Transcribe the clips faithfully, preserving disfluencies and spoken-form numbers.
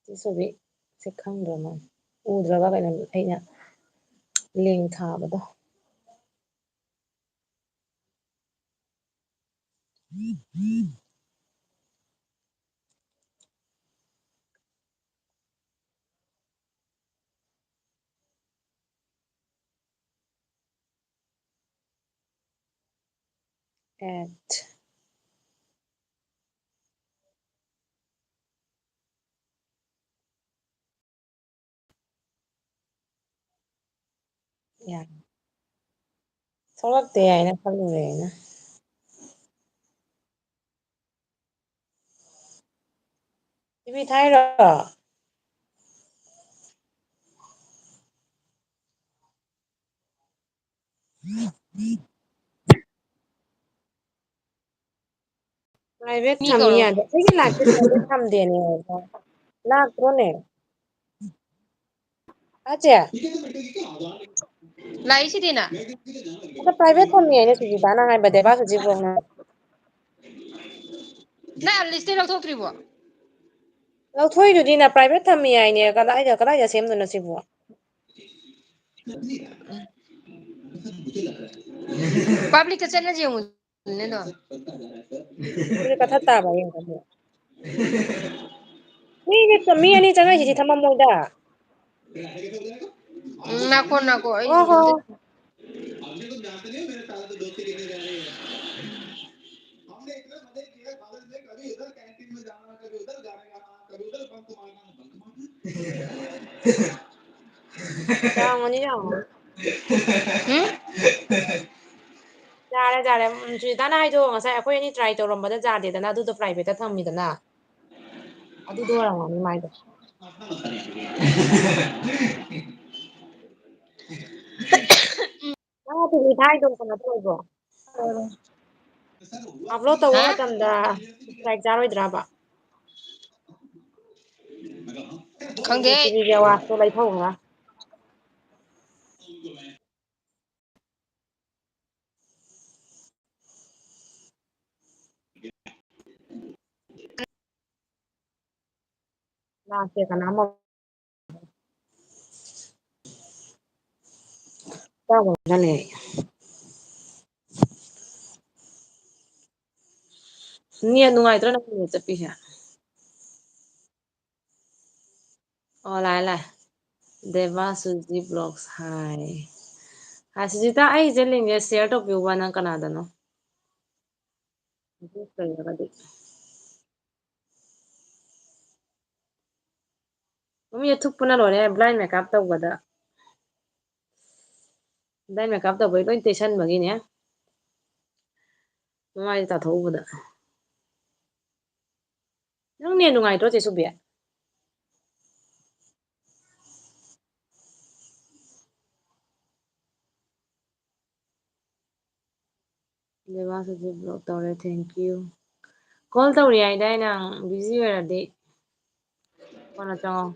ꯁꯤꯁꯨꯗꯤ ꯁꯤ ꯈꯪꯗ꯭ꯔ ꯃꯥꯜꯂꯦ꯫ ꯎꯗ꯭ꯔꯕ ꯀꯩꯅꯣ ꯑꯩꯅ ꯂꯦꯡ ꯊꯥꯕꯗꯣ꯫ At. ꯌꯥ꯫ ꯊꯣꯛꯂꯛꯇꯦ ꯍꯥꯏꯅ ꯈꯜꯂꯨꯔꯦ ꯑꯩꯅ꯫ ꯇꯤꯚꯤ ꯊꯥꯏꯔꯣ? Private ꯊꯝꯃꯤ ꯌꯥꯗꯦ꯫ ꯑꯩꯒꯤ live ꯁꯦ private ꯊꯝꯗꯦꯅꯦ꯫ ꯂꯥꯛꯇ꯭ꯔꯣꯅꯦ? ꯑꯆꯦ꯫ ꯂꯥꯛꯏꯁꯤꯗꯤꯅ꯫ ꯑꯗ private ꯊꯝꯃꯤ ꯍꯥꯏꯅ ꯁꯨꯖꯤꯇꯥꯅ ꯍꯥꯏꯕ, ꯗꯦꯕꯥ ꯁꯨꯖꯤꯠ ꯕ꯭ꯂꯣꯛꯅ꯫ ꯅꯪ ꯑꯦꯞ ꯂꯤꯁꯇꯩ ꯂꯧꯊꯣꯛꯇ꯭ꯔꯤꯕꯣ? ꯂꯧꯊꯣꯛꯏꯗꯨꯗꯤ ꯅ private ꯊꯝꯃꯤ ꯍꯥꯏꯅꯦ꯫ ꯀꯗꯥꯏꯗ, ꯀꯗꯥꯏꯗ ꯁꯦꯝꯗꯣꯏꯅꯣ ꯁꯤꯕꯨ? Public ꯇ ꯆꯠꯂꯁꯤ ꯌꯦꯡꯉꯨ꯫ ꯑꯗꯨꯗꯤ ꯀꯊꯠ ꯇꯥꯕ ꯌꯦꯡꯉꯣ꯫ ꯃꯤꯅꯦ, ꯃꯤ ꯑꯅꯤ ꯆꯪꯉꯛꯏꯁꯤꯗꯤ ꯊꯝꯃꯝꯃꯣꯏꯗ꯫ ꯎꯝ, ꯅꯥꯀꯣ, ꯅꯥꯀꯣ, ꯑꯩ ꯑꯣ ꯍꯣ꯫ ꯌꯥꯝꯒꯅꯤ, ꯌꯥꯝꯒꯅꯤ꯫ ꯎꯝ? ꯌꯥꯔꯦ, ꯌꯥꯔꯦ꯫ ꯎꯝ, ꯁꯨꯖꯤꯇꯥꯅ ꯍꯥꯏꯗꯣ ꯉꯁꯥꯏ ꯑꯩꯈꯣꯏ ꯑꯅꯤ try ꯇꯧꯔꯝꯕꯗ ꯌꯥꯗꯦꯗꯅ, ꯑꯗꯨꯗꯣ private ꯇ ꯊꯝꯃꯤꯗꯅ꯫ ꯑꯗꯨꯗꯣ ꯑꯣꯏꯔꯝꯒꯅꯤ ꯃꯥꯏꯗꯣ꯫ ꯅꯪ ꯇꯤꯚꯤ ꯊꯥꯏꯗꯣ ꯀꯩꯅꯣ ꯇꯧꯕ꯭ꯔꯣ? ꯑꯞꯂꯣꯗ ꯇꯧꯕ ꯍꯥ? ꯃꯇꯝꯗ ꯁ꯭ꯇ꯭ꯔꯥꯏꯛ ꯆꯥꯔꯣꯏꯗ꯭ꯔꯕ? ꯈꯪꯗꯦ꯫ ꯖꯤ ꯇꯤꯚꯤꯒꯤ ꯑꯦꯋꯥꯔꯗꯇꯣ ꯂꯩꯊꯧꯕ꯭ꯔꯥ? ꯂꯥꯛꯇꯦ ꯀꯅꯥꯝ꯫ ꯆꯥꯛ ꯂꯥꯝꯁꯤꯜꯂꯛꯑꯦ꯫ ꯅꯦꯠ ꯅꯨꯡꯉꯥꯏꯇ꯭ꯔꯣ ꯅꯪ ꯅꯦꯠ ꯆꯠꯄꯤꯁꯦ? ꯑꯣ, ꯂꯥꯛꯑꯦ, ꯂꯥꯛꯑꯦ꯫ ꯗꯦꯕꯥꯁꯨꯖꯤ ꯕ꯭ꯂꯣꯛꯁ ꯍꯥꯏ꯫ ꯍꯥꯏ, ꯁꯨꯖꯤꯇꯥ, ꯑꯩꯁꯦ ꯂꯤꯡꯁꯦ ꯁꯤꯌꯔ ꯇꯧꯕꯤꯌꯨꯕ, ꯅꯪ ꯀꯅꯥꯗꯅꯣ? ꯂꯩꯔꯒꯗꯤ꯫ ꯃꯤ ꯑꯊꯨꯞꯄꯅ ꯂꯣꯏꯔꯦ, ꯕ꯭ꯂꯥꯏꯟ ꯃꯦꯀꯞ ꯇꯧꯕꯗ꯫ ꯕ꯭ꯂꯥꯏꯟ ꯃꯦꯀꯞ ꯇꯧꯕꯩ ꯂꯣꯏ ꯇꯩꯁꯟꯕꯒꯤꯅꯦ꯫ ꯃꯃꯥꯏꯗ ꯇꯥꯊꯣꯛꯎꯕꯗ꯫ ꯅꯪ ꯅꯦꯠ ꯅꯨꯡꯉꯥꯏꯇ꯭ꯔꯣ, ꯆꯦ ꯁꯨꯕꯤ? ꯗꯦꯕꯥꯁꯨꯖꯤ ꯕ꯭ꯂꯣꯛ ꯇꯧꯔꯦ, thank you꯫ ꯀꯣꯜ ꯇꯧꯔꯤ ꯍꯥꯏꯗꯥꯏ ꯅꯪ, ꯕꯤꯖꯤ ꯑꯣꯏꯔꯗꯤ ꯀꯣꯟꯅ ꯆꯪꯉꯣ꯫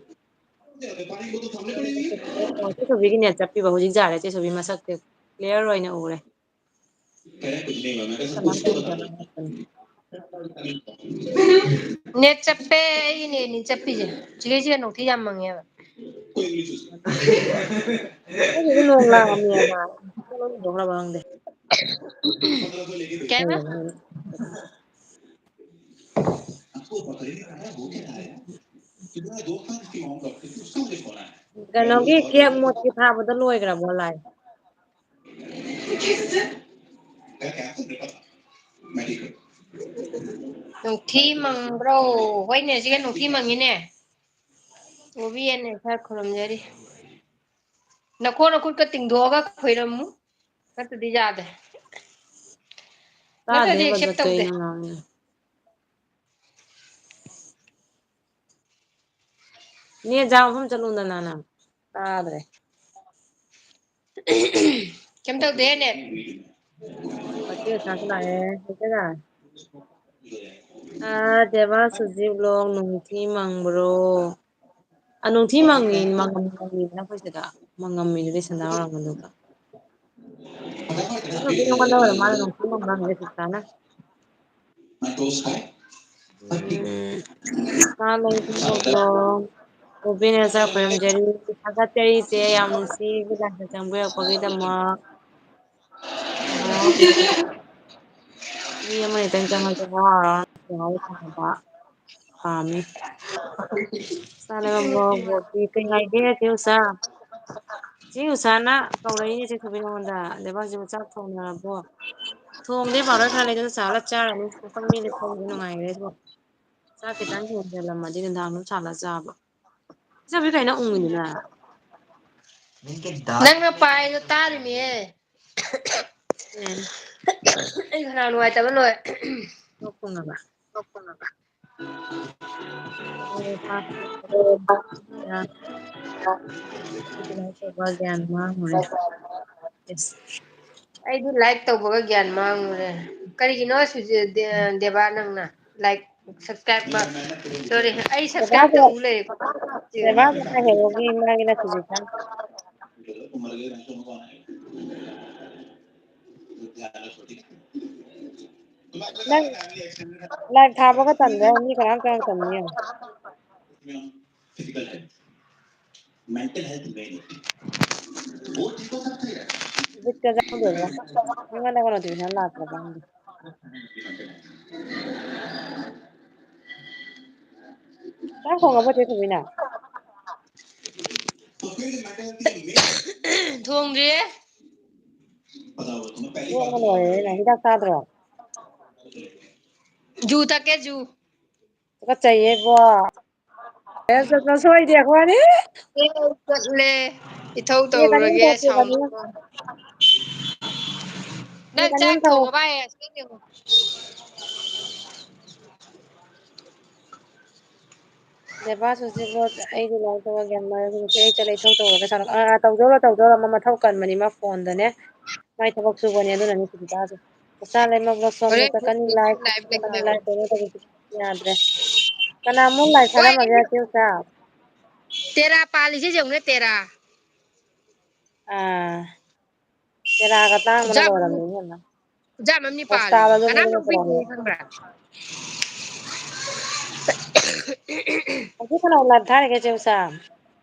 ꯆꯦ ꯁꯣꯕꯤꯒꯤ ꯅꯦꯠ ꯆꯞꯄꯤꯕ ꯍꯧꯖꯤꯛ ꯌꯥꯔꯦ, ꯆꯦ ꯁꯣꯕꯤ ꯃꯁꯛꯇꯤ ꯀ꯭ꯂꯤꯌꯥꯔ ꯑꯣꯏꯅ ꯎꯔꯦ꯫ ꯅꯦꯠ ꯆꯞꯄꯦ, ꯑꯩꯒꯤ ꯅꯦꯠꯅꯤ ꯆꯞꯄꯤꯁꯦ꯫ ꯆꯤꯂꯤ ꯆꯤꯀꯟ ꯅꯣꯡꯊꯤ ꯌꯥꯝ ꯃꯪꯉꯦꯕ꯫ ꯑꯩꯒꯤꯁꯨ ꯅꯣꯡ ꯂꯥꯛꯑꯝꯃꯦꯕ꯫ ꯂꯣꯏ ꯍꯨꯟꯗꯣꯛꯈ꯭ꯔꯕ ꯈꯪꯗꯦ꯫ ꯀꯩꯕ? ꯀꯩꯅꯣꯒꯤ ꯀꯦꯞ ꯃꯣꯠꯀꯤ ꯊꯥꯕꯗꯣ ꯂꯣꯏꯈ꯭ꯔꯕꯣ ꯂꯥꯏ? ꯅꯨꯡꯊꯤ ꯃꯪꯕ꯭ꯔꯣ? ꯍꯣꯏꯅꯦ, ꯁꯤꯒ ꯅꯨꯡꯊꯤ ꯃꯪꯉꯤꯅꯦ꯫ ꯑꯣꯕꯤꯑꯦꯟꯅ ꯈꯔ ꯈꯨꯔꯨꯝꯖꯔꯤ꯫ ꯅꯈꯣꯡ ꯅꯈꯨꯠꯀ ꯇꯤꯡꯊꯣꯛꯑꯒ ꯈꯨꯔꯨꯝꯃꯨ꯫ ꯅꯠꯇ꯭ꯔꯗꯤ ꯌꯥꯗꯦ꯫ ꯅꯠꯇ꯭ꯔꯗꯤ ꯇꯥꯗꯦꯕ, ꯑꯦꯛꯁꯦꯞ ꯖꯣꯠ ꯇꯧꯗꯦ꯫ ꯀꯩꯅꯣ ꯉꯥꯡꯉꯤ? ꯅꯦꯠ ꯌꯥꯕ ꯃꯐꯝ ꯆꯠꯂꯨꯗꯅ ꯅꯪ꯫ ꯇꯥꯗ꯭ꯔꯦ꯫ ꯀꯩꯝ ꯇꯧꯗꯦ ꯅꯦꯠ꯫ ꯄꯩꯁꯥꯁꯨ ꯂꯥꯛꯑꯦ꯫ ꯍꯦꯛꯇ ꯂꯥꯛꯑꯦ꯫ ꯑꯥ, ꯗꯦꯕꯥ ꯁꯨꯖꯤꯠꯂꯣ, ꯅꯨꯡꯊꯤ ꯃꯪꯕ꯭ꯔꯣ? ꯑꯥ, ꯅꯨꯡꯊꯤ ꯃꯪꯉꯤ, ꯃꯪꯉꯝ-, ꯃꯪꯉꯤꯗꯅ ꯑꯩꯈꯣꯏ ꯁꯤꯗ꯫ ꯃꯪꯉꯝꯃꯤꯗꯨꯗꯤ ꯁꯟꯗꯥ ꯑꯣꯏꯔꯝꯒꯅꯤꯕ꯫ ꯑꯗꯨꯗꯤ ꯅꯉꯣꯟꯗ ꯑꯣꯏꯔ ꯃꯥꯜꯂꯦ, ꯅꯨꯡꯊꯤ ꯃꯪꯕ꯭ꯔꯥ ꯍꯪꯉꯦ ꯁꯤꯁꯇꯔꯅ꯫ ꯎꯝ, ꯃꯥ ꯂꯩꯕꯤꯔꯕ꯭ꯔꯣ? ꯔꯣꯕꯤꯟ ꯔꯖꯥ ꯈꯣꯏꯔꯝꯖꯔꯤ꯫ ꯊꯥꯒꯠꯆꯔꯤ ꯏꯆꯦ, ꯌꯥꯝ ꯅꯨꯡꯁꯤ ꯂꯥꯏꯗ ꯆꯪꯕꯤꯔꯛꯄꯒꯤꯗꯃꯛ꯫ ꯃꯤ ꯑꯃ ꯍꯦꯛꯇꯪ ꯆꯪꯉꯁꯨ ꯍꯔꯥꯎ ꯍꯔꯥꯎꯅ ꯊꯦꯡꯅꯕ ꯐꯪꯕ ꯄꯥꯝꯃꯤ꯫ ꯆꯥꯅꯕ ꯕꯣꯔꯗꯤ ꯀꯩ ꯍꯥꯏꯒꯦ ꯆꯦ ꯎꯁꯥ? ꯆꯦ ꯎꯁꯥꯅ ꯀꯧꯔꯛꯏꯅꯦ ꯆꯦ ꯊꯣꯏꯕꯤ ꯅꯉꯣꯟꯗ꯫ ꯂꯩꯕꯥꯛꯁꯤꯕꯨ ꯆꯥꯛ ꯊꯣꯡꯅꯔꯕꯣ? ꯊꯣꯡꯗꯦ, ꯕꯥꯔꯣ ꯈꯔ ꯂꯩꯗꯅ ꯆꯥꯔ ꯆꯥꯔꯅꯤ꯫ ꯄꯨꯈꯝ ꯃꯤꯗ ꯊꯣꯡꯕꯗꯤ ꯅꯨꯡꯉꯥꯏꯈ꯭ꯔꯦ ꯑꯗꯨꯒ꯫ ꯆꯥꯛ ꯈꯤꯇꯪ ꯍꯦꯟꯖꯜꯂꯝꯃꯗꯤ ꯅꯨꯡꯗꯥꯡ ꯑꯗꯨꯝ ꯁꯥꯍꯜꯂ ꯆꯥꯕ꯫ ꯏꯆꯥꯕꯤ ꯀꯩꯅꯣ ꯎꯪꯉꯤꯗꯨꯅ? ꯅꯪꯅ ꯄꯥꯏꯗꯣ ꯇꯥꯔꯤꯃꯤꯍꯦ꯫ ꯎꯝ꯫ ꯑꯩ ꯈꯅꯥꯎ ꯅꯨꯡꯉꯥꯏꯇꯕ ꯂꯣꯏꯔꯦ꯫ ꯂꯣꯛ ꯊꯨꯡꯉꯕ? ꯒ꯭ꯌꯥꯟ ꯃꯥꯡꯉꯨꯔꯦ꯫ ꯑꯩꯗꯤ like ꯇꯧꯕꯒ ꯒ꯭ꯌꯥꯟ ꯃꯥꯡꯉꯨꯔꯦ꯫ ꯀꯔꯤꯒꯤꯅꯣ ꯁꯨꯖꯤ-, ꯗꯦ-, ꯗꯦꯕꯥ ꯅꯪꯅ like, subscribe, sorry, ꯑꯩ subscribe ꯇꯧ ꯂꯩꯔꯦꯀꯣ꯫ ꯗꯦꯕꯥ ꯍꯦꯔꯣꯒꯤ ꯃꯥꯒꯤ ꯅꯠꯇ꯭ꯔꯤꯁꯦ ꯈꯪ-, ꯅꯪ live ꯊꯥꯕꯒ ꯇꯟꯗ꯭ꯔꯣ? ꯃꯤ ꯀꯅꯥꯝ ꯆꯪꯉꯛꯇꯕꯅꯤ ꯌꯦꯡꯉꯣ꯫ ꯕꯤꯠꯀ ꯌꯥꯎꯗꯦꯗ꯫ ꯑꯩꯉꯣꯟꯗꯒ notification ꯂꯥꯛꯇ꯭ꯔꯕ ꯈꯪꯗꯦ꯫ ꯆꯥꯛ ꯊꯣꯡꯉꯕꯣ ꯆꯦ ꯊꯣꯏꯕꯤꯅ? ꯊꯣꯡꯗ꯭ꯔꯤꯌꯦ꯫ ꯂꯣꯛꯅ ꯂꯣꯏꯔꯦꯅꯦ ꯅꯪ꯫ ꯍꯤꯗꯥꯛ ꯆꯥꯗ꯭ꯔꯣ? ꯖꯨ ꯊꯛꯀꯦ, ꯖꯨ꯫ ꯇꯨꯀꯠꯆꯩꯌꯦ ꯏꯕꯣ꯫ ꯆꯠꯄ ꯁꯣꯏꯗꯦ ꯑꯩꯈꯣꯏꯅꯤ꯫ ꯑꯦ, ꯆꯠꯂꯦ꯫ ꯏꯊꯧ ꯏꯅꯦ ꯀꯅꯤꯝ ꯇꯧꯔꯨꯔꯒꯦ, ꯇꯧꯗꯦ, ꯁꯥꯎꯅꯨ꯫ ꯀꯅꯤꯝ꯫ ꯏꯅꯦ ꯅꯪ ꯀꯅꯤꯝ ꯆꯥꯛ ꯇꯧ-, ꯊꯣꯡꯉꯕ ꯍꯥꯏ? ꯗꯦꯕꯥꯁ ꯍꯧꯖꯤꯛ ꯔꯣꯗ ꯑꯩꯒꯤ ꯂꯥꯏꯔꯤꯛ ꯇꯧꯔꯒꯦ ꯍꯥꯏꯕ ꯃꯔꯝꯁꯦ ꯑꯩ ꯆꯠꯂꯦ ꯏꯊꯧ ꯇꯧꯔꯒ ꯁꯥꯟꯅ-, ꯑꯥ, ꯑꯥ, ꯇꯧꯖꯧꯔꯣ, ꯇꯧꯖꯧꯔꯣ, ꯃꯥ ꯃꯊꯧ ꯀꯟꯕꯅꯤ, ꯃꯥ ꯐꯣꯟꯗꯅꯦ, ꯃꯥꯏ ꯊꯕꯛ ꯁꯨꯕꯅꯦ, ꯑꯗꯨꯅꯅꯤ ꯁꯨꯕꯤꯇꯥꯁꯦ꯫ ꯃꯆꯥ ꯂꯩꯃꯛ ꯕ꯭ꯂꯣꯁꯣꯝꯗ ꯍꯣꯔꯦꯟ ꯆꯠꯀꯅꯤ, ꯂꯥꯏ ꯈꯨꯔꯨꯝꯕ ꯂꯥꯏ ꯀꯩꯅꯣ ꯇꯧꯕꯗꯤ ꯌꯥꯗ꯭ꯔꯦ꯫ ꯀꯅꯥꯃꯨꯛ ꯂꯥꯏ ꯊꯥꯔꯝꯃꯒꯦ, ꯍꯣꯏ, ꯆꯦ ꯎꯁꯥ? ꯇꯦꯔꯥ ꯄꯥꯜꯂꯤꯁꯦ ꯌꯦꯡꯉꯨꯅꯦ, ꯇꯦꯔꯥ꯫ ꯑꯥ, ꯇꯦꯔꯥꯒ ꯇꯥꯡꯕꯅ ꯈꯨꯖꯥꯝ ꯑꯃ, ꯂꯣꯏꯔꯝꯃꯦ ꯏꯕꯦꯝꯃ꯫ ꯈꯨꯖꯥꯝ ꯑꯃꯅꯤ ꯄꯥꯜꯂꯦ꯫ ꯍꯣꯁꯇꯥꯜꯗꯁꯨ ꯀꯅꯥꯝ ꯃꯣꯏꯅ ꯂꯧꯕꯤꯗꯦ ꯇꯧꯔꯝꯃꯦ꯫ ꯈꯪꯕ꯭ꯔꯥ? ꯍꯧꯖꯤꯛ ꯀꯅꯥ ꯂꯥꯏ ꯊꯥꯔꯤꯒꯦ, ꯆꯦ ꯎꯁꯥ?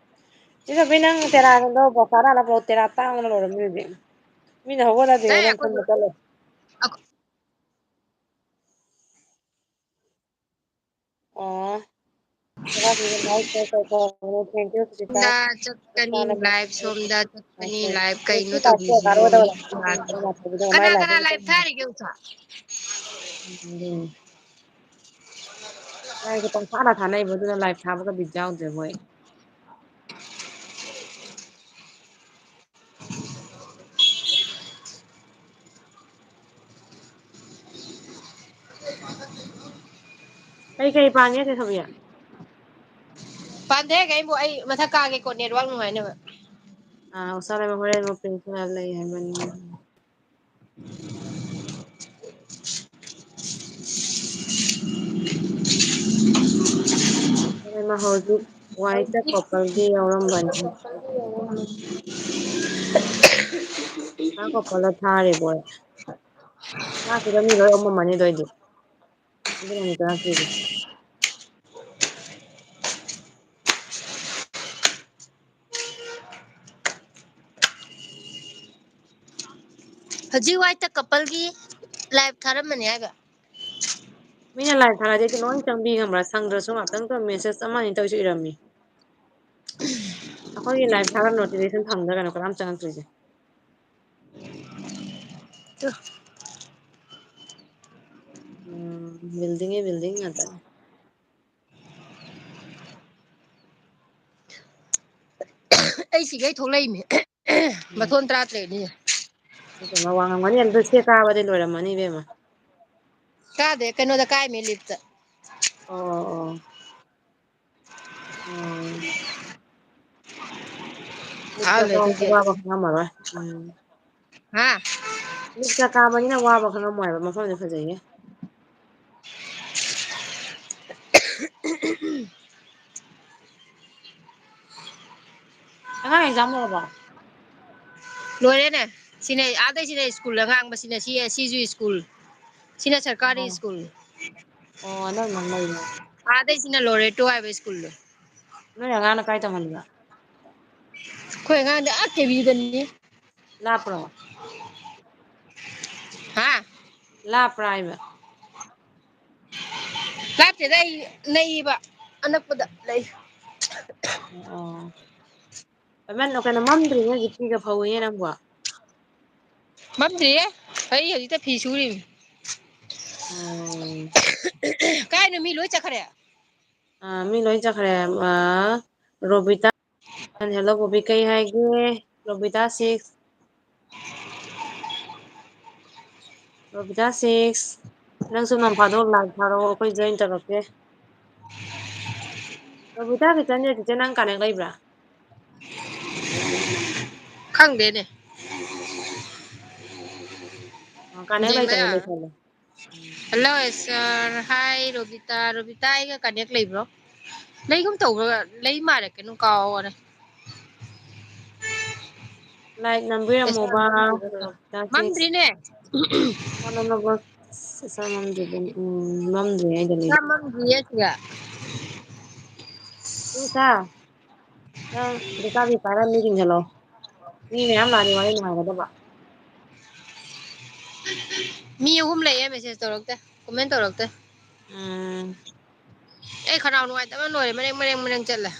ꯆꯦ ꯆꯧꯕꯤ, ꯅꯪ ꯇꯦꯔꯥꯒꯗꯣ ꯕꯣꯁꯥꯗ ꯍꯜꯂꯛꯄꯗ ꯇꯦꯔꯥ ꯇꯥꯡꯕꯅ ꯂꯣꯏꯔꯝꯃꯤ ꯍꯧꯖꯤꯛ꯫ ꯃꯤꯅ ꯍꯧꯒꯠꯂꯗꯤ ꯆꯦ, ꯅꯪ ꯑꯩꯈꯣꯏ, ꯈꯨꯟꯕ ꯆꯠꯂꯣ꯫ ꯑꯩꯈꯣꯏ ꯑꯣ꯫ ꯇꯦꯔꯥ ꯇꯥꯡꯕꯅ ꯂꯣꯏꯔꯝꯃꯤ꯫ Thank you, ꯁꯨꯖꯤꯇꯥ꯫ ꯁꯣꯝꯗ ꯆꯠꯀꯅꯤ, ꯅꯁꯥꯅ ꯂꯥꯏꯚ ꯁꯣꯝꯗ ꯆꯠꯀꯅꯤ, ꯂꯥꯏꯚ ꯀꯩꯅꯣ ꯇꯧꯕꯤꯁꯤ꯫ ꯀꯅꯥ ꯀꯅꯥ ꯂꯥꯏꯚ ꯊꯥꯔꯤꯒꯦ ꯍꯧꯖꯤꯛ? ꯎꯝ꯫ ꯃꯥꯏꯁꯦ ꯄꯪꯊꯥꯗ ꯊꯥꯅꯩꯕ, ꯑꯗꯨꯅ ꯂꯥꯏꯚ ꯊꯥꯕꯒ ꯕꯤꯠ ꯌꯥꯎꯗ꯭ꯔꯦ ꯃꯣꯏ꯫ ꯀꯩ ꯀꯩ ꯄꯥꯡꯒꯦ, ꯆꯦ ꯁꯣꯐꯤꯌꯥ? ꯄꯥꯟꯗꯦ, ꯀꯩꯝꯕꯨ꯫ ꯑꯩ ꯃꯊꯛ ꯀꯥꯒꯦꯀꯣ, network ꯅꯨꯡꯉꯥꯏꯅꯕ꯫ ꯑꯥ, ꯎꯁꯥ ꯂꯩꯃ ꯍꯣꯔꯦꯟ ꯑꯃꯨꯛ ꯄ꯭ꯔꯤꯟꯁꯤꯄꯥꯜ ꯂꯩ ꯍꯥꯏꯕꯅꯤ꯫ ꯍꯣꯔꯦꯟ ꯃꯥ ꯍꯧꯖꯤꯛ ꯋꯥꯏꯠꯇ ꯀꯣꯄꯜꯒꯤ ꯌꯥꯎꯔꯝꯕꯅꯤ꯫ ꯃꯥ ꯀꯣꯄꯜꯗ ꯊꯥꯔꯤꯕꯣ? ꯃꯥ ꯁꯤꯗ ꯃꯤ ꯂꯣꯏ ꯑꯣꯝꯃꯝꯃꯅꯤꯗꯣ ꯑꯩꯗꯤ꯫ ꯑꯗꯨꯅꯅꯤ ꯆꯪꯉꯛꯇ꯭ꯔꯤꯗꯣ꯫ ꯍꯧꯖꯤꯛ ꯋꯥꯏꯠꯇ ꯀꯄꯜꯒꯤ ꯂꯥꯏꯚ ꯊꯥꯔꯝꯕꯅꯦ ꯍꯥꯏꯕ꯫ ꯃꯤꯅ ꯂꯥꯏꯚ ꯊꯥꯔꯗꯤ ꯑꯩꯗꯤ ꯂꯣꯏ ꯆꯪꯕꯤ ꯈꯪꯕ꯭ꯔꯥ? ꯁꯪꯗ꯭ꯔꯁꯨ ꯉꯥꯛꯇꯪꯗ message ꯑꯃ ꯑꯅꯤ ꯇꯧꯔꯁꯨ ꯏꯔꯝꯃꯤ꯫ ꯑꯩꯈꯣꯏꯒꯤ ꯂꯥꯏꯚ ꯊꯥꯔ notification ꯐꯪꯗ꯭ꯔꯒꯅ ꯀꯅꯥꯝ ꯆꯪꯉꯛꯇ꯭ꯔꯤꯁꯦ꯫ ꯇꯨ꯫ ꯎꯝ, building ꯒꯤ building ꯉꯥꯛꯇꯅꯦ꯫ ꯑꯩ ꯁꯤꯒꯩ ꯊꯣꯛꯂꯛꯏꯃꯤ꯫ ꯎꯝ꯫ ꯃꯊꯣꯟ ꯇꯔꯥꯇꯔꯦꯠꯅꯤ꯫ ꯏꯕꯦꯝꯃ, ꯋꯥ ꯉꯥꯡꯕꯅꯤ ꯑꯝꯇ ꯁꯦ ꯀꯥꯕꯗꯤ ꯂꯣꯏꯔꯝꯃꯅꯤ ꯏꯕꯦꯝꯃ꯫ ꯀꯥꯗꯦ, ꯀꯩꯅꯣꯗ ꯀꯥꯏꯃꯤ, lift ꯇ꯫ ꯑꯣ, ꯑꯣ, ꯑꯣ꯫ ꯎꯝ꯫ ꯂꯤꯞꯇ ꯑꯍꯥꯟꯕꯩꯗꯨꯗꯤ꯫ ꯀꯥꯕ ꯈꯪꯉꯝꯃꯔꯣꯏ꯫ ꯎꯝ꯫ ꯍꯥ? ꯂꯤꯞꯁꯀ ꯀꯥꯕꯅꯤꯅ ꯋꯥꯕ ꯈꯪꯉꯝꯃꯣꯏꯕ, ꯃꯐꯝꯗꯤ ꯐꯖꯩꯌꯦ꯫ ꯑꯉꯥꯡ ꯑꯦꯛꯖꯥꯝ ꯂꯣꯏꯔꯕꯣ? ꯂꯣꯏꯔꯦꯅꯦ꯫ ꯁꯤꯅ, ꯑꯥꯗꯩ ꯁꯤꯅ ꯁ꯭ꯀꯨꯜ ꯑꯉꯥꯡꯕ, ꯁꯤꯅ ꯁꯤ, ꯁꯤꯁꯨ ꯁ꯭ꯀꯨꯜ꯫ ꯁꯤꯅ ꯁꯔꯀꯥꯔꯤ ꯑꯣ꯫ ꯁ꯭ꯀꯨꯜ꯫ ꯑꯣ, ꯑꯅꯧꯕ ꯑꯃ ꯂꯩꯔꯦ꯫ ꯑꯥꯗꯩꯁꯤꯅ ꯂꯣꯔꯦꯇꯣ ꯍꯥꯏꯕ ꯁ꯭ꯀꯨꯜꯗꯣ꯫ ꯅꯣꯏ ꯑꯉꯥꯡꯅ ꯀꯥꯏ ꯇꯝꯍꯜꯂꯤꯕ? ꯑꯩꯈꯣꯏ ꯑꯉꯥꯡꯗꯤ ꯑꯥ ꯀꯦꯕꯤꯗꯅꯤ꯫ ꯂꯥꯞꯄ꯭ꯔꯣ? ꯍꯥ? ꯂꯥꯞꯄ꯭ꯔꯥ ꯍꯥꯏꯕ? ꯂꯥꯞꯇꯦꯗ, ꯑꯩ ꯅꯛꯏꯕ, ꯑꯅꯛꯄꯗ ꯂꯩ꯫ ꯑꯣ꯫ ꯀꯩꯅꯣ, ꯃꯝꯗ꯭ꯔꯤꯅꯦ ꯍꯧꯖꯤꯛ, ꯐꯤꯒ ꯐꯧꯏꯅꯦ ꯅꯪꯕꯣ? ꯃꯝꯗ꯭ꯔꯤꯌꯦ, ꯑꯩ ꯍꯧꯖꯤꯛꯇ ꯐꯤ ꯁꯨꯔꯤꯅꯤ꯫ ꯎꯝ꯫ ꯀꯥꯏꯅꯣ ꯃꯤ ꯂꯣꯏ ꯆꯠꯈ꯭ꯔꯦ? ꯑꯥ, ꯃꯤ ꯂꯣꯏ ꯆꯠꯈ꯭ꯔꯦ꯫ ꯑꯥ, ꯔꯣꯕꯤꯇꯥ, hello ꯕꯣꯕꯤ, ꯀꯩ ꯍꯥꯏꯒꯦ? ꯔꯣꯕꯤꯇꯥ ꯁꯤꯛꯁ꯫ ꯔꯣꯕꯤꯇꯥ ꯁꯤꯛꯁ, ꯅꯪꯁꯨ ꯅꯣꯡ ꯐꯥꯗꯣꯛ live ꯊꯥꯔꯛꯑꯣ, ꯑꯩꯈꯣꯏ join ꯇꯧꯔꯛꯀꯦ꯫ ꯔꯣꯕꯤꯇꯥ ꯈꯤꯇꯪꯅꯦ, ꯆꯤꯆꯦ, ꯅꯪ connect ꯂꯩꯕ꯭ꯔꯥ? ꯈꯪꯗꯦꯅꯦ꯫ ꯑ, connect ꯌꯦꯡꯕ ꯂꯩꯇꯕ ꯌꯥꯔꯣꯏ꯫ ꯂꯩꯇꯕ꯫ Hello, sir. Hi, Robita. Robita ꯑꯩꯒ connect ꯂꯩꯕ꯭ꯔꯣ? ꯂꯩꯒꯨꯝ ꯇꯧꯕ꯭ꯔꯥ? ꯂꯩ ꯃꯥꯜꯂꯦ, ꯀꯩꯅꯣ ꯀꯥꯎꯔꯦ꯫ Like ꯅꯝꯕꯤꯔꯝꯃꯣꯕ, ꯔꯣꯕꯤꯇꯥ ꯁꯤꯛꯁ꯫ ꯃꯝꯗ꯭ꯔꯤꯅꯦ꯫ Phone number, ꯁꯤ ꯁꯥ ꯃꯝꯗ꯭ꯔꯤꯕꯅꯤ꯫ ꯎꯝ, ꯃꯝꯗ꯭ꯔꯤ ꯍꯥꯏꯗꯅꯤ꯫ ꯁꯥ ꯃꯝꯗ꯭ꯔꯤꯌꯦ ꯁꯤꯗ꯫ ꯁꯤ ꯁꯥ, ꯅꯪ ꯂꯩꯁꯥꯕꯤ ꯄꯥꯏꯔ ꯃꯤ ꯆꯤꯡꯁꯤꯜꯂꯣ꯫ ꯃꯤ ꯃꯌꯥꯝ ꯂꯥꯛꯑꯗꯤ ꯋꯥꯔꯤ ꯅꯨꯡꯉꯥꯏꯒꯗꯕ꯫ ꯃꯤ ꯑꯍꯨꯝ ꯂꯩꯌꯦ, message ꯇꯧꯔꯛꯇꯦ, comment ꯇꯧꯔꯛꯇꯦ꯫ ꯎꯝ꯫ ꯑꯩ ꯈꯅꯥꯎ ꯅꯨꯡꯉꯥꯏꯇꯕꯅ ꯂꯣꯏꯔꯦ, ꯃꯔꯦꯡ, ꯃꯔꯦꯡ, ꯃꯔꯦꯡ ꯆꯠꯂꯦ꯫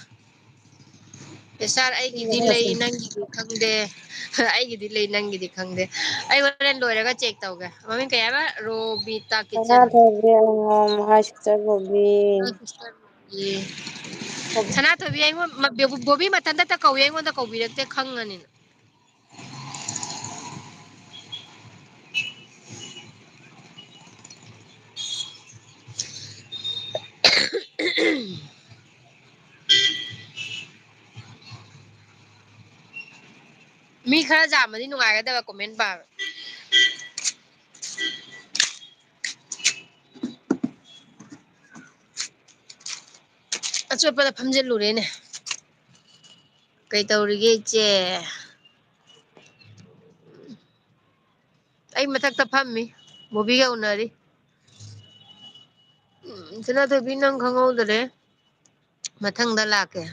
ꯁꯥꯔ, ꯑꯩꯒꯤꯗꯤ ꯂꯩ, ꯅꯪꯒꯤꯗꯤ ꯈꯪꯗꯦ꯫ ꯑꯩꯒꯤꯗꯤ ꯂꯩ, ꯅꯪꯒꯤꯗꯤ ꯈꯪꯗꯦ꯫ ꯑꯩ ꯍꯣꯔꯦꯟ ꯂꯣꯏꯔꯒ check ꯇꯧꯒꯦ꯫ ꯃꯃꯤꯡ ꯀꯩ ꯍꯥꯏꯕ? Robita kitchen. ꯁꯅꯥꯊꯣꯏꯕꯤ ꯑꯉꯣꯝ, hi sister Bobby. ꯑꯦ꯫ ꯁꯅꯥꯊꯣꯏꯕꯤ, ꯑꯩꯉꯣꯟ-, ꯃ-, ꯕꯣꯕꯤ, ꯕꯣꯕꯤ ꯃꯊꯟꯇ ꯀꯧꯏ, ꯑꯩꯉꯣꯟꯗ ꯀꯧꯕꯤꯔꯛꯇꯦ, ꯈꯪꯉꯅꯤꯅ꯫ ꯃꯤ ꯈꯔ ꯌꯥꯝꯃꯗꯤ ꯅꯨꯡꯉꯥꯏꯒꯗꯕ comment ꯄꯥꯕ꯫ ꯑꯆꯣꯠꯄꯗ ꯐꯝꯖꯤꯜꯂꯨꯔꯦꯅꯦ꯫ ꯀꯩ ꯇꯧꯔꯤꯒꯦ ꯏꯆꯦ? ꯑꯩ ꯃꯊꯛꯇ ꯐꯝꯃꯤ, ꯕꯣꯕꯤꯒ ꯎꯅꯔꯤ꯫ ꯎꯝ, ꯁꯅꯥꯊꯣꯏꯕꯤ, ꯅꯪ ꯈꯪꯍꯧꯗꯔꯦ, ꯃꯊꯪꯗ ꯂꯥꯛꯀꯦ꯫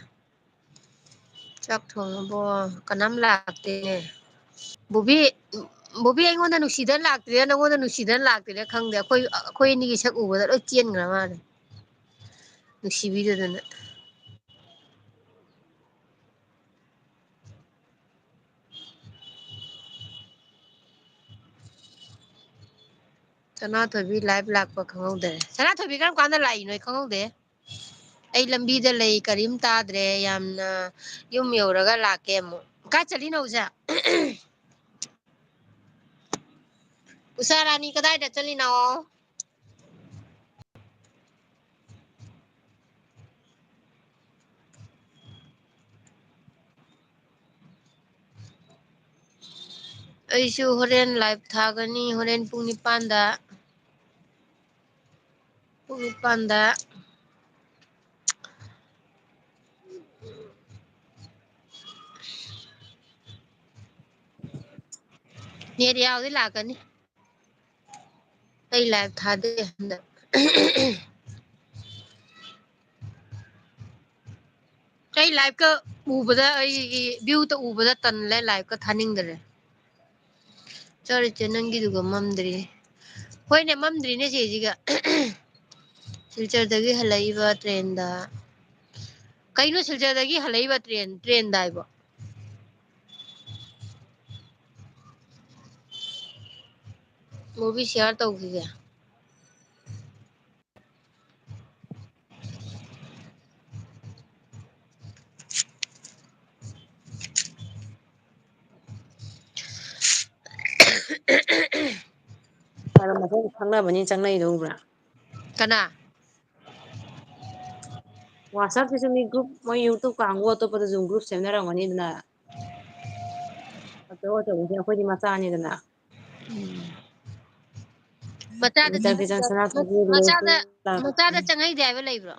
ꯆꯥꯛ ꯊꯣꯡꯉꯕꯣ? ꯀꯅꯥꯝ ꯂꯥꯛꯇꯦꯅꯦ꯫ ꯕꯣꯕꯤ, ꯕꯣꯕꯤ ꯑꯩꯉꯣꯟꯗ ꯅꯨꯡꯁꯤꯗꯅ ꯂꯥꯛꯇ꯭ꯔꯤꯔꯥ, ꯅꯪꯉꯣꯟꯗ ꯅꯨꯡꯁꯤꯗꯅ ꯂꯥꯛꯇ꯭ꯔꯤꯔꯥ ꯈꯪꯗꯦ꯫ ꯑꯩꯈꯣꯏ, ꯑꯩꯈꯣꯏ ꯑꯅꯤꯒꯤ ꯁꯛ ꯎꯕꯗ ꯂꯣꯏ ꯆꯦꯟꯈ꯭ꯔ ꯃꯥꯜꯂꯦ, ꯅꯨꯡꯁꯤꯕꯤꯗꯗꯅ꯫ ꯁꯅꯥꯊꯣꯏꯕꯤ live ꯂꯥꯛꯄ ꯈꯪꯍꯧꯗꯔꯦ꯫ ꯁꯅꯥꯊꯣꯏꯕꯤ ꯀꯔꯝ ꯀꯥꯟꯗ ꯂꯥꯛꯏꯅꯣ ꯑꯩ ꯈꯪꯍꯧꯗꯦ꯫ ꯑꯩ ꯂꯝꯕꯤꯗ ꯂꯩ, ꯀꯔꯤꯝ ꯇꯥꯗ꯭ꯔꯦ꯫ ꯌꯥꯝꯅ ꯌꯨꯝ ꯌꯧꯔꯒ ꯂꯥꯛꯀꯦ ꯑꯃꯨꯛ꯫ ꯀꯥꯏ ꯆꯠꯂꯤꯅꯣ ꯍꯧꯖꯤꯛ? ꯎꯁꯥ ꯔꯥꯅꯤ, ꯀꯗꯥꯏꯗ ꯆꯠꯂꯤꯅꯣ? ꯑꯩꯁꯨ ꯍꯣꯔꯦꯟ live ꯊꯥꯒꯅꯤ, ꯍꯣꯔꯦꯟ ꯄꯨꯡ ꯅꯤꯄꯥꯟꯗ꯫ ꯄꯨꯡ ꯅꯤꯄꯥꯟꯗ꯫ Net ꯌꯥꯎꯗꯤ ꯂꯥꯛꯀꯅꯤ꯫ ꯑꯩ live ꯊꯥꯗꯦ ꯍꯟꯗꯛ꯫ ꯑꯩ live ꯀ ꯎꯕꯗ, ꯑꯩꯒꯤ view ꯇ ꯎꯕꯗ ꯇꯜꯂꯦ, live ꯀ ꯊꯥꯅꯤꯡꯗꯔꯦ꯫ ꯆꯥꯔꯤꯁꯦ ꯅꯪꯒꯤꯗꯨꯒ ꯃꯝꯗ꯭ꯔꯤ꯫ ꯍꯣꯏꯅꯦ, ꯃꯝꯗ꯭ꯔꯤꯅꯦ ꯆꯦꯁꯤꯒ꯫ ꯁꯤꯜꯆꯔꯗꯒꯤ ꯍꯜꯂꯛꯏꯕ train ꯗ꯫ ꯀꯩꯅꯣ ꯁꯤꯜꯆꯔꯗꯒꯤ ꯍꯜꯂꯛꯏꯕ train, train ꯗ ꯍꯥꯏꯕꯣ? Movie share ꯇꯧꯈꯤꯒꯦ꯫ ꯃꯔꯝ ꯃꯊꯧ ꯈꯪꯅꯕꯅꯤ ꯆꯪꯅꯩꯗꯣ ꯎꯕ꯭ꯔꯥ? ꯀꯅꯥ? WhatsApp ꯇꯁꯨ ꯃꯤ group, ꯃꯣꯏ YouTube ꯀꯥꯡꯕꯨ ꯑꯇꯣꯞꯄꯗꯁꯨ group ꯁꯦꯝꯅꯔꯝꯒꯅꯤꯗꯅ꯫ ꯑꯆꯧ ꯑꯆꯧꯕꯁꯦ ꯑꯩꯈꯣꯏꯗꯤ ꯃꯆꯥꯅꯤꯗꯅ꯫ ꯎꯝ꯫ ꯃꯆꯥꯗ ꯆꯪ-, ꯆꯪ-, ꯆꯪ-, ꯁꯅꯥ ꯊꯣꯛꯄꯤ ꯃꯆꯥꯗ, ꯂꯣꯏ ꯃꯆꯥꯗ ꯆꯪꯍꯩꯗꯦ ꯍꯥꯏꯕ ꯂꯩꯕ꯭ꯔꯣ?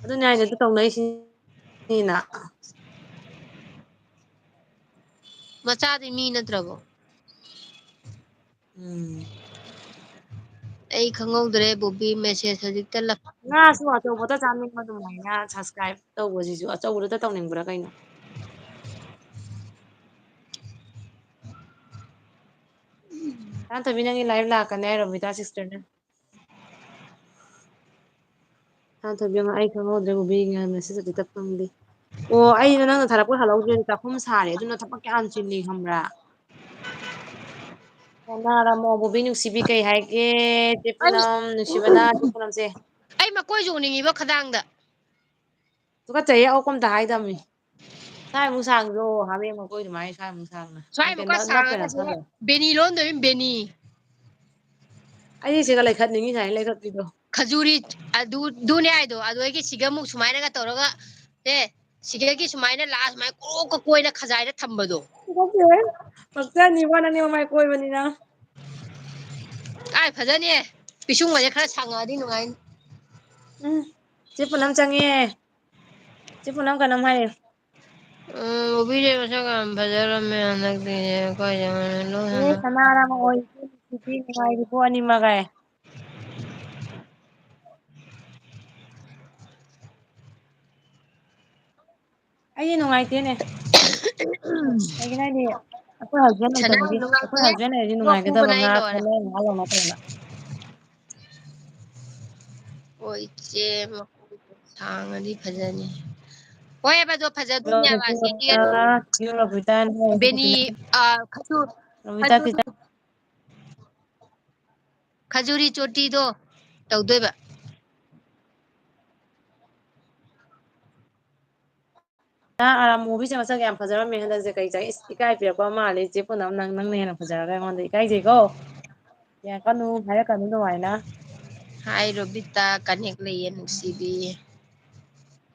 ꯑꯗꯨꯅꯦ ꯍꯥꯏꯁꯦ, ꯑꯗꯨ ꯇꯧꯅꯩꯁꯤꯅꯤꯅ꯫ ꯃꯆꯥꯗꯤ ꯃꯤ ꯅꯠꯇ꯭ꯔꯕꯣ? ꯎꯝ꯫ ꯑꯩ ꯈꯪꯍꯧꯗ꯭ꯔꯦ, ꯕꯣꯕꯤ, message ꯍꯧꯖꯤꯛꯇ ꯂꯥꯛ- ꯉꯥꯁꯨ ꯑꯆꯧꯕꯗ ꯆꯥꯅꯤꯡꯕ ꯑꯗꯨꯃꯥꯏꯅ subscribe ꯇꯧꯕꯁꯤꯁꯨ ꯑꯆꯧꯕꯗ ꯇꯧꯅꯤꯡꯕ꯭ꯔꯥ ꯀꯩꯅꯣ? ꯁꯅꯥꯊꯣꯏꯕꯤ, ꯅꯪꯒꯤ live ꯂꯥꯛꯀꯅꯤ ꯍꯥꯏ ꯔꯣꯕꯤꯇꯥ sister ꯅ꯫ ꯁꯅꯥꯊꯣꯏꯕꯤ, ꯑꯩ ꯈꯪꯍꯧꯗ꯭ꯔꯦ, ꯕꯣꯕꯤ, ꯉꯥꯏ message ꯑꯗꯨ ꯇꯞ ꯐꯪꯗꯦ꯫ ꯑꯣ, ꯑꯩꯅ ꯅꯪꯅ ꯊꯥꯔꯛꯄ ꯍꯜꯍꯧꯗ꯭ꯔꯦ, ꯆꯥꯛꯈꯨꯝ ꯁꯥꯔꯦ, ꯑꯗꯨꯅ ꯊꯕꯛ ꯀꯌꯥꯝ ꯆꯤꯜꯂꯤ ꯈꯪꯕ꯭ꯔꯥ? ꯁꯅꯥꯔꯥꯃꯣ, ꯕꯣꯕꯤ ꯅꯨꯡꯁꯤꯕꯤ ꯀꯩ ꯍꯥꯏꯒꯦ? ꯆꯦ ꯑꯩ, ꯄꯨꯅꯝ, ꯅꯨꯡꯁꯤꯕꯅ, ꯆꯦ ꯄꯨꯅꯝꯁꯦ꯫ ꯑꯩ ꯃꯀꯣꯏꯁꯨ ꯎꯅꯤꯡꯉꯤꯕ ꯈꯗꯥꯡꯗ꯫ ꯇꯨꯀꯠꯆꯩꯌꯦ, ꯑꯃꯨꯛ ꯑꯝꯇ ꯍꯥꯏꯗꯕꯅꯤ꯫ ꯁ꯭ꯋꯥꯏꯃꯨꯛ ꯁꯥꯡꯕꯗꯣ ꯍꯥꯃꯦꯡ ꯃꯀꯣꯏ ꯑꯗꯨꯃꯥꯏꯅ ꯁ꯭ꯋꯥꯏꯃꯨꯛ ꯁꯥꯡꯅ꯫ ꯁ꯭ꯋꯥꯏꯃꯨꯛꯀ ꯍꯥꯏꯐꯦꯠ ꯅꯞ-, ꯅꯞꯄꯦ ꯁꯥꯡꯉꯒ ꯁꯤꯗ ꯅꯞꯁꯜꯂꯣ꯫ ꯕꯦꯅꯤ ꯂꯣꯟꯗꯣꯏꯅꯤ, ꯕꯦꯅꯤ꯫ ꯑꯩꯗꯤ ꯁꯤꯒ ꯂꯩꯈꯠꯅꯤꯡꯉꯤ ꯁꯥꯏꯅ ꯂꯩꯈꯠꯄꯤꯗꯣ꯫ ꯈꯖꯨꯔꯤ ꯑꯗꯨ, ꯑꯗꯨꯅꯦ ꯍꯥꯏꯗꯣ, ꯑꯗꯨ ꯑꯩꯒꯤ ꯁꯤꯒ ꯑꯃꯨꯛ ꯁꯨꯃꯥꯏꯅꯒ ꯇꯧꯔꯒ, ꯑꯦ, ꯁꯤꯗꯒꯤ ꯁꯨꯃꯥꯏꯅ ꯂꯥꯛꯑ ꯁꯨꯃꯥꯏꯅ ꯀ꯭ꯔꯣꯛꯀ ꯀꯣꯏꯅ ꯈꯖꯥꯏꯗ ꯊꯝꯕꯗꯣ꯫ ꯄꯛꯆꯅꯤꯕꯣ ꯅꯪꯗꯤ ꯃꯃꯥꯏ ꯀꯣꯏꯕꯅꯤꯅ꯫ ꯀꯥꯏ ꯐꯖꯅꯤ? ꯄꯤꯁꯨꯝꯒꯁꯦ ꯈꯔ ꯁꯥꯡꯉꯛꯑꯗꯤ ꯅꯨꯡꯉꯥꯏꯅꯤ꯫ ꯎꯝ, ꯆꯦ ꯄꯨꯅꯝ ꯆꯪꯉꯦ꯫ ꯆꯦ ꯄꯨꯅꯝ ꯀꯩꯅꯣꯝ ꯍꯥꯏꯌꯦ꯫ ꯎꯝ, ꯕꯣꯕꯤꯁꯦ ꯃꯁꯛ ꯌꯥꯝ ꯐꯖꯔꯝꯃꯦ ꯍꯟꯗꯛꯇꯤ꯫ ꯀꯥꯏꯗ ꯂꯣꯏ ꯑꯦ, ꯍꯟꯗꯛ ꯁꯅꯥꯔꯥꯃ ꯑꯣꯏ, ꯅꯨꯡꯉꯥꯏꯔꯤꯕꯣ ꯑꯅꯤꯃꯛ ꯑꯩ? ꯑꯩꯗꯤ ꯅꯨꯡꯉꯥꯏꯇꯦꯅꯦ꯫ ꯀꯩꯒꯤꯅꯣ ꯍꯥꯏꯗꯤ, ꯑꯩꯈꯣꯏ husband ꯁꯅꯥ ꯂꯩꯇꯕꯒꯤ, ꯑꯩꯈꯣꯏ ꯅꯨꯡꯉꯥꯏꯇꯦꯍꯦ꯫ husband ꯂꯩꯔꯗꯤ ꯅꯣꯛꯄꯕꯨ ꯅꯨꯡꯉꯥꯏꯒꯗꯕ, ꯅꯥꯏ ꯉꯥ ꯂꯣꯏꯔꯦ꯫ ꯈꯣꯠꯂꯦ ꯉꯥ ꯂꯧꯅ ꯇꯧꯅ꯫ ꯍꯣꯏ, ꯏꯆꯦ, ꯃꯈꯣꯡ ꯁꯥꯡꯉꯗꯤ ꯐꯖꯅꯤ꯫ ꯍꯣꯏ, ꯑꯕꯗꯣ ꯐꯖꯗꯣꯏꯅꯦꯕ, ꯁꯤꯒꯤ ꯕꯦꯅꯤ, ꯑ, ꯈꯖꯨ-, ꯈꯖꯨꯔꯤ, ꯈꯖꯨꯔꯤ ꯆꯣꯇꯤꯗꯣ ꯇꯧꯗꯣꯏꯕ꯫ ꯅꯪ ꯑꯔꯥꯃꯣꯕꯤꯁꯦ ꯃꯁꯛ ꯌꯥꯝ ꯐꯖꯔꯝꯃꯦ ꯍꯟꯗꯛꯁꯦ꯫ ꯀꯩ ꯆꯥꯏ? ꯏꯁ, ꯏꯀꯥꯏ ꯄꯤꯔꯛꯄ ꯃꯥꯜꯂꯦ꯫ ꯏꯆꯦ ꯄꯨꯅꯝ, ꯅꯪ, ꯅꯪꯅ ꯍꯦꯟꯅ ꯐꯖꯔꯒ ꯑꯩꯉꯣꯟꯗ ꯏꯀꯥꯏꯖꯩꯀꯣ꯫ ꯌꯥꯔꯛꯀꯅꯨ, ꯍꯥꯏꯔꯛꯀꯅꯨ ꯑꯗꯨꯃꯥꯏꯅ꯫ ꯍꯥꯏ ꯔꯣꯕꯤꯇꯥ, connect ꯂꯩꯌꯦ ꯅꯨꯡꯁꯤꯕꯤ꯫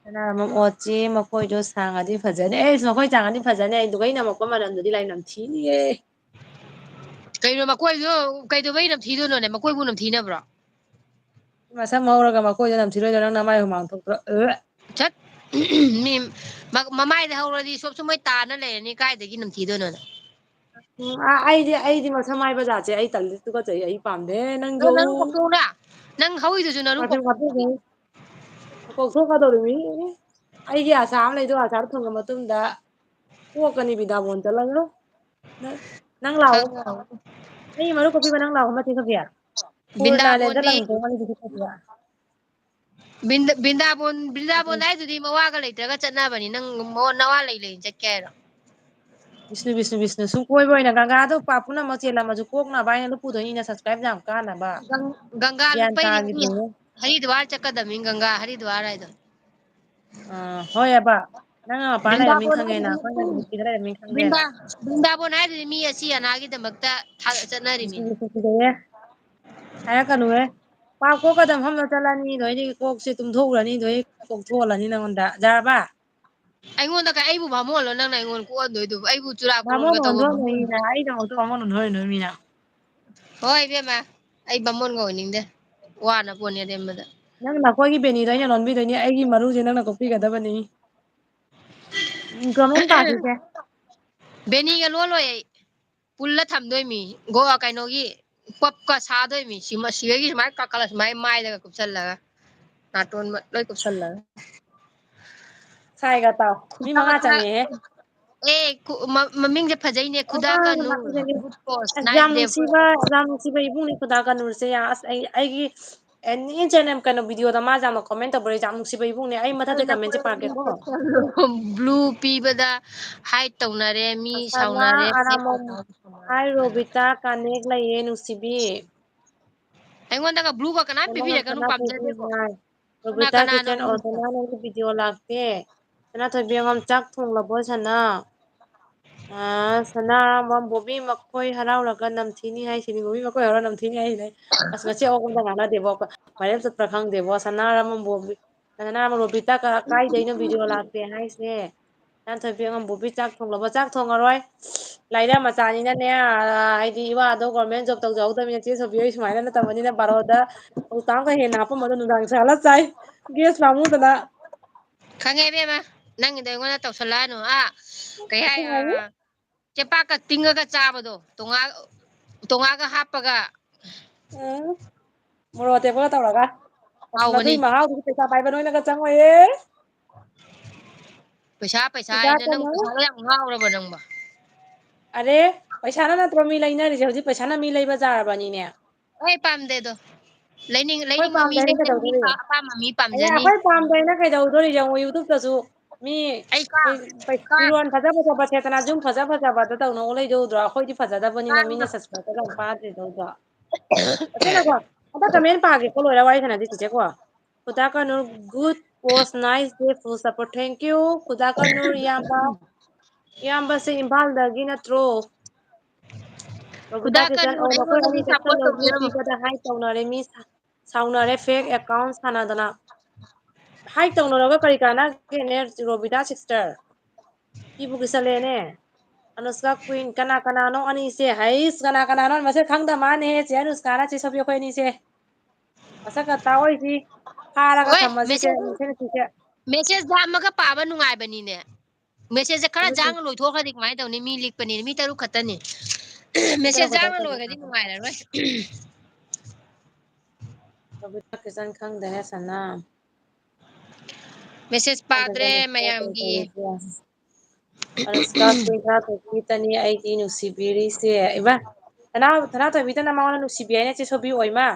ꯁꯅꯥꯔꯥꯃ, ꯑꯣ ꯆꯦ, ꯃꯈꯣꯏꯗꯣ ꯁꯥꯡꯉꯗꯤ ꯐꯖꯅꯤ꯫ ꯑꯩꯁ, ꯃꯈꯣꯏ ꯁꯥꯡꯉꯗꯤ ꯐꯖꯅꯤ꯫ ꯑꯩ ꯂꯨꯒꯩ ꯅꯝꯃꯛꯄ ꯃꯅꯝꯗꯨꯗꯤ ꯂꯥꯏ ꯅꯝꯊꯤꯅꯤꯌꯦ꯫ ꯀꯩꯅꯣ ꯃꯀꯣꯏꯗꯣ ꯀꯩꯗꯧꯕꯩ ꯅꯝꯊꯤꯗꯣꯏꯅꯣꯅꯦ? ꯃꯀꯣꯏꯕꯨ ꯅꯝꯊꯤꯅꯕ꯭ꯔꯣ? ꯃꯁꯝ ꯍꯧꯔꯒ ꯃꯈꯣꯏꯗ ꯅꯝꯊꯤꯔꯣꯏꯗ꯭ꯔꯣ? ꯅꯪ ꯅꯃꯥꯏ ꯍꯨꯃꯥꯡ ꯊꯣꯛꯇ꯭ꯔꯣ? ꯑ! ꯆꯠ! ꯃꯤ ꯃ-, ꯃꯃꯥꯏꯗ ꯍꯧꯔꯗꯤ ꯁꯣꯞꯁꯨ ꯃꯣꯏ ꯇꯥꯅ ꯂꯩꯔꯅꯤ, ꯀꯥꯏꯗꯒꯤ ꯅꯝꯊꯤꯗꯣꯏꯅꯣꯅ? ꯎꯝ, ꯑ-, ꯑꯩꯗꯤ, ꯑꯩꯗꯤ ꯃꯁꯝ ꯍꯥꯏꯕ ꯖꯥꯠꯁꯦ ꯑꯩ ꯇꯜꯂꯤ, ꯇꯨꯀꯠꯆꯩ, ꯑꯩ ꯄꯥꯝꯗꯦ꯫ ꯅꯪꯁꯨ ꯅꯪ ꯅꯔꯨ ꯀꯣꯛꯊꯣꯛꯎꯔꯥ? ꯅꯪ ꯍꯧꯔꯤꯗꯨꯁꯨ ꯅꯔꯨ ꯀꯣꯛ-, ꯀꯣꯛꯊꯣꯛꯀꯗꯧꯔꯤꯃꯤ꯫ ꯑꯩꯒꯤ ꯑꯁꯥ ꯑꯃ ꯂꯩꯗꯣ, ꯑꯆꯥꯔ ꯐꯪꯉ ꯃꯇꯨꯡꯗ ꯀꯣꯛꯀꯅꯤ ꯕꯤꯗꯥꯕꯣꯟ ꯆꯠꯂꯒ꯫ ꯅꯪ, ꯅꯪ ꯂꯥꯛꯑꯣ꯫ ꯈꯪꯉꯦ꯫ ꯑꯩ ꯃꯔꯨꯞ ꯀꯣꯛꯄꯤꯕ ꯅꯪ ꯂꯥꯛꯑꯣ ꯃꯇꯦꯛ ꯈꯔ ꯄꯤꯌꯥ꯫ ꯀꯣꯔꯣꯅꯥ ꯂꯩꯔꯦꯗ ꯕꯤꯟꯗꯥꯕꯣꯟꯗꯤ, ꯂꯪ ꯇꯣꯡꯉ ꯂꯩꯕꯗꯨꯗꯤ ꯐꯠꯇ꯭ꯔꯥ? ꯕꯤꯟꯗ-, ꯕꯤꯟꯗꯥꯕꯣꯟ, ꯕꯤꯟꯗꯥꯕꯣꯟ ꯎꯝ꯫ ꯍꯥꯏꯗꯨꯗꯤ ꯃꯋꯥꯒ ꯂꯩꯇ꯭ꯔꯒ ꯆꯠꯅꯕꯅꯤ꯫ ꯅꯪ ꯃꯋꯥ-, ꯅꯋꯥ ꯂꯩ ꯂꯩꯅ ꯆꯠꯀꯦ ꯍꯥꯏꯔꯣ? ꯕꯤꯁꯅꯨ, ꯕꯤꯁꯅꯨ, ꯕꯤꯁꯅꯨ꯫ ꯁꯨꯝ ꯀꯣꯏꯕ ꯑꯣꯏꯅ ꯒꯪꯒꯥꯗꯣ ꯄꯥꯞ ꯄꯨꯝꯅꯃꯛ ꯆꯦꯜꯂꯝꯃꯁꯨ ꯀꯣꯛꯅꯕ ꯍꯥꯏꯅ ꯂꯨꯞꯄꯨꯗꯣꯏꯅꯤꯅ subscribe ꯌꯥꯝ ꯀꯥꯅꯕ꯫ ꯒꯪ-, ꯒꯪꯒꯥ ꯒ꯭ꯌꯥꯟ ꯂꯨꯞꯄꯩꯅꯦ ꯃꯤ ꯇꯥꯈꯤꯗꯦ꯫ ꯍꯔꯤꯗ꯭ꯋꯥꯔ ꯆꯠꯀꯗꯕꯅꯤ, ꯒꯪꯒꯥ ꯍꯔꯤꯗ꯭ꯋꯥꯔ ꯍꯥꯏꯗꯣ꯫ ꯑꯥ, ꯍꯣꯏ ꯑꯕ꯫ ꯅꯪꯅ ꯃꯄꯥꯟ ꯂꯩꯔꯝꯃꯤ ꯕ꯭ꯔꯤꯟꯗꯥꯕꯣꯟ ꯈꯪꯉꯦꯅ, ꯍꯥꯏꯗꯨꯗꯤ ꯑꯩꯈꯣꯏꯅ ꯃꯤ, ꯅꯨꯡꯁꯤꯗ ꯂꯩꯔꯝꯃꯤ ꯈꯪꯗꯦꯅ꯫ ꯕ꯭ꯔꯤꯟꯗꯥ-, ꯕ꯭ꯔꯤꯟꯗꯥꯕꯣꯟ ꯍꯥꯏꯗꯨꯗꯤ ꯃꯤ ꯑꯁꯤ ꯑꯅꯥꯒꯤꯗꯃꯛꯇ ꯊꯥ-, ꯆꯠꯅꯔꯤꯃꯤ꯫ ꯅꯨꯡꯁꯤꯕ ꯅꯨꯡꯁꯤꯗꯦꯍꯦ꯫ ꯍꯥꯏꯔꯛꯀꯅꯨꯍꯦ꯫ ꯄꯥꯞ ꯀꯣꯛꯀꯗꯕ ꯃꯐꯝꯗ ꯆꯠꯂꯅꯤ, ꯑꯗꯩꯗꯤ ꯀꯣꯛꯁꯦ ꯇꯨꯝꯊꯣꯛꯎꯔꯅꯤ, ꯑꯗꯩ ꯀꯣꯛꯊꯣꯛꯍꯜꯂꯅꯤ ꯅꯪꯉꯣꯟꯗ꯫ ꯌꯥꯔꯕ? ꯑꯩꯉꯣꯟꯗ ꯀꯩ-, ꯑꯩꯕꯨ ꯕꯥꯃꯣꯟꯂꯣ ꯅꯪꯅ ꯑꯩꯉꯣꯟꯗ ꯀꯣꯛꯍꯟꯗꯣꯏꯗꯨꯕꯨ? ꯑꯩꯕꯨ ꯆꯨꯔꯥꯀꯣꯔꯣꯟꯒ ꯕꯥꯃꯣꯟ ꯇꯧꯕ ꯕꯥꯃꯣꯟ? ꯑꯣꯟꯊꯣꯛꯑꯝꯃꯅꯤꯅ, ꯑꯩꯗꯃꯛꯇ ꯕꯥꯃꯣꯟ ꯑꯣꯟꯊꯣꯛꯍꯜꯂꯣꯏꯗꯣꯏ ꯃꯤꯅ꯫ ꯍꯣꯏ, ꯏꯕꯦꯝꯃ, ꯑꯩ ꯕꯥꯃꯣꯟꯒ ꯑꯣꯏꯅꯤꯡꯗꯦ꯫ ꯋꯥꯅ ꯄꯣꯠꯅꯤ ꯑꯔꯦꯝꯕꯗ꯫ ꯅꯪ ꯅꯈꯣꯏꯒꯤ ꯕꯦꯅꯤꯗꯣ ꯑꯩꯅ ꯂꯣꯟꯕꯤꯗꯣꯏꯅꯤ, ꯑꯩꯒꯤ ꯃꯔꯨꯁꯦ ꯅꯪꯅ ꯀꯣꯛꯄꯤꯒꯗꯕꯅꯤ꯫ ꯎꯝ, ꯀꯃꯥꯏꯅ ꯇꯥꯈꯤꯒꯦ? ꯕꯦꯅꯤꯒ ꯂꯣꯜꯂꯣꯏ ꯑꯩ꯫ ꯄꯨꯜꯂ ꯊꯝꯗꯣꯏꯃꯤ꯫ ꯒꯣ-, ꯀꯩꯅꯣꯒꯤ ꯄꯞꯀ ꯁꯥꯗꯣꯏꯃꯤ꯫ ꯁꯤꯃ-, ꯁꯤꯗꯒꯤ ꯁꯨꯃꯥꯏꯅ ꯀꯥꯈꯠꯂ ꯁꯨꯃꯥꯏꯅ ꯃꯥꯏꯗꯒ ꯀꯨꯞꯁꯜꯂꯒ꯫ ꯅꯥꯇꯣꯟ ꯃ-, ꯂꯣꯏ ꯀꯨꯞꯁꯜꯂꯒ꯫ ꯁꯥꯏꯒ ꯇꯥꯎ꯫ ꯃꯤ ꯈꯨꯗꯥ ꯃꯉꯥ ꯈꯔ ꯆꯪꯉꯦꯍꯦ꯫ ꯑꯦ, ꯀꯨ-, ꯃ-, ꯃꯃꯤꯡꯁꯦ ꯐꯖꯩꯅꯦ, ꯑꯣ, ꯈꯨꯗꯥ ꯃꯥꯅꯦ, ꯀꯅꯨꯔ꯫ ꯃꯥꯅꯦ꯫ Good post, ꯑꯁ, nice ꯌꯥꯝ day for ꯅꯨꯡꯁꯤꯕ, ꯌꯥꯝ ꯅꯨꯡꯁꯤꯕ ꯏꯕꯨꯡꯅꯦ ꯈꯨꯗꯥ ꯀꯅꯨꯔꯁꯦ꯫ ꯌꯥ-, ꯑꯁ, ꯑꯩ, ꯑꯩꯒꯤ any channel ꯀꯩꯅꯣ videoꯗ ꯃꯥꯁꯦ ꯌꯥꯝꯅ comment ꯇꯧꯕ ꯂꯩ, ꯌꯥꯝ ꯅꯨꯡꯁꯤꯕ ꯏꯕꯨꯡꯅꯦ꯫ ꯑꯩ ꯃꯊꯛꯇ ꯑꯗꯨꯅ commentꯁꯦ ꯄꯥꯒꯦꯀꯣ꯫ Blue ꯄꯤꯕꯗ hide ꯇꯧꯅꯔꯦ, ꯃꯤ ꯁꯅꯥ ꯁꯥꯎꯅꯔꯦ, fake ꯑꯔꯥꯃꯝ꯫ Hi, ꯔꯣꯕꯤꯇꯥ, connect ꯂꯩꯌꯦ, ꯅꯨꯡꯁꯤꯕꯤ꯫ ꯑꯩꯉꯣꯟꯗꯒ blueꯒ ꯀꯅꯥꯝ ꯅꯪꯅ ꯄꯤꯕꯤꯔꯛꯀꯅꯨ, ꯁꯅꯥ ꯄꯥꯝꯖꯗꯦꯀꯣ꯫ ꯀꯅꯥ ꯈꯣꯏꯕꯤꯅ ꯀꯅꯥꯅꯣ kitchen ꯑꯣ, ꯁꯅꯥ ꯅꯪꯒꯤ video ꯂꯥꯛꯇꯦ꯫ ꯁꯅꯥꯊꯣꯏꯕꯤ ꯑꯉꯝ ꯆꯥꯛ ꯊꯣꯡꯂꯕꯣ ꯁꯅꯥ? ꯑ, ꯁꯅꯥꯔꯥꯃꯝ ꯕꯣꯕꯤ ꯃꯈꯣꯏ ꯍꯔꯥꯎꯔꯒ ꯅꯝꯊꯤꯅꯤ ꯍꯥꯏꯁꯤꯅꯤ, ꯕꯣꯕꯤ ꯃꯈꯣꯏ ꯍꯔꯥꯎꯔꯒ ꯅꯝꯊꯤꯅꯤ ꯍꯥꯏꯁꯤꯅꯤ꯫ ꯑꯁ, ꯉꯁꯤ ꯑꯋꯥꯕ ꯑꯝꯇ ꯉꯥꯡꯅꯗꯦꯕꯣ꯫ ꯑꯩꯈꯣꯏ viral ꯆꯠꯄ꯭ꯔꯥ ꯈꯪꯗꯦꯕꯣ꯫ ꯁꯅꯥꯔꯥꯃꯝ ꯕꯣꯕꯤ, ꯁꯅꯥꯔꯥꯃꯝ ꯔꯣꯕꯤꯇꯥ ꯀ-, ꯀꯥꯏꯗꯩꯅꯣ video ꯂꯥꯛꯇꯦ ꯍꯥꯏꯁꯦ? ꯁꯅꯥꯊꯣꯏꯕꯤ ꯑꯉꯝꯕꯨꯕꯤ ꯆꯥꯛ ꯊꯣꯡꯂꯕ? ꯆꯥꯛ ꯊꯣꯡꯉꯔꯣꯏ꯫ ꯂꯥꯏꯔꯤꯛ ꯃꯆꯥꯅꯤꯅꯅꯦ, ꯍꯥꯏꯗꯤ ꯏꯋꯥꯗꯣ government job ꯇꯧꯖꯍꯧꯗꯕꯅꯤꯅ, ꯆꯦ ꯁꯣꯕꯤ ꯍꯣꯏ ꯁꯨꯃꯥꯏꯅ ꯅꯠꯇꯕꯅꯤꯅ, ꯕꯥꯔꯣꯗ ꯄꯧꯇꯥꯛ ꯑꯃꯒ ꯍꯦꯟꯅ ꯍꯥꯄꯝꯕꯗꯣ ꯅꯨꯡꯗꯥꯡ ꯁꯥꯍꯜꯂ ꯆꯥꯏ꯫ Gas ꯄꯥꯝꯃꯨꯗꯅ꯫ ꯈꯪꯉꯦ ꯏꯕꯦꯝꯃ, ꯅꯪꯒꯤꯗꯣ ꯑꯩꯉꯣꯟꯗ ꯇꯧꯁꯜꯂꯛꯑꯅꯨ꯫ ꯑꯥ, ꯀꯩ ꯍꯥꯏ, ꯁꯤ ꯍꯥꯏꯕ? ꯑꯥ, ꯆꯦꯄꯥꯛꯀ ꯇꯤꯡꯉꯒ ꯆꯥꯕꯗꯣ, ꯇꯣꯉꯥ-, ꯇꯣꯉꯥꯒ ꯍꯥꯞꯄꯒ꯫ ꯎꯝ, ꯃꯣꯔꯣꯛ ꯑꯇꯦꯛꯄꯒ ꯇꯧꯔꯒ꯫ ꯑꯁ, ꯍꯥꯎꯕꯅꯤ꯫ ꯃꯗꯨꯏ ꯃꯍꯥꯎꯗꯨꯗꯤ ꯄꯩꯁꯥ ꯄꯥꯏꯕ ꯅꯣꯏꯅꯒ ꯆꯪꯉꯣꯏꯌꯦ꯫ ꯄꯩꯁꯥ, ꯄꯩꯁꯥ ꯈꯨꯗꯥ ꯍꯥꯏꯅ ꯅꯪ ꯀꯩꯅꯣ꯫ ꯄꯩꯁꯥꯗ ꯌꯥꯝ ꯉꯥꯎꯔꯕ ꯅꯪꯕꯣ? ꯑꯔꯦ, ꯄꯩꯁꯥꯅ ꯅꯠꯇ꯭ꯔꯣ ꯃꯤ ꯂꯩꯅꯔꯤꯁꯦ? ꯍꯧꯖꯤꯛ ꯄꯩꯁꯥꯅ ꯃꯤ ꯂꯩꯕ ꯌꯥꯔꯕꯅꯤꯅꯦ꯫ ꯑꯩ ꯄꯥꯝꯗꯦ ꯑꯗꯣ꯫ ꯂꯩꯅꯤꯡ-, ꯑꯩꯈꯣꯏ ꯂꯩꯅꯤꯡꯕ ꯃꯤ ꯄꯥꯝꯗꯦꯅ ꯂꯩꯇꯅꯤ, ꯀꯩꯗꯧꯗꯣꯔꯤ? ꯑꯄꯥ-, ꯑꯄꯥꯝꯕ ꯃꯤ ꯑꯌꯥ, ꯄꯥꯝꯖꯅꯤ꯫ ꯑꯩꯈꯣꯏ ꯄꯥꯝꯗꯦꯅ ꯀꯩꯗꯧꯗꯣꯔꯤ? ꯌꯦꯡꯉꯣ, YouTube-ꯇꯁꯨ ꯃꯤ ꯑꯩ ꯀꯥ-, ꯐꯤ-, ꯀꯥ-, ꯐꯤꯔꯣꯟ ꯐꯖ ꯐꯖꯕ ꯁꯦꯠꯇꯅ, ꯖꯨꯝ ꯐꯖ ꯐꯖꯕꯗ ꯇꯧꯅꯧ ꯂꯩꯗꯧꯗ꯭ꯔꯣ? ꯑꯩꯈꯣꯏꯗꯤ ꯐꯖꯗꯕꯅꯤꯅ ꯃꯤꯅ ꯀꯥꯡꯅ subscribe-ꯀ ꯌꯥꯝ ꯄꯥꯗ꯭ꯔꯤꯗꯧꯗ꯭ꯔꯣ? ꯑꯁꯦꯡꯕꯀꯣ, ꯍꯟꯗꯛ comment ꯄꯥꯒꯦꯀꯣ, ꯂꯣꯏꯔ ꯋꯥꯔꯤ ꯁꯥꯟꯅꯁꯤ ꯆꯤꯆꯦꯀꯣ꯫ ꯈꯨꯗꯥ ꯀꯅꯨꯔ, good post, nice day, full support, thank you. ꯈꯨꯗꯥ ꯀꯅꯨꯔ ꯏꯌꯥꯝꯕ, ꯏꯌꯥꯝꯕꯁꯦ ꯏꯝꯐꯥꯜꯗꯒꯤ ꯅꯠꯇ꯭ꯔꯣ? ꯔꯣꯕꯤꯇꯥ ꯈꯨꯗꯥ ꯆꯦꯆꯟ, ꯀꯅꯨꯔ ꯑꯧ, ꯅꯈꯣꯏ ꯑꯅꯤ ꯑꯩꯉꯣꯟꯗꯒꯤ support ꯆꯦꯛꯁꯜꯂꯣ, ꯃꯤ ꯇꯧꯕꯤꯔꯝꯃꯣ꯫ ꯄꯤꯕꯗ hide ꯇꯧꯅꯔꯦ, ꯃꯤ ꯁꯥ-, ꯁꯥꯎꯅꯔꯦ, fake account ꯁꯥꯟꯅꯗꯅ꯫ Hide ꯇꯧꯅꯔꯒ ꯀꯔꯤ ꯀꯥꯟꯅꯒꯦꯅꯦ, ꯔꯣꯕꯤꯇꯥ sister? ꯀꯤꯕꯨ ꯀꯤꯁꯜꯂꯦꯅꯦ꯫ ꯑꯅꯨꯁꯀꯥ queen, ꯀꯅꯥ ꯀꯅꯥꯅꯣ ꯑꯅꯤꯁꯦ? ꯍꯩꯁ, ꯀꯅꯥ ꯀꯅꯥꯅꯣ ꯃꯁꯛ ꯈꯪꯗ ꯃꯥꯅꯦꯍꯦ, ꯆꯦ ꯑꯅꯨꯁꯀꯥꯅ ꯆꯦ ꯁꯣꯕꯤ ꯑꯩꯈꯣꯏ ꯑꯅꯤꯁꯦ꯫ ꯃꯁꯛꯀ ꯇꯥꯛꯑꯣꯏꯁꯤ꯫ ꯐꯥꯔꯒ ꯍꯣꯏ, ꯊꯝꯃꯁꯤꯁꯦ, message, ꯅꯨꯡꯁꯤꯠꯅ ꯊꯤꯁꯦ꯫ Message ꯌꯥꯝꯃꯒ ꯄꯥꯕ ꯅꯨꯡꯉꯥꯏꯕꯅꯤꯅꯦ꯫ Message-ꯁꯦ ꯈꯔ ꯆꯨꯝꯃꯤ, ꯆꯨꯝꯃꯤ꯫ ꯖꯥꯡꯅ ꯂꯣꯏꯊꯣꯛꯈ꯭ꯔꯗꯤ ꯀꯃꯥꯏꯅ ꯇꯧꯅꯤ? ꯃꯤ ꯂꯤꯛꯄꯅꯤꯅ, ꯃꯤ ꯇꯔꯨꯛ ꯈꯛꯇꯅꯤ꯫ ꯃꯤ ꯇꯔꯨꯛ Message ꯈꯛꯇ ꯖꯥꯡꯅ ꯆꯪꯉꯦ꯫ ꯂꯣꯏꯈ꯭ꯔꯗꯤ ꯅꯨꯡꯉꯥꯏꯔꯔꯣꯏ꯫ ꯔꯣꯕꯤꯇꯥ ꯀꯤꯁꯟ ꯈꯪꯗꯦꯍꯦ ꯁꯅꯥ꯫ Message ꯄꯥꯗ꯭ꯔꯦ ꯈꯪꯗꯦꯗ ꯃꯌꯥꯝꯒꯤ꯫ ꯇꯧꯔꯤꯁꯦ꯫ ꯑꯅꯨꯁꯀꯥ ꯀꯨꯟꯊ꯭ꯔꯥ ꯇꯔꯨꯛꯀꯤꯇꯅꯤ ꯑꯩꯒꯤ ꯅꯨꯡꯁꯤꯕꯤꯔꯤꯁꯦ꯫ ꯏꯃꯥ, ꯁꯅꯥ-, ꯁꯅꯥꯊꯣꯏꯕꯤꯗꯅ ꯃꯉꯣꯟꯗ ꯅꯨꯡꯁꯤꯕꯤ ꯍꯥꯏꯅ ꯆꯦ ꯁꯣꯕꯤ ꯑꯣꯏ ꯃꯥ꯫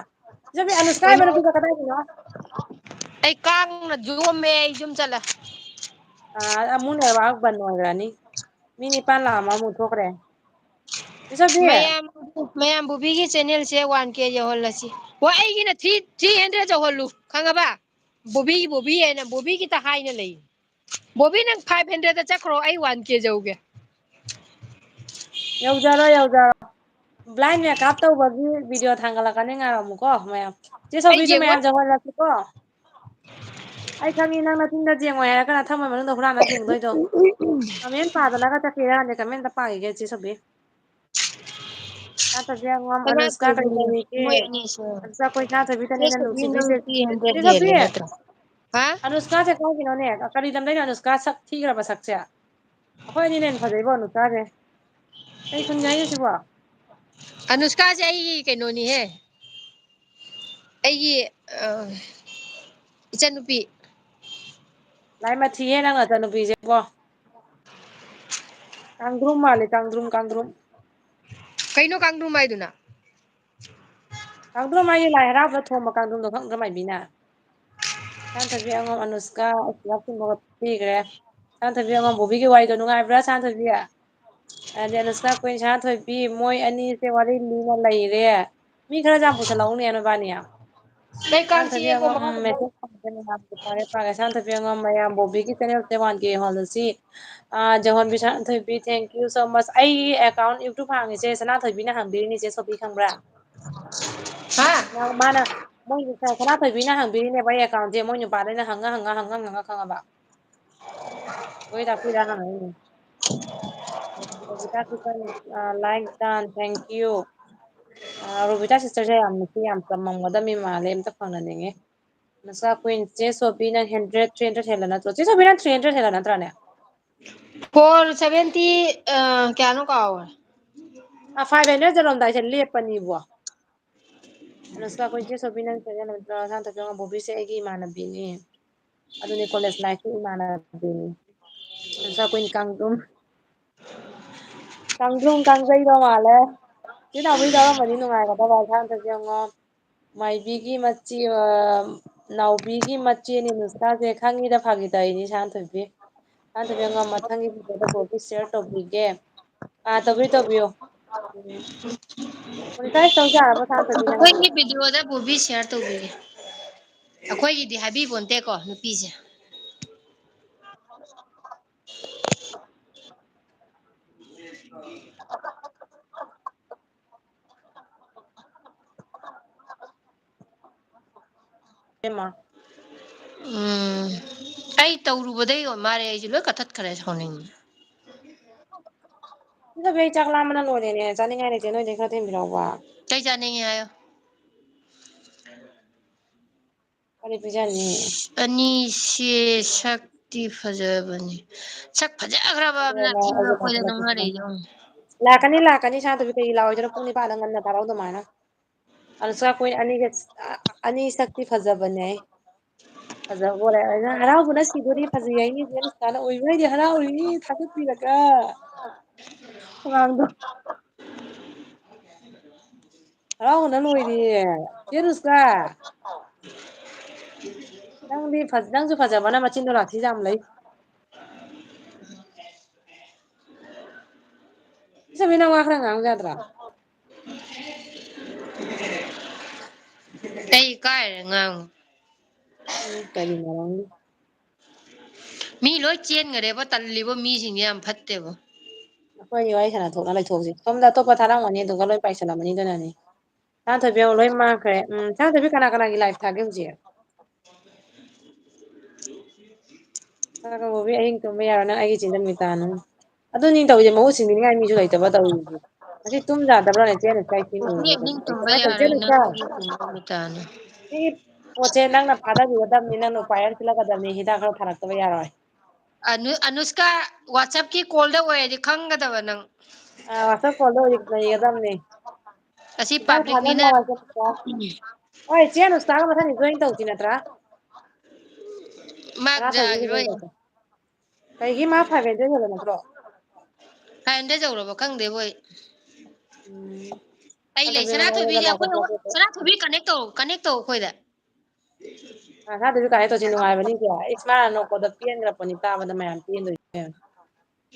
ꯆꯦ ꯁꯣꯕꯤ, ꯑꯅꯨꯁꯀꯥ ꯍꯥꯏꯕ ꯀꯩꯅꯣ? ꯅꯨꯄꯤꯗꯣ ꯀꯗꯥꯏꯗꯩꯅꯣ? ꯑꯩ ꯀꯥꯡꯅ ꯌꯣꯝꯃꯦ, ꯑꯩ ꯌꯨꯝ ꯆꯠꯂꯦ꯫ ꯑꯥ, ꯑꯃꯨꯛ network ꯕꯟ ꯑꯣꯏꯈ꯭ꯔꯅꯤ꯫ ꯃꯤ ꯅꯤꯄꯥꯟ ꯂꯥꯛꯑꯝꯃ ꯑꯃꯨꯛ ꯊꯣꯛꯈ꯭ꯔꯦ꯫ ꯆꯦ ꯁꯣꯕꯤ꯫ ꯃꯌꯥꯝ, ꯃꯌꯥꯝ ꯕꯣꯕꯤꯒꯤ channel-ꯁꯦ one K ꯌꯧꯍꯜꯂꯁꯤ꯫ ꯍꯣ, ꯑꯩꯒꯤꯅ three, three hundred ꯌꯧꯍꯜꯂꯨ, ꯈꯪꯉꯕ? ꯕꯣꯕꯤ, ꯕꯣꯕꯤ ꯍꯥꯏꯅ, ꯕꯣꯕꯤꯒꯤꯇ ꯍꯥꯏꯅ ꯂꯩ꯫ ꯕꯣꯕꯤ, ꯅꯪ five hundred ꯆꯠꯈ꯭ꯔꯣ, ꯑꯩ one K ꯌꯧꯒꯦ꯫ ꯌꯧꯖꯔꯣ, ꯌꯧꯖꯔꯣ꯫ Blind makeup ꯇꯧꯕꯒꯤ video ꯊꯥꯡꯒꯠꯂꯛꯀꯅꯤ, ꯉꯥꯏꯔꯝꯃꯨꯀꯣ ꯃꯌꯥꯝ꯫ ꯆꯦ ꯑꯩ ꯁꯣꯕꯤꯁꯨ ꯌꯦꯡꯉꯣ꯫ ꯃꯌꯥꯝ ꯌꯧꯍꯜꯂꯁꯤꯀꯣ꯫ ꯑꯩ ꯈꯪꯉꯤ, ꯅꯪ ꯅꯆꯤꯟꯗ ꯌꯦꯡꯉꯣꯏ ꯍꯥꯏꯔꯒ ꯅꯊꯝꯃꯣꯏ ꯃꯅꯨꯡꯗ ꯍꯨꯔꯥꯟꯅ ꯊꯦꯡꯗꯣꯏꯗꯣ꯫ ꯀꯃꯦꯟ ꯄꯥꯗꯅꯒ ꯆꯠꯈꯤꯔꯥꯅꯦ, ꯀꯃꯦꯟꯗ ꯄꯥꯈꯤꯒꯦ ꯆꯦ ꯁꯣꯕꯤ꯫ ꯁꯅꯥꯊꯣꯏꯕꯤ ꯑꯉꯝ, ꯑꯅꯨꯁꯀꯥ ꯀꯔꯤ ꯁꯅꯥꯊꯣꯏꯕꯤ, ꯇꯧꯔꯤꯒꯦ? ꯃꯣꯏ ꯑꯅꯤꯁꯨ꯫ ꯑꯅꯨꯁꯀꯥ, ꯑꯩꯈꯣꯏ ꯁꯅꯥꯊꯣꯏꯕꯤꯗꯅꯦ ꯆꯦ ꯍꯦꯟꯅ ꯁꯣꯕꯤ ꯅꯨꯡꯁꯤꯕꯤꯁꯦ꯫ ꯅꯪꯗꯤ ꯍꯟꯗꯛ ꯆꯦ ꯁꯣꯕꯤ! ꯍꯦꯜꯂꯦ ꯅꯠꯇ꯭ꯔꯣ? ꯍꯥ? ꯑꯅꯨꯁꯀꯥꯁꯦ ꯀꯥꯏꯒꯤꯅꯣꯅꯦ? ꯀꯔꯤ ꯂꯝꯗꯩꯅꯣ ꯑꯅꯨꯁꯀꯥ ꯁꯛ ꯊꯤꯈ꯭ꯔꯕ ꯁꯛꯁꯦ? ꯑꯩꯈꯣꯏ ꯑꯅꯤꯅ ꯍꯦꯟꯅ ꯐꯖꯩꯕꯣ ꯑꯅꯨꯁꯀꯥꯁꯦ꯫ ꯀꯩ ꯈꯨꯟꯒꯤ ꯍꯥꯏꯅꯣ ꯁꯤꯕꯣ? ꯑꯅꯨꯁꯀꯥꯁꯦ ꯑꯩꯒꯤ ꯀꯩꯅꯣꯅꯤꯍꯦ꯫ ꯑꯩꯒꯤ, ꯑ, ꯏꯆꯟꯅꯨꯄꯤ꯫ ꯂꯥꯏ ꯃꯊꯤꯍꯦ ꯅꯪ ꯅꯆꯟꯅꯨꯄꯤꯁꯦꯕꯣ꯫ ꯀꯥꯡꯗ꯭ꯔꯨꯝ ꯃꯥꯜꯂꯦ, ꯀꯥꯡꯗ꯭ꯔꯨꯝ, ꯀꯥꯡꯗ꯭ꯔꯨꯝ꯫ ꯀꯩꯅꯣ ꯀꯥꯡꯗ꯭ꯔꯨꯝ ꯍꯥꯏꯗꯨꯅ? ꯀꯥꯡꯗ꯭ꯔꯨꯝ ꯍꯥꯏꯗꯤ ꯂꯥꯏ ꯍꯔꯥꯎꯕꯗ ꯊꯣꯝꯕ ꯀꯥꯡꯗ꯭ꯔꯨꯝꯗꯣ ꯈꯪꯗ꯭ꯔꯣ, ꯃꯥꯏꯕꯤꯅ? ꯁꯅꯥꯊꯣꯏꯕꯤ ꯑꯉꯝ, ꯑꯅꯨꯁꯀꯥ, ꯑꯁ, ꯂꯞ ꯁꯤꯟꯕꯒ ꯄꯤꯈ꯭ꯔꯦ꯫ ꯁꯅꯥꯊꯣꯏꯕꯤ ꯑꯉꯝ, ꯕꯣꯕꯤꯒꯤ ꯋꯥꯔꯤꯗꯣ ꯅꯨꯡꯉꯥꯏꯕ꯭ꯔꯥ, ꯁꯅꯥꯊꯣꯏꯕꯤ? ꯑꯗꯩ ꯑꯅꯨꯁꯀꯥ ꯀ꯭ꯋꯤꯟ, ꯁꯅꯥꯊꯣꯏꯕꯤ, ꯃꯣꯏ ꯑꯅꯤꯁꯦ ꯋꯥꯔꯤ ꯂꯤꯅ ꯂꯩꯔꯦ꯫ ꯃꯤ ꯈꯔ ꯌꯥꯝ ꯄꯨꯁꯜꯂꯛꯎꯅꯦ, ꯅꯕꯥꯅꯤ꯫ ꯀꯩ ꯀꯥꯡ ꯁꯅꯥꯊꯣꯏꯕꯤ ꯆꯤꯛꯑꯦꯀꯣ, ꯑꯉꯝ, ꯃꯈꯥ ꯎꯝ, ꯆꯠꯊꯧ꯫ Message ꯊꯝꯃꯛꯀꯅꯤ, ꯌꯥꯝ ꯐꯔꯦ, ꯐꯔꯦ꯫ ꯁꯅꯥꯊꯣꯏꯕꯤ ꯑꯉꯝ, ꯃꯌꯥꯝ ꯕꯣꯕꯤꯒꯤ channel say one K ꯌꯧꯍꯜꯂꯁꯤ꯫ Ah, ꯖꯧꯍꯟꯕꯤ ꯁꯅꯥꯊꯣꯏꯕꯤ, thank you so much꯫ ꯑꯩꯒꯤ account YouTube ꯍꯥꯡꯉꯤꯁꯦ ꯁꯅꯥꯊꯣꯏꯕꯤꯅ ꯍꯥꯡꯕꯤꯔꯤꯅꯤ, ꯆꯦ ꯁꯣꯕꯤ ꯈꯪꯕ꯭ꯔꯥ? ꯍꯥ? ꯃꯥꯅ, ꯃꯣꯏ ꯁꯅꯥꯊꯣꯏꯕꯤꯅ ꯍꯥꯡꯕꯤꯔꯤꯅꯦꯕ ꯑꯩ account ꯁꯦ, ꯃꯣꯏ ꯅꯨꯄꯥꯗꯩꯅ ꯍꯪꯉ, ꯍꯪꯉ, ꯍꯪꯉ, ꯍꯪꯉ ꯈꯪꯉꯕ? ꯂꯣꯏ ꯇꯥꯛꯄꯤꯔ ꯍꯪꯉꯛꯏꯅꯦ꯫ ꯔꯣꯕꯤꯇꯥ sister, ꯑ, like done, thank you꯫ ꯑ, ꯔꯣꯕꯤꯇꯥ sister ꯁꯦ ꯌꯥꯝ ꯅꯨꯄꯤ ꯌꯥꯝ ꯆꯝꯃꯝꯒꯗꯕ ꯃꯤ ꯃꯥꯜꯂꯦ, ꯑꯝꯇ ꯐꯪꯅꯅꯤꯡꯉꯤ꯫ ꯅꯨꯡꯁꯥ ꯀ꯭ꯋꯤꯟ, ꯆꯦ ꯁꯣꯕꯤ, ꯅꯪ hundred, three hundred ꯍꯦꯜꯂ ꯅꯠꯇ꯭ꯔꯣ? ꯆꯦ ꯁꯣꯕꯤ, ꯅꯪ three hundred ꯍꯦꯜꯂ ꯅꯠꯇ꯭ꯔꯥꯅꯦ? Four seventy, ꯑ, ꯀꯌꯥꯅꯣ ꯀꯥꯎꯔꯦ꯫ ꯑ, five hundred ꯌꯧꯔꯝꯗꯥꯏꯁꯦ ꯂꯦꯞꯄꯅꯤꯕꯣ꯫ ꯑꯅꯨꯁꯀꯥ ꯀ꯭ꯋꯤꯟ, ꯆꯦ ꯁꯣꯕꯤ, ꯅꯪ three hundred ꯅꯠꯇ꯭ꯔꯣ? ꯁꯅꯥꯊꯣꯏꯕꯤ ꯑꯉꯝ, ꯕꯣꯕꯤꯁꯦ ꯑꯩꯒꯤ ꯏꯃꯥꯟꯅꯕꯤꯅꯤ꯫ ꯑꯗꯨꯅꯤ college life ꯀꯤ ꯏꯃꯥꯟꯅꯕꯤꯅꯤ꯫ ꯑꯅꯨꯁꯀꯥ ꯀ꯭ꯋꯤꯟ, ꯀꯥꯡꯗ꯭ꯔꯨꯝ꯫ ꯀꯥꯡꯗ꯭ꯔꯨꯝ ꯀꯥꯡꯖꯩꯗꯣ ꯃꯥꯜꯂꯦ꯫ ꯆꯦ ꯅꯥꯎꯕꯤ ꯌꯥꯎꯔꯝꯃꯗꯤ ꯅꯨꯡꯉꯥꯏꯒꯗꯕ, ꯁꯅꯥꯊꯣꯏꯕꯤ ꯑꯉꯝ꯫ ꯃꯥꯏꯕꯤꯒꯤ ꯃꯆꯦ, ꯑ, ꯅꯥꯎꯕꯤꯒꯤ ꯃꯆꯦꯅꯤ ꯅꯨꯁꯀꯥꯁꯦ꯫ ꯈꯪꯉꯤꯗ, ꯐꯥꯒꯤ ꯇꯧꯔꯤꯅꯤ, ꯁꯅꯥꯊꯣꯏꯕꯤ꯫ ꯁꯅꯥꯊꯣꯏꯕꯤ ꯑꯉꯝ, ꯃꯊꯪꯒꯤ video ꯗ ꯕꯣꯕꯤ share ꯇꯧꯕꯤꯒꯦ꯫ ꯑꯥ, ꯇꯧꯕꯤꯌꯨ, ꯇꯧꯕꯤꯌꯨ꯫ ꯎꯝ꯫ Monetize ꯇꯧ ꯌꯥꯔꯕ, ꯁꯅꯥꯊꯣꯏꯕꯤ, ꯅꯪꯒꯤ? ꯑꯩꯈꯣꯏꯒꯤ video ꯗ ꯕꯣꯕꯤ share ꯇꯧꯕꯤꯒꯦ꯫ ꯑꯩꯈꯣꯏꯒꯤꯗꯤ ꯍꯥꯏꯕꯤꯕꯣꯟꯇꯦꯀꯣ, ꯅꯨꯄꯤꯁꯦ꯫ ꯏꯕꯦꯝꯃ꯫ ꯎꯝ, ꯑꯩ ꯇꯧꯔꯨꯕꯗꯩ ꯑꯣꯏ ꯃꯥꯜꯂꯦ, ꯑꯩꯁꯦ ꯂꯣꯏ ꯀꯠꯊꯠꯈ꯭ꯔꯦ, ꯁꯥꯎꯅꯤꯡꯉꯦ꯫ ꯁꯤꯗꯕꯨ ꯑꯩ ꯆꯥꯛ ꯂꯥꯝꯕꯅ ꯂꯣꯏꯔꯦꯅꯦ, ꯆꯥꯅꯤꯡꯉꯥꯏ ꯂꯩꯇꯦ, ꯅꯣꯏꯗꯩ ꯈꯔ ꯊꯤꯟꯕꯤꯔꯛꯎꯕ꯫ ꯀꯩ ꯆꯥꯅꯤꯡꯉꯤ ꯍꯥꯏꯌꯣ꯫ ꯀꯔꯤ ꯄꯤꯖꯅꯤ? ꯑꯅꯤꯁꯦ ꯁꯛꯇꯤ ꯐꯖꯕꯅꯤ꯫ ꯁꯛ ꯐꯖꯈ꯭ꯔꯕ ꯅꯥꯊꯤꯕ ꯑꯩꯈꯣꯏꯗ ꯅꯪ ꯉꯥꯏꯔꯛꯏꯗꯣ ꯌꯦꯡꯉꯨ꯫ ꯂꯥꯛꯀꯅꯤ, ꯂꯥꯛꯀꯅꯤ, ꯁꯅꯥꯇꯣꯝꯕꯤ, ꯀꯩꯒꯤ ꯂꯥꯛꯑꯣꯏꯗꯣꯏꯅꯣ? ꯄꯨꯡ ꯅꯤꯄꯥꯟꯗ ꯉꯟꯅ ꯊꯥꯔꯛꯎ ꯑꯗꯨꯃꯥꯏꯅ꯫ ꯑꯗꯨ ꯁꯛ ꯑꯩꯈꯣꯏ ꯑꯅꯤꯒ, ꯑ-, ꯑꯅꯤ ꯁꯛꯇꯤ ꯐꯖꯕꯅꯦ꯫ ꯐꯖꯕ ꯑꯣꯏꯔꯦ꯫ ꯑꯩꯅ ꯍꯔꯥꯎꯕꯅ ꯁꯤꯗꯣꯔꯤ, ꯐꯖꯩ ꯍꯥꯏꯅꯤ, ꯖꯦꯟꯁ ꯀꯥꯟꯅ ꯑꯣꯏꯕ ꯍꯥꯏꯗꯤ ꯍꯔꯥꯎꯔꯤꯅꯤ, ꯊꯥꯒꯠꯄꯤꯔꯒ꯫ ꯑꯉꯥꯡꯗꯣ꯫ ꯍꯔꯥꯎꯕꯅ ꯂꯣꯏꯔꯦ꯫ ꯆꯦ ꯅꯨꯁꯀꯥ꯫ ꯅꯪꯗꯤ ꯐꯖ-, ꯅꯪꯁꯨ ꯐꯖꯕꯅ ꯃꯆꯤꯟꯗꯣ ꯔꯥꯊꯤ ꯌꯥꯝ ꯂꯩ꯫ ꯏꯆꯦꯃꯤ, ꯅꯪ ꯋꯥ ꯈꯔ ꯉꯥꯡꯉꯨ ꯌꯥꯗ꯭ꯔꯥ? ꯑꯩ ꯏꯀꯥꯏꯔꯦ ꯉꯥꯡꯕ꯫ ꯎꯝ, ꯀꯔꯤ ꯃꯔꯝꯒꯤ? ꯃꯤ ꯂꯣꯏ ꯆꯦꯟꯈꯔꯦꯕ, ꯇꯜꯂꯤꯕꯣ, ꯃꯤꯁꯤꯡꯁꯦ ꯌꯥꯝ ꯐꯠꯇꯦꯕꯣ꯫ ꯑꯩꯈꯣꯏꯅꯤ ꯋꯥꯔꯤ ꯁꯥꯟꯅ ꯊꯣꯛꯅ ꯂꯩꯊꯣꯛꯁꯤ꯫ ꯁꯣꯝꯗ ꯑꯇꯣꯞꯄ ꯊꯥꯔꯝꯒꯅꯤ, ꯑꯗꯨꯒ ꯂꯣꯏ ꯄꯥꯏꯁꯜꯂꯝꯃꯅꯤ, ꯑꯗꯨꯅꯅꯤ꯫ ꯁꯅꯥꯊꯣꯏꯕꯤ ꯑꯃꯨꯛ ꯂꯣꯏ ꯃꯥꯡꯈ꯭ꯔꯦ꯫ ꯎꯝ, ꯁꯅꯥꯊꯣꯏꯕꯤ ꯀꯅꯥ ꯀꯅꯥꯒꯤ live ꯊꯥꯒꯦ ꯍꯧꯖꯤꯛ? ꯁꯅꯥꯇꯣꯝꯕꯤ ꯑꯍꯤꯡ ꯇꯨꯝꯕ ꯌꯥꯔꯣꯏ, ꯅꯪ ꯑꯩꯒꯤ ꯆꯤꯟꯗ ꯅꯨꯃꯤꯠ ꯇꯥꯅꯨ꯫ ꯑꯗꯨꯅꯤ ꯇꯧꯔꯤꯁꯦ, ꯃꯍꯨꯠ ꯁꯤꯟꯕꯤꯅꯤꯡꯉꯥꯏ ꯃꯤꯁꯨ ꯂꯩꯇꯕ ꯇꯧꯔꯤꯁꯦ꯫ ꯉꯁꯤ ꯇꯨꯝ ꯌꯥꯗꯕ꯭ꯔꯥꯅꯦ, ꯆꯦ ꯅꯨꯁꯀꯥ ꯏꯁꯤꯡ ꯉꯁꯤ ꯎꯔꯨꯕꯗꯣ? ꯑꯍꯤꯡ ꯇꯨꯝꯕ ꯀꯩꯅꯣ ꯇꯧ, ꯆꯦ ꯌꯥꯔꯣꯏ, ꯅꯪ ꯅꯨꯁꯀꯥ꯫ ꯑꯩꯒꯤ ꯆꯤꯟꯗ ꯅꯨꯃꯤꯠ ꯇꯥꯅꯨ꯫ ꯁꯤꯒꯤ ꯄꯣꯠꯁꯦ ꯅꯪꯅ ꯐꯥꯗꯕꯤꯒꯗꯕꯅꯤ, ꯅꯪꯅ ꯎꯄꯥꯏ ꯑꯃ ꯁꯤꯜꯂꯛꯀꯗꯕꯅꯤ, ꯍꯤꯗꯥꯛ ꯈꯔ ꯊꯥꯔꯛꯇꯕ ꯌꯥꯔꯣꯏ꯫ ꯑꯅꯨ-, ꯑꯅꯨꯁꯀꯥ, WhatsApp-ꯀꯤ call-ꯗ ꯑꯣꯏꯔꯗꯤ ꯈꯪꯒꯗꯕ ꯅꯪ꯫ ꯑꯥ, WhatsApp call-ꯗ ꯑꯣꯏꯔꯗꯤ ꯂꯩꯒꯗꯕꯅꯤ꯫ ꯑꯁꯤ ꯍꯤꯗꯥꯛ ꯊꯥꯖꯤꯟꯕ public-ꯅꯤꯅ꯫ ꯋꯥꯁꯦ꯫ ꯍꯣꯏ, ꯆꯦ ꯑꯅꯨꯁꯀꯥꯒ ꯃꯊꯪꯗꯤ join ꯇꯧꯁꯤ ꯅꯠꯇ꯭ꯔꯥ? ꯃꯥ ꯇꯔꯥ ꯇꯔꯨꯛꯀꯤ join ꯌꯥꯈꯤꯔꯣꯏ꯫ ꯇꯧꯁꯦ꯫ ꯀꯩꯒꯤ ꯃꯥ five hundred ꯌꯧꯕ ꯅꯠꯇ꯭ꯔꯣ? Five hundred ꯌꯧꯔꯕ ꯈꯪꯗꯦꯕꯣ ꯑꯩ꯫ ꯎꯝ꯫ ꯑꯩ ꯂꯩ, ꯅꯠꯇ꯭ꯔꯗꯤ ꯅꯉꯣꯟꯗ ꯁꯅꯥꯊꯣꯏꯕꯤꯗꯤ ꯑꯩꯈꯣꯏ, ꯂꯥꯛꯄ ꯁꯅꯥꯊꯣꯏꯕꯤ connect ꯇꯧ, connect ꯇꯧ ꯑꯩꯈꯣꯏꯗ꯫ ꯑ, ꯁꯅꯥꯊꯣꯏꯕꯤ connect ꯇꯧꯁꯤ, ꯅꯨꯡꯉꯥꯏꯕꯅꯤ ꯏꯆꯦ꯫ ꯏꯁ, ꯃꯥꯅ ꯅꯣꯛꯄꯗ ꯄꯦꯟꯈ꯭ꯔꯄꯣꯠꯅꯤ, ꯇꯥꯕꯗ ꯃꯌꯥꯝ ꯄꯦꯟꯗꯣꯏꯅꯦ꯫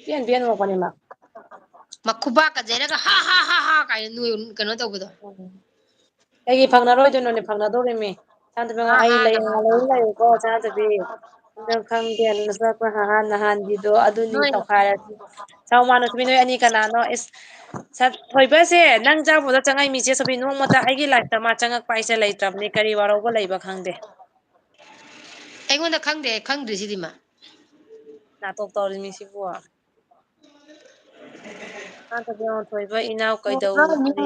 ꯄꯦꯟ ꯄꯦꯟ ꯅꯣꯛꯄꯅꯤ ꯃꯥ꯫ ꯃꯈꯨꯕꯥꯛꯀ ꯆꯩꯔꯒ ꯍꯥ ꯍꯥ ꯍꯥ ꯍꯥ ꯀꯥꯏꯅ ꯅꯣꯏ ꯀꯩꯅꯣ ꯇꯧꯕꯗꯣ꯫ ꯎꯝ꯫ ꯀꯩꯒꯤ ꯐꯪꯅꯔꯣꯏꯗꯣꯏꯅꯣꯅꯦ? ꯐꯪꯅꯗꯧꯔꯤꯃꯤ꯫ ꯁꯅꯥꯇꯣꯝꯕꯤ, ꯍꯥ ꯑꯩ ꯍꯥ ꯂꯩ, ꯀꯥꯏꯅ꯫ ꯂꯩ, ꯂꯩꯌꯨꯀꯣ, ꯁꯅꯥꯇꯣꯝꯕꯤ꯫ ꯑꯗꯣ ꯈꯪꯗꯦ, ꯅꯍꯥꯟ, ꯅꯍꯥꯟꯒꯤꯗꯣ ꯑꯗꯨꯅꯤ ꯅꯣꯏ ꯇꯧꯈꯥꯏꯔꯁꯤ꯫ ꯆꯥꯎ ꯃꯥꯅ ꯇꯨꯃꯤ, ꯅꯣꯏ ꯑꯅꯤ ꯀꯅꯥꯅꯣ? ꯏꯁ, ꯁꯠ-, ꯊꯣꯏꯕꯁꯦ, ꯅꯪ ꯆꯥꯛ ꯄꯨꯔ ꯆꯪꯉꯛꯏ ꯃꯤꯁꯦ, ꯁꯣꯕꯤ, ꯅꯣꯡꯃꯇ ꯑꯩꯒꯤ life-ꯇ ꯃꯥ ꯆꯪꯉꯛꯄ ꯍꯥꯏꯁꯦ ꯂꯩꯇ꯭ꯔꯕꯅꯤ꯫ ꯀꯔꯤ ꯋꯥꯔꯧꯕ ꯂꯩꯕ ꯈꯪꯗꯦ꯫ ꯑꯩꯉꯣꯟꯗ ꯈꯪꯗꯦ, ꯈꯪꯗ꯭ꯔꯤꯁꯤꯗꯤ ꯃꯥ꯫ ꯅꯥꯇꯣꯛ ꯇꯧꯔꯤꯅꯤ ꯁꯤꯕꯨ꯫ ꯃꯥ ꯊꯣꯏꯕ ꯏꯅꯥꯎ ꯀꯩꯗꯧꯔꯤꯒꯦ?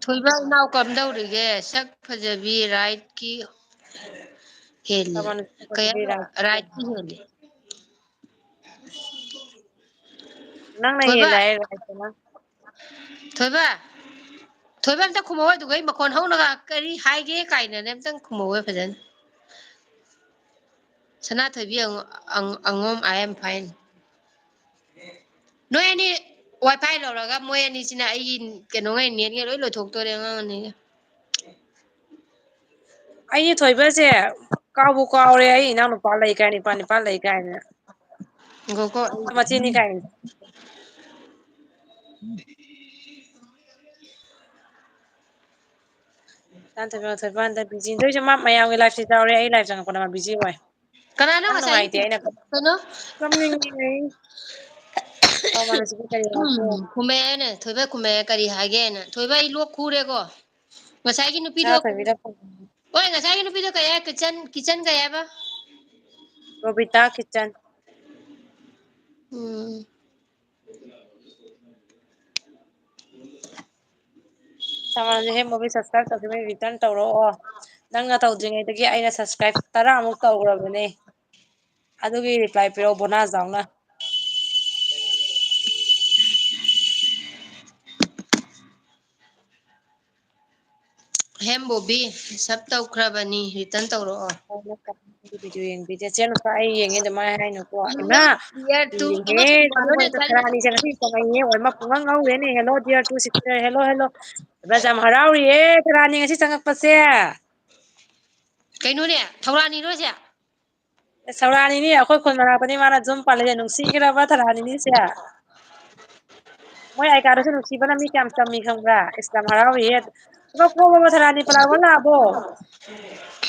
ꯊꯣꯏꯕ ꯏꯅꯥꯎ ꯀꯝꯗꯧꯔꯤꯒꯦ? ꯁꯛ ꯐꯖꯕꯤ ꯔꯥꯏꯠꯀꯤ ꯍꯦꯜꯂꯤ꯫ ꯀꯩ ꯍꯥꯏꯕ? ꯔꯥꯏꯠꯀꯤ ꯍꯦꯜꯂꯤ꯫ ꯅꯪꯅ ꯍꯦꯜꯂꯦ ꯍꯥꯏꯔꯣ ꯍꯥꯏꯁꯤꯅ? ꯊꯣꯏꯕ, ꯊꯣꯏꯕ ꯑꯝꯇ ꯈꯨꯝꯃꯧ꯫ ꯑꯗꯨꯒ ꯑꯩ ꯃꯈꯣꯟ ꯍꯧꯅꯒ ꯀꯔꯤ ꯍꯥꯏꯒꯦ ꯀꯥꯏꯅꯅꯦ ꯑꯝꯇꯪ ꯈꯨꯝꯃꯧꯋꯦ ꯐꯖꯅ꯫ ꯁꯅꯥꯊꯣꯏꯕꯤ ꯑꯉꯣꯝ, I am fine꯫ ꯅꯣꯏ ꯑꯅꯤ WiFi ꯂꯧꯔꯒ ꯃꯣꯏ ꯑꯅꯤꯁꯤꯅ ꯑꯩꯒꯤ ꯀꯩꯅꯣꯉꯩ ꯅꯦꯠꯉꯩ ꯂꯣꯏ ꯂꯣꯏꯊꯣꯛꯇꯣꯔꯦ ꯑꯉꯥꯡ ꯑꯅꯤꯒ꯫ ꯑꯩꯒꯤ ꯊꯣꯏꯕꯁꯦ ꯀꯥꯎꯕꯨ ꯀꯥꯎꯔꯦ, ꯑꯩ ꯏꯅꯥꯎꯅꯨꯄꯥ ꯂꯩ ꯀꯥꯏꯅ, ꯏꯄꯥ ꯅꯤꯄꯥ ꯂꯩ ꯀꯥꯏꯅ꯫ ꯉꯥꯏꯈꯣꯀꯣ, ꯑꯩ ꯃꯆꯦꯅꯤ ꯀꯥꯏꯅ꯫ ꯇꯥꯟꯊꯣꯏꯕ, ꯊꯣꯏꯕ ꯍꯟꯗꯛ ꯕꯤꯖꯤ꯫ ꯅꯣꯏꯁꯨ ꯃꯥ ꯃꯌꯥꯝꯒꯤ ꯂꯥꯏꯐꯁꯦ ꯌꯥꯎꯔꯦ, ꯑꯩ ꯂꯥꯏꯐ ꯆꯪꯉꯛꯄꯗ ꯃꯥ ꯕꯤꯖꯤ ꯑꯣꯏ꯫ ꯀꯅꯥꯅꯣ ꯅꯪ ꯉꯁꯥꯏ ꯅꯨꯡꯉꯥꯏꯇꯦ ꯑꯩꯅ ꯀꯩꯅꯣ? ꯀꯞꯅꯤꯡꯉꯦ ꯑꯩ꯫ ꯀꯃꯥꯏꯅ ꯁꯤꯕꯨ ꯀꯔꯤ ꯍꯥꯏꯒꯦ? ꯎꯝ, ꯈꯨꯝꯃꯛꯑꯦꯅꯦ, ꯊꯣꯏꯕ ꯈꯨꯝꯃꯛꯑꯦ, ꯀꯔꯤ ꯍꯥꯏꯒꯦꯅ꯫ ꯊꯣꯏꯕ, ꯑꯩ ꯂꯣꯛ ꯈꯨꯔꯦꯀꯣ꯫ ꯉꯁꯥꯏꯒꯤ ꯅꯨꯄꯤꯗꯣ, ꯁꯅꯥꯊꯣꯏꯕꯤꯗ ꯐꯣꯟ ꯍꯣꯏ, ꯉꯁꯥꯏꯒꯤ ꯅꯨꯄꯤꯗꯣ ꯀꯩ ꯍꯥꯏ, ꯀꯤꯆꯟ, ꯀꯤꯆꯟ ꯀꯩ ꯍꯥꯏꯕ? ꯔꯣꯕꯤꯇꯥ ꯀꯤꯆꯟ꯫ ꯎꯝ꯫ ꯁꯃꯥꯟꯁꯦ ꯍꯦ ꯃꯨꯚꯤ subscribe ꯇꯧꯗ꯭ꯔꯤꯉꯩ return ꯇꯧꯔꯛꯑꯣ꯫ ꯅꯪꯅ ꯇꯧꯗ꯭ꯔꯤꯉꯩꯗꯒꯤ ꯑꯩꯅ subscribe ꯇꯔꯥꯃꯨꯛ ꯇꯧꯈ꯭ꯔꯕꯅꯦ꯫ ꯑꯗꯨꯒꯤ reply ꯄꯤꯔꯛꯑꯣ ꯕꯣꯅꯥ ꯆꯥꯎꯅ꯫ ꯍꯦꯝꯕꯣꯕꯤ, sub ꯇꯧꯈ꯭ꯔꯕꯅꯤ, return ꯇꯧꯔꯛꯑꯣ꯫ ꯚꯤꯗꯤꯑꯣ ꯌꯦꯡꯕꯤꯗꯦ꯫ ꯆꯦ ꯅꯨꯄꯥ ꯑꯩ ꯌꯦꯡꯉꯦ ꯑꯗꯨꯃꯥꯏꯅ ꯍꯥꯏꯅꯨꯀꯣ꯫ ꯏꯃꯥ! Dear to, ꯌꯦꯡꯉꯦ꯫ ꯊꯧꯔꯥꯅꯤꯁꯦ ꯉꯁꯤ ꯆꯪꯉꯛꯏꯅꯦ꯫ ꯑꯣꯏꯃꯥ ꯄꯨꯡꯉꯥꯡ ꯉꯥꯡꯍꯧꯔꯦꯅꯦ꯫ Hello dear to sister꯫ Hello, hello꯫ ꯕꯖꯥ ꯌꯥꯝ ꯍꯔꯥꯎꯔꯤꯌꯦ ꯊꯧꯔꯥꯅꯤ ꯉꯁꯤ ꯆꯪꯉꯛꯄꯁꯦ꯫ ꯀꯩꯅꯣꯅꯦ? ꯊꯧꯔꯥꯅꯤꯔꯣ ꯑꯁꯦ? ꯑꯦ, ꯊꯧꯔꯥꯅꯤꯅꯤ ꯑꯩꯈꯣꯏ ꯈꯨꯟ ꯃꯅꯥꯛꯇꯅꯤ ꯃꯥꯅ ꯌꯨꯝ ꯄꯥꯜꯂꯤꯁꯦ꯫ ꯅꯨꯡꯁꯤꯈ꯭ꯔꯕ ꯊꯧꯔꯥꯅꯤꯅꯤꯁꯦ꯫ ꯃꯣꯏ ꯑꯥꯏ ꯀꯥꯔꯗꯁꯨ ꯅꯨꯡꯁꯤꯕꯅ ꯃꯤ ꯀꯌꯥꯝ ꯇꯝꯃꯤ ꯈꯪꯕ꯭ꯔꯥ? ꯑꯁ ꯌꯥꯝ ꯍꯔꯥꯎꯔꯤꯌꯦ꯫ ꯊꯕꯛ ꯀꯣꯝꯃꯕꯣ ꯊꯧꯔꯥꯅꯤ ꯄꯂꯥ ꯋꯥ ꯂꯥꯛꯑꯕꯣ?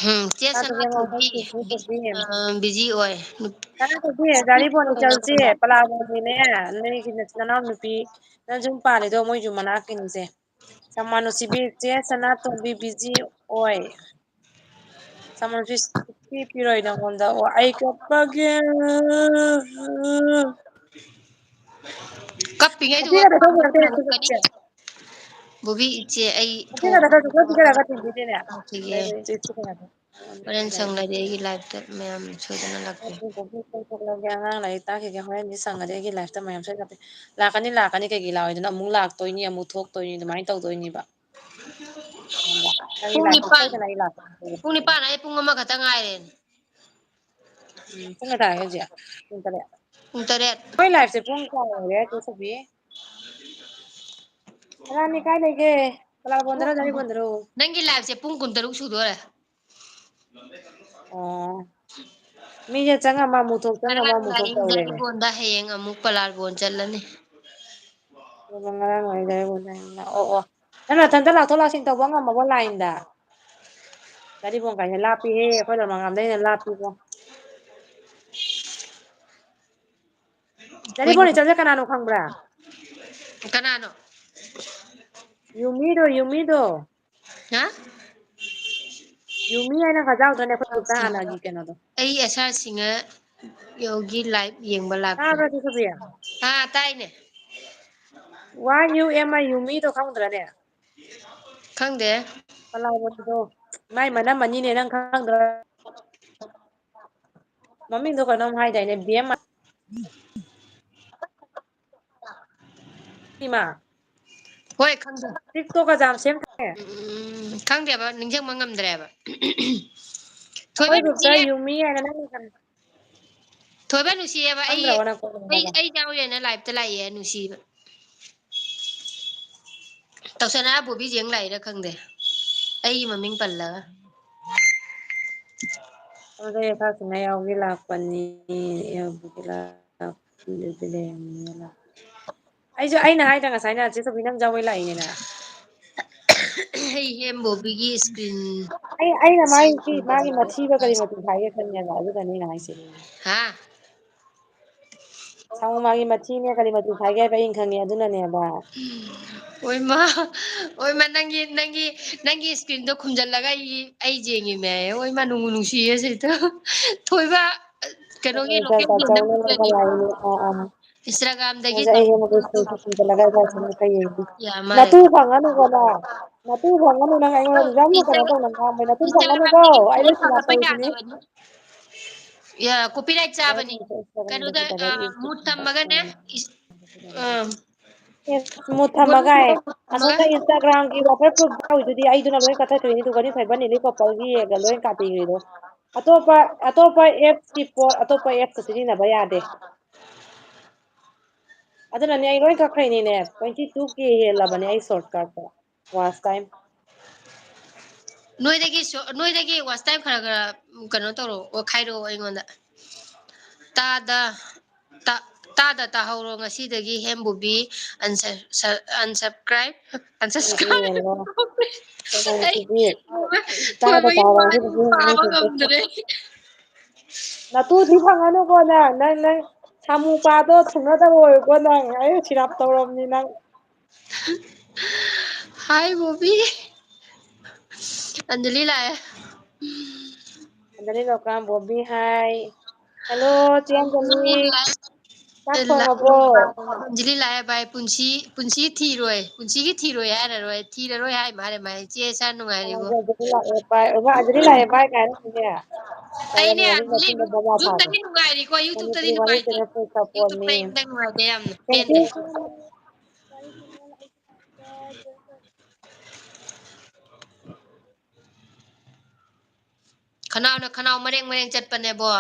ꯎꯝ, ꯆꯦ ꯁꯅꯥ ꯊꯣꯏꯕꯤ, ꯑ, busy ꯑꯣꯏ꯫ ꯁꯅꯥ ꯊꯣꯏꯕꯤ, ꯒꯥꯔꯤ ꯐꯣꯟꯗ ꯆꯠꯂꯨꯁꯦ꯫ ꯄꯂꯥ ꯋꯥꯡꯒꯤꯅꯦ꯫ ꯅꯣꯏꯒꯤ ꯅꯅꯥꯎ ꯅꯨꯄꯤ ꯅꯪ ꯌꯨꯝ ꯄꯥꯜꯂꯤꯗꯣ ꯃꯣꯏ ꯌꯨꯝ ꯃꯅꯥꯛꯀꯤꯅꯤꯁꯦ꯫ ꯁꯃꯥꯟ ꯅꯨꯡꯁꯤꯕꯤ ꯆꯦ ꯁꯅꯥꯇꯣꯝꯕꯤ busy ꯑꯣꯏ꯫ Summer feast ꯁꯨꯛꯄꯤ ꯄꯤꯔꯣꯏ ꯅꯪꯉꯣꯟꯗ꯫ ꯑꯣ, ꯑꯩ ꯀꯞꯄꯒꯦ꯫ ꯀꯞꯄꯤꯉꯩꯗꯨ ꯁꯤꯒ ꯅꯊꯧ ꯅꯠꯇꯦ, ꯁꯤꯒ ꯅꯠꯇꯦ꯫ ꯕꯣꯕꯤ ꯏꯆꯦ ꯑꯩ ꯁꯤꯒ ꯅꯊꯧ ꯅꯠꯇꯦ, ꯁꯤꯒ ꯅꯊꯧ ꯅꯠꯇꯦ꯫ ꯊꯣꯛꯂꯛꯑꯒꯦ꯫ ꯍꯣꯔꯦꯟ ꯁꯪꯂꯗꯤ ꯑꯩꯒꯤ liveꯇ ꯃꯌꯥꯝ ꯁꯣꯏꯗꯅ ꯂꯥꯛꯄꯤꯌꯨ꯫ ꯑꯉꯥꯡ ꯂꯥꯏꯔꯤꯛ ꯇꯥꯛꯈꯤꯒꯦ꯫ ꯍꯣꯔꯦꯟꯗꯤ ꯁꯪꯉꯗꯤ ꯑꯩꯒꯤ liveꯇ ꯃꯌꯥꯝ ꯁꯣꯏꯗꯅ ꯂꯥꯛꯀꯦ꯫ ꯂꯥꯛꯀꯅꯤ, ꯂꯥꯛꯀꯅꯤ꯫ ꯀꯩꯒꯤ ꯂꯥꯛꯑꯣꯏꯗꯣꯏꯅꯣ? ꯑꯃꯨꯛ ꯂꯥꯛꯇꯣꯏꯅꯤ, ꯑꯃꯨꯛ ꯊꯣꯛꯇꯣꯏꯅꯤ, ꯑꯗꯨꯃꯥꯏꯅ ꯇꯧꯗꯣꯏꯅꯦꯕ꯫ ꯈꯪꯕ꯭ꯔꯥ? ꯅꯪꯒꯤ ꯄꯨꯡ liveꯇ ꯅꯤꯄꯥꯟ, ꯁꯣꯏꯗꯅ ꯑꯩ ꯂꯥꯛꯀꯅꯤ꯫ ꯄꯨꯡ ꯅꯤꯄꯥꯟ ꯍꯥꯏ ꯄꯨꯡ ꯑꯃꯈꯛꯇ ꯉꯥꯏꯔꯦꯅꯦ꯫ ꯎꯝ, ꯄꯨꯡ ꯀꯌꯥ ꯇꯥꯔꯒꯦ ꯍꯧꯖꯤꯛ? ꯄꯨꯡ ꯇꯔꯦꯠ꯫ ꯄꯨꯡ ꯇꯔꯦꯠ꯫ ꯑꯩꯈꯣꯏ liveꯁꯦ ꯄꯨꯡ ꯀꯌꯥ ꯑꯣꯏꯔꯦ, ꯆꯦ ꯁꯣꯐꯤ? ꯀꯅꯥꯅꯤ ꯀꯥꯏ ꯂꯩꯒꯦ? ꯀꯂꯥꯔꯕꯣꯟꯗꯔꯣ, ꯗꯥꯏꯔꯤꯕꯣꯟꯗꯔꯣ? ꯅꯪꯒꯤ liveꯁꯦ ꯄꯨꯡ ꯀꯨꯟꯇꯔꯨꯛ ꯁꯨꯗꯣꯔꯦ꯫ ꯑꯣ꯫ ꯃꯤꯁꯦ ꯆꯪꯉꯝꯃ ꯑꯃꯨꯛ ꯊꯣꯛ, ꯆꯪꯉꯝꯃ ꯉꯔꯥꯡ ꯑꯃꯨꯛ ꯊꯣꯛ ꯅꯨꯡꯗꯥꯡ ꯇꯧꯔꯦꯅꯦ꯫ ꯗꯥꯏꯔꯤꯕꯣꯟꯗ, ꯍꯌꯦꯡ ꯑꯃꯨꯛ ꯀꯂꯥꯔꯕꯣꯟ ꯆꯠꯂꯅꯤ꯫ ꯑꯗꯨꯒ ꯉꯔꯥꯡ ꯋꯥꯔꯤ ꯗꯥꯏꯔꯤꯕꯣꯟꯗ ꯍꯥꯏꯕꯅꯤꯅ꯫ ꯑꯣ, ꯑꯣ꯫ ꯅꯪ ꯅꯊꯟꯇ ꯂꯥꯛꯊꯣꯛ ꯂꯥꯛꯁꯤꯟ ꯇꯧꯕ ꯉꯝꯃꯕꯣ lineꯗ? ꯗꯥꯏꯔꯤꯕꯣꯟ ꯀꯥꯏꯅ ꯂꯥꯞꯄꯤꯍꯦ, ꯑꯩꯈꯣꯏ ꯂꯃꯥꯡꯉꯥꯝꯗꯩꯅ ꯂꯥꯞꯄꯤꯕꯣ꯫ ꯗꯥꯏꯔꯤꯕꯣꯟ ꯏꯆꯜꯁꯦ ꯀꯅꯥꯅꯣ ꯈꯪꯕ꯭ꯔꯥ? ꯀꯅꯥꯅꯣ? ꯌꯨꯃꯤꯗꯣ, ꯌꯨꯃꯤꯗꯣ꯫ ꯍꯥ? ꯌꯨꯃꯤ ꯍꯥꯏꯅ ꯈꯖꯥꯎꯗꯅꯦ ꯑꯩꯈꯣꯏ groupꯇ ꯍꯥꯟꯅꯒꯤ ꯀꯩꯅꯣꯗꯣ꯫ ꯑꯩ ꯑꯦꯁ ꯑꯥꯔ ꯁꯤꯡꯍ ꯌꯧꯒꯤ live ꯌꯦꯡꯕ ꯂꯥꯛꯄꯅꯦ꯫ ꯇꯥꯕ꯭ꯔꯥ, ꯆꯦ ꯁꯣꯐꯤꯌꯥ? ꯑꯥ, ꯇꯥꯏꯅꯦ꯫ ꯋꯥꯏ ꯌꯨ ꯑꯦꯝ ꯑꯥꯏ ꯌꯨꯃꯤꯗꯣ ꯈꯪꯗ꯭ꯔꯅꯦ? ꯈꯪꯗꯦ꯫ ꯀꯂꯥꯔꯕꯣꯟꯗꯣ꯫ ꯃꯥꯏ ꯃꯅꯝꯃꯅꯤꯅꯦ, ꯅꯪ ꯈꯪꯗ꯭ꯔꯣ? ꯃꯃꯤꯡꯗꯣ ꯀꯩꯅꯣꯝ ꯍꯥꯏꯗꯥꯏꯅꯦ, ꯕꯦꯝꯃ? ꯏꯃꯥ꯫ ꯍꯣꯏ, ꯈꯪꯗꯦ꯫ TikTokꯀ ꯌꯥꯝ ꯁꯦꯝꯗꯥꯏꯅꯦ? ꯎꯝ, ꯈꯪꯗꯦꯕ, ꯅꯤꯡꯁꯤꯡꯕ ꯉꯝꯗ꯭ꯔꯦꯕ꯫ ꯊꯣꯏꯕ ꯑꯩꯈꯣꯏ groupꯇ ꯅꯨꯡꯁꯤꯌꯦ꯫ ꯌꯨꯃꯤ ꯍꯥꯏꯅ ꯅꯪ ꯀꯩꯅꯣ ꯊꯣꯏꯕ ꯅꯨꯡꯁꯤꯌꯦꯕ, ꯑꯩ, ꯈꯪꯗ꯭ꯔꯕꯣ ꯅꯪ? ꯑꯩ, ꯑꯩ ꯌꯥꯎꯔꯦꯅ liveꯇ ꯂꯥꯛꯑꯦ, ꯅꯨꯡꯁꯤꯕ꯫ ꯇꯧꯁꯅꯥ ꯕꯣꯕꯤ ꯌꯦꯡ ꯂꯥꯛꯏꯔꯥ ꯈꯪꯗꯦ, ꯑꯩꯒꯤ ꯃꯃꯤꯡ ꯄꯜꯂꯒ꯫ ꯑꯗꯨꯗꯩ ꯑꯦꯁꯥꯁꯤꯅ ꯌꯥꯎꯒꯦ ꯂꯥꯛꯄꯅꯤ, ꯌꯥꯎꯒꯦ ꯂꯥꯛꯄꯅꯤ, ꯑꯗꯨꯗꯤ ꯂꯩꯔꯝꯃꯦꯅ ꯂꯥꯛ-, ꯑꯩꯁꯨ, ꯑꯩꯅ ꯍꯥꯏꯗ꯭ꯔꯥ ꯉꯁꯥꯏꯅ, ꯆꯦ ꯁꯣꯐꯤ ꯅꯪ ꯖꯒꯣꯏ ꯂꯥꯛꯏꯅꯦꯅ꯫ ꯑꯩ ꯍꯦꯝꯕꯣꯕꯤꯒꯤ screen ꯑꯩ, ꯑꯩꯅ ꯃꯥꯒꯤ, ꯃꯥꯒꯤ ꯃꯊꯤꯗꯣ ꯀꯔꯤ ꯃꯆꯨ ꯈꯥꯏꯒꯦ ꯈꯪꯉꯦꯕ, ꯑꯗꯨꯗꯅꯦ ꯑꯩꯅ ꯍꯥꯏꯁꯦ꯫ ꯍꯥ? ꯁꯥꯃꯨ ꯃꯥꯒꯤ ꯃꯊꯤꯅꯦ ꯀꯔꯤ ꯃꯆꯨ ꯈꯥꯏꯒꯦ ꯍꯥꯏꯕ ꯑꯩꯅ ꯈꯪꯉꯦ, ꯑꯗꯨꯅꯅꯦꯕ꯫ ꯑꯣꯏꯃ, ꯑꯣꯏꯃ, ꯅꯪꯒꯤ, ꯅꯪꯒꯤ, ꯅꯪꯒꯤ screenꯗꯣ ꯈꯨꯝꯖꯤꯜꯂꯒ ꯑꯩ, ꯑꯩ ꯌꯦꯡꯉꯤꯃꯦ꯫ ꯑꯣꯏꯃ, ꯅꯨꯡꯕꯨ ꯅꯨꯡꯁꯤꯌꯦ ꯁꯤꯗ꯫ ꯊꯣꯏꯕ, ꯀꯩꯅꯣꯒꯤ ꯂꯣꯀꯦꯜꯒꯤ ꯅꯝꯕꯔꯗꯒꯤ ꯑꯥ, ꯑꯥ꯫ Instagramꯗꯒꯤ ꯑꯩ ꯇꯧꯔꯛꯑꯣ꯫ ꯌꯦꯡꯉꯒꯦ, screenshot ꯈꯨꯝꯖꯤꯜꯂꯒ ꯑꯩ WhatsAppꯇ ꯌꯦꯡꯒꯦ꯫ ꯌꯥ, ꯃꯥꯅꯦ꯫ ꯅꯇꯨ ꯐꯪꯉꯅꯨꯀꯣ ꯅꯪ꯫ ꯅꯇꯨ ꯐꯪꯉꯅꯨ ꯅꯪ ꯑꯩꯉꯣꯟꯗ ꯑꯗꯨꯛ ꯌꯥꯝꯅ ꯀꯩꯅꯣ Instagram, ꯇꯧꯅ ꯉꯥꯡꯕ꯫ ꯅꯇꯨ ꯐꯪꯉꯅꯨꯀꯣ꯫ Instagramꯗꯒꯤ ꯑꯩ ꯂꯣꯏ ꯐꯣꯂꯣ ꯁꯤꯅ ꯇꯧꯔꯤꯁꯤꯅꯤ꯫ ꯌꯥ, copyright ꯆꯥꯕꯅꯤ꯫ ꯀꯩꯅꯣꯗ, ꯑ, mute ꯊꯝꯃꯒꯅꯦ꯫ ꯏꯁ-, ꯑ, ꯑꯦ, mute ꯊꯝꯃꯒ ꯍꯥꯏ꯫ ꯊꯝꯃꯒ꯫ ꯑꯁꯣꯝꯗ Instagramꯒꯤ waterproof ꯌꯥꯎꯔꯤꯗꯨꯗꯤ ꯑꯩꯗꯨꯅ ꯂꯣꯏ ꯀꯛꯊꯠꯈ꯭ꯔꯤꯅꯤ꯫ ꯑꯗꯨꯒꯅꯤ ꯊꯣꯏꯕ ꯅꯤꯂꯤ ꯀꯣꯄꯜꯒꯤ ꯌꯦꯡꯒ ꯂꯣꯏ ꯀꯥꯇꯤꯈ꯭ꯔꯤꯗꯣ꯫ ꯑꯇꯣꯞꯄ, ꯑꯇꯣꯞꯄ appꯁꯀꯤ ꯄꯣꯠ, ꯑꯇꯣꯞꯄ appꯁꯇ ꯁꯤꯖꯤꯟꯅꯕ ꯌꯥꯗꯦ꯫ ꯑꯗꯨꯅꯅꯦ ꯑꯩ ꯂꯣꯏ ꯀꯛꯈ꯭ꯔꯤꯅꯤꯅꯦ꯫ Twenty two K ꯍꯦꯜꯂꯕꯅꯦ ꯑꯩ shortcutꯇ꯫ Watch time꯫ ꯅꯣꯏꯗꯒꯤ ꯁꯣ-, ꯅꯣꯏꯗꯒꯤ watch time ꯈꯔ ꯈꯔ, ꯎꯝ, ꯀꯩꯅꯣ ꯇꯧꯔꯛꯑꯣ, ꯈꯥꯏꯔꯛꯑꯣ ꯑꯩꯉꯣꯟꯗ꯫ ꯇꯥꯗ, ꯇꯥ-, ꯇꯥꯗ ꯇꯥꯍꯧꯔꯣ ꯉꯁꯤꯗꯒꯤ ꯍꯦꯝꯕꯨꯕꯤ unsu-, su-, unsubscribe, unsubscribe꯫ ꯌꯦꯡꯉꯣ꯫ ꯑꯩ ꯀꯩꯅꯣꯁꯤꯗꯤ ꯇꯥꯗ ꯊꯣꯏꯕꯒꯤ ꯇꯥꯍꯧꯔꯣ ꯋꯥꯁꯦ ꯉꯁꯤꯗꯒꯤ ꯄꯥꯕ ꯍꯦꯝꯕꯨꯕꯤ꯫ ꯉꯝꯗ꯭ꯔꯦ꯫ ꯅꯇꯨꯗꯤ ꯐꯪꯉꯅꯨꯀꯣ ꯅꯪ, ꯅꯪ, ꯅꯪ ꯁꯥꯃꯨ ꯄꯥꯗꯣ ꯊꯨꯡꯅꯗꯕ ꯑꯣꯏꯌꯨꯀꯣ ꯅꯪ꯫ ꯑꯩ ꯁꯤꯔꯞ ꯇꯧꯔꯕꯅꯤ ꯅꯪ꯫ Hi, ꯕꯣꯕꯤ꯫ ꯑꯟꯖꯂꯤ ꯂꯥꯛꯑꯦ꯫ ꯑꯟꯖꯂꯤ ꯂꯥꯛꯄ꯭ꯔꯥ? ꯕꯣꯕꯤ, hi꯫ Hello, ꯆꯦ ꯑꯟꯖꯂꯤ꯫ ꯂꯥꯛꯑꯦ꯫ ꯆꯥꯛ ꯊꯣꯡꯉꯕꯣ? ꯑꯟꯖꯂꯤ ꯂꯥꯛꯑꯦ ꯚꯥꯏ꯫ ꯄꯨꯟꯁꯤ, ꯄꯨꯟꯁꯤ ꯊꯤꯔꯣꯏ꯫ ꯄꯨꯟꯁꯤꯒꯤ ꯊꯤꯔꯣꯏ ꯍꯥꯏꯔꯔꯣꯏ꯫ ꯊꯤꯔꯔꯣꯏ ꯍꯥꯏ ꯃꯥꯜꯂꯦ ꯃꯥꯏ꯫ ꯆꯦ ꯁꯥꯔ ꯅꯨꯡꯉꯥꯏꯔꯤꯕꯣ? ꯑꯣ, ꯑꯟꯖꯂꯤ ꯂꯥꯛꯑꯦ ꯚꯥꯏ꯫ ꯑꯣ, ꯑꯟꯖꯂꯤ ꯂꯥꯛꯑꯦ ꯚꯥꯏ ꯀꯥꯏꯅ ꯍꯥꯏꯅꯦ꯫ ꯑꯩꯅꯦ, ꯀꯩꯅꯣꯅꯦ, ꯑꯟꯖꯂꯤ, ꯉꯁꯤꯗꯤ ꯕꯣꯕꯥ ꯁꯥꯕ꯫ YouTubeꯇꯗꯤ ꯅꯨꯡꯉꯥꯏꯔꯤꯀꯣ, YouTubeꯇꯗꯤ ꯃꯅꯤꯄꯨꯔꯤ ꯋꯥꯔꯤ ꯅꯨꯡꯉꯥꯏꯇꯦ꯫ Channel ꯄꯨꯡ ꯁꯥꯄꯣꯟꯅꯤ꯫ YouTubeꯇ ꯑꯩ ꯅꯪ ꯅꯨꯡꯉꯥꯏꯇꯦ ꯌꯥꯝꯅ꯫ Thank you꯫ ꯄꯦꯟꯗꯦ꯫ ꯈꯅꯥꯎꯅ ꯈꯅꯥꯎ ꯃꯔꯦꯡ ꯃꯔꯦꯡ ꯆꯠꯄꯅꯦꯕꯣ꯫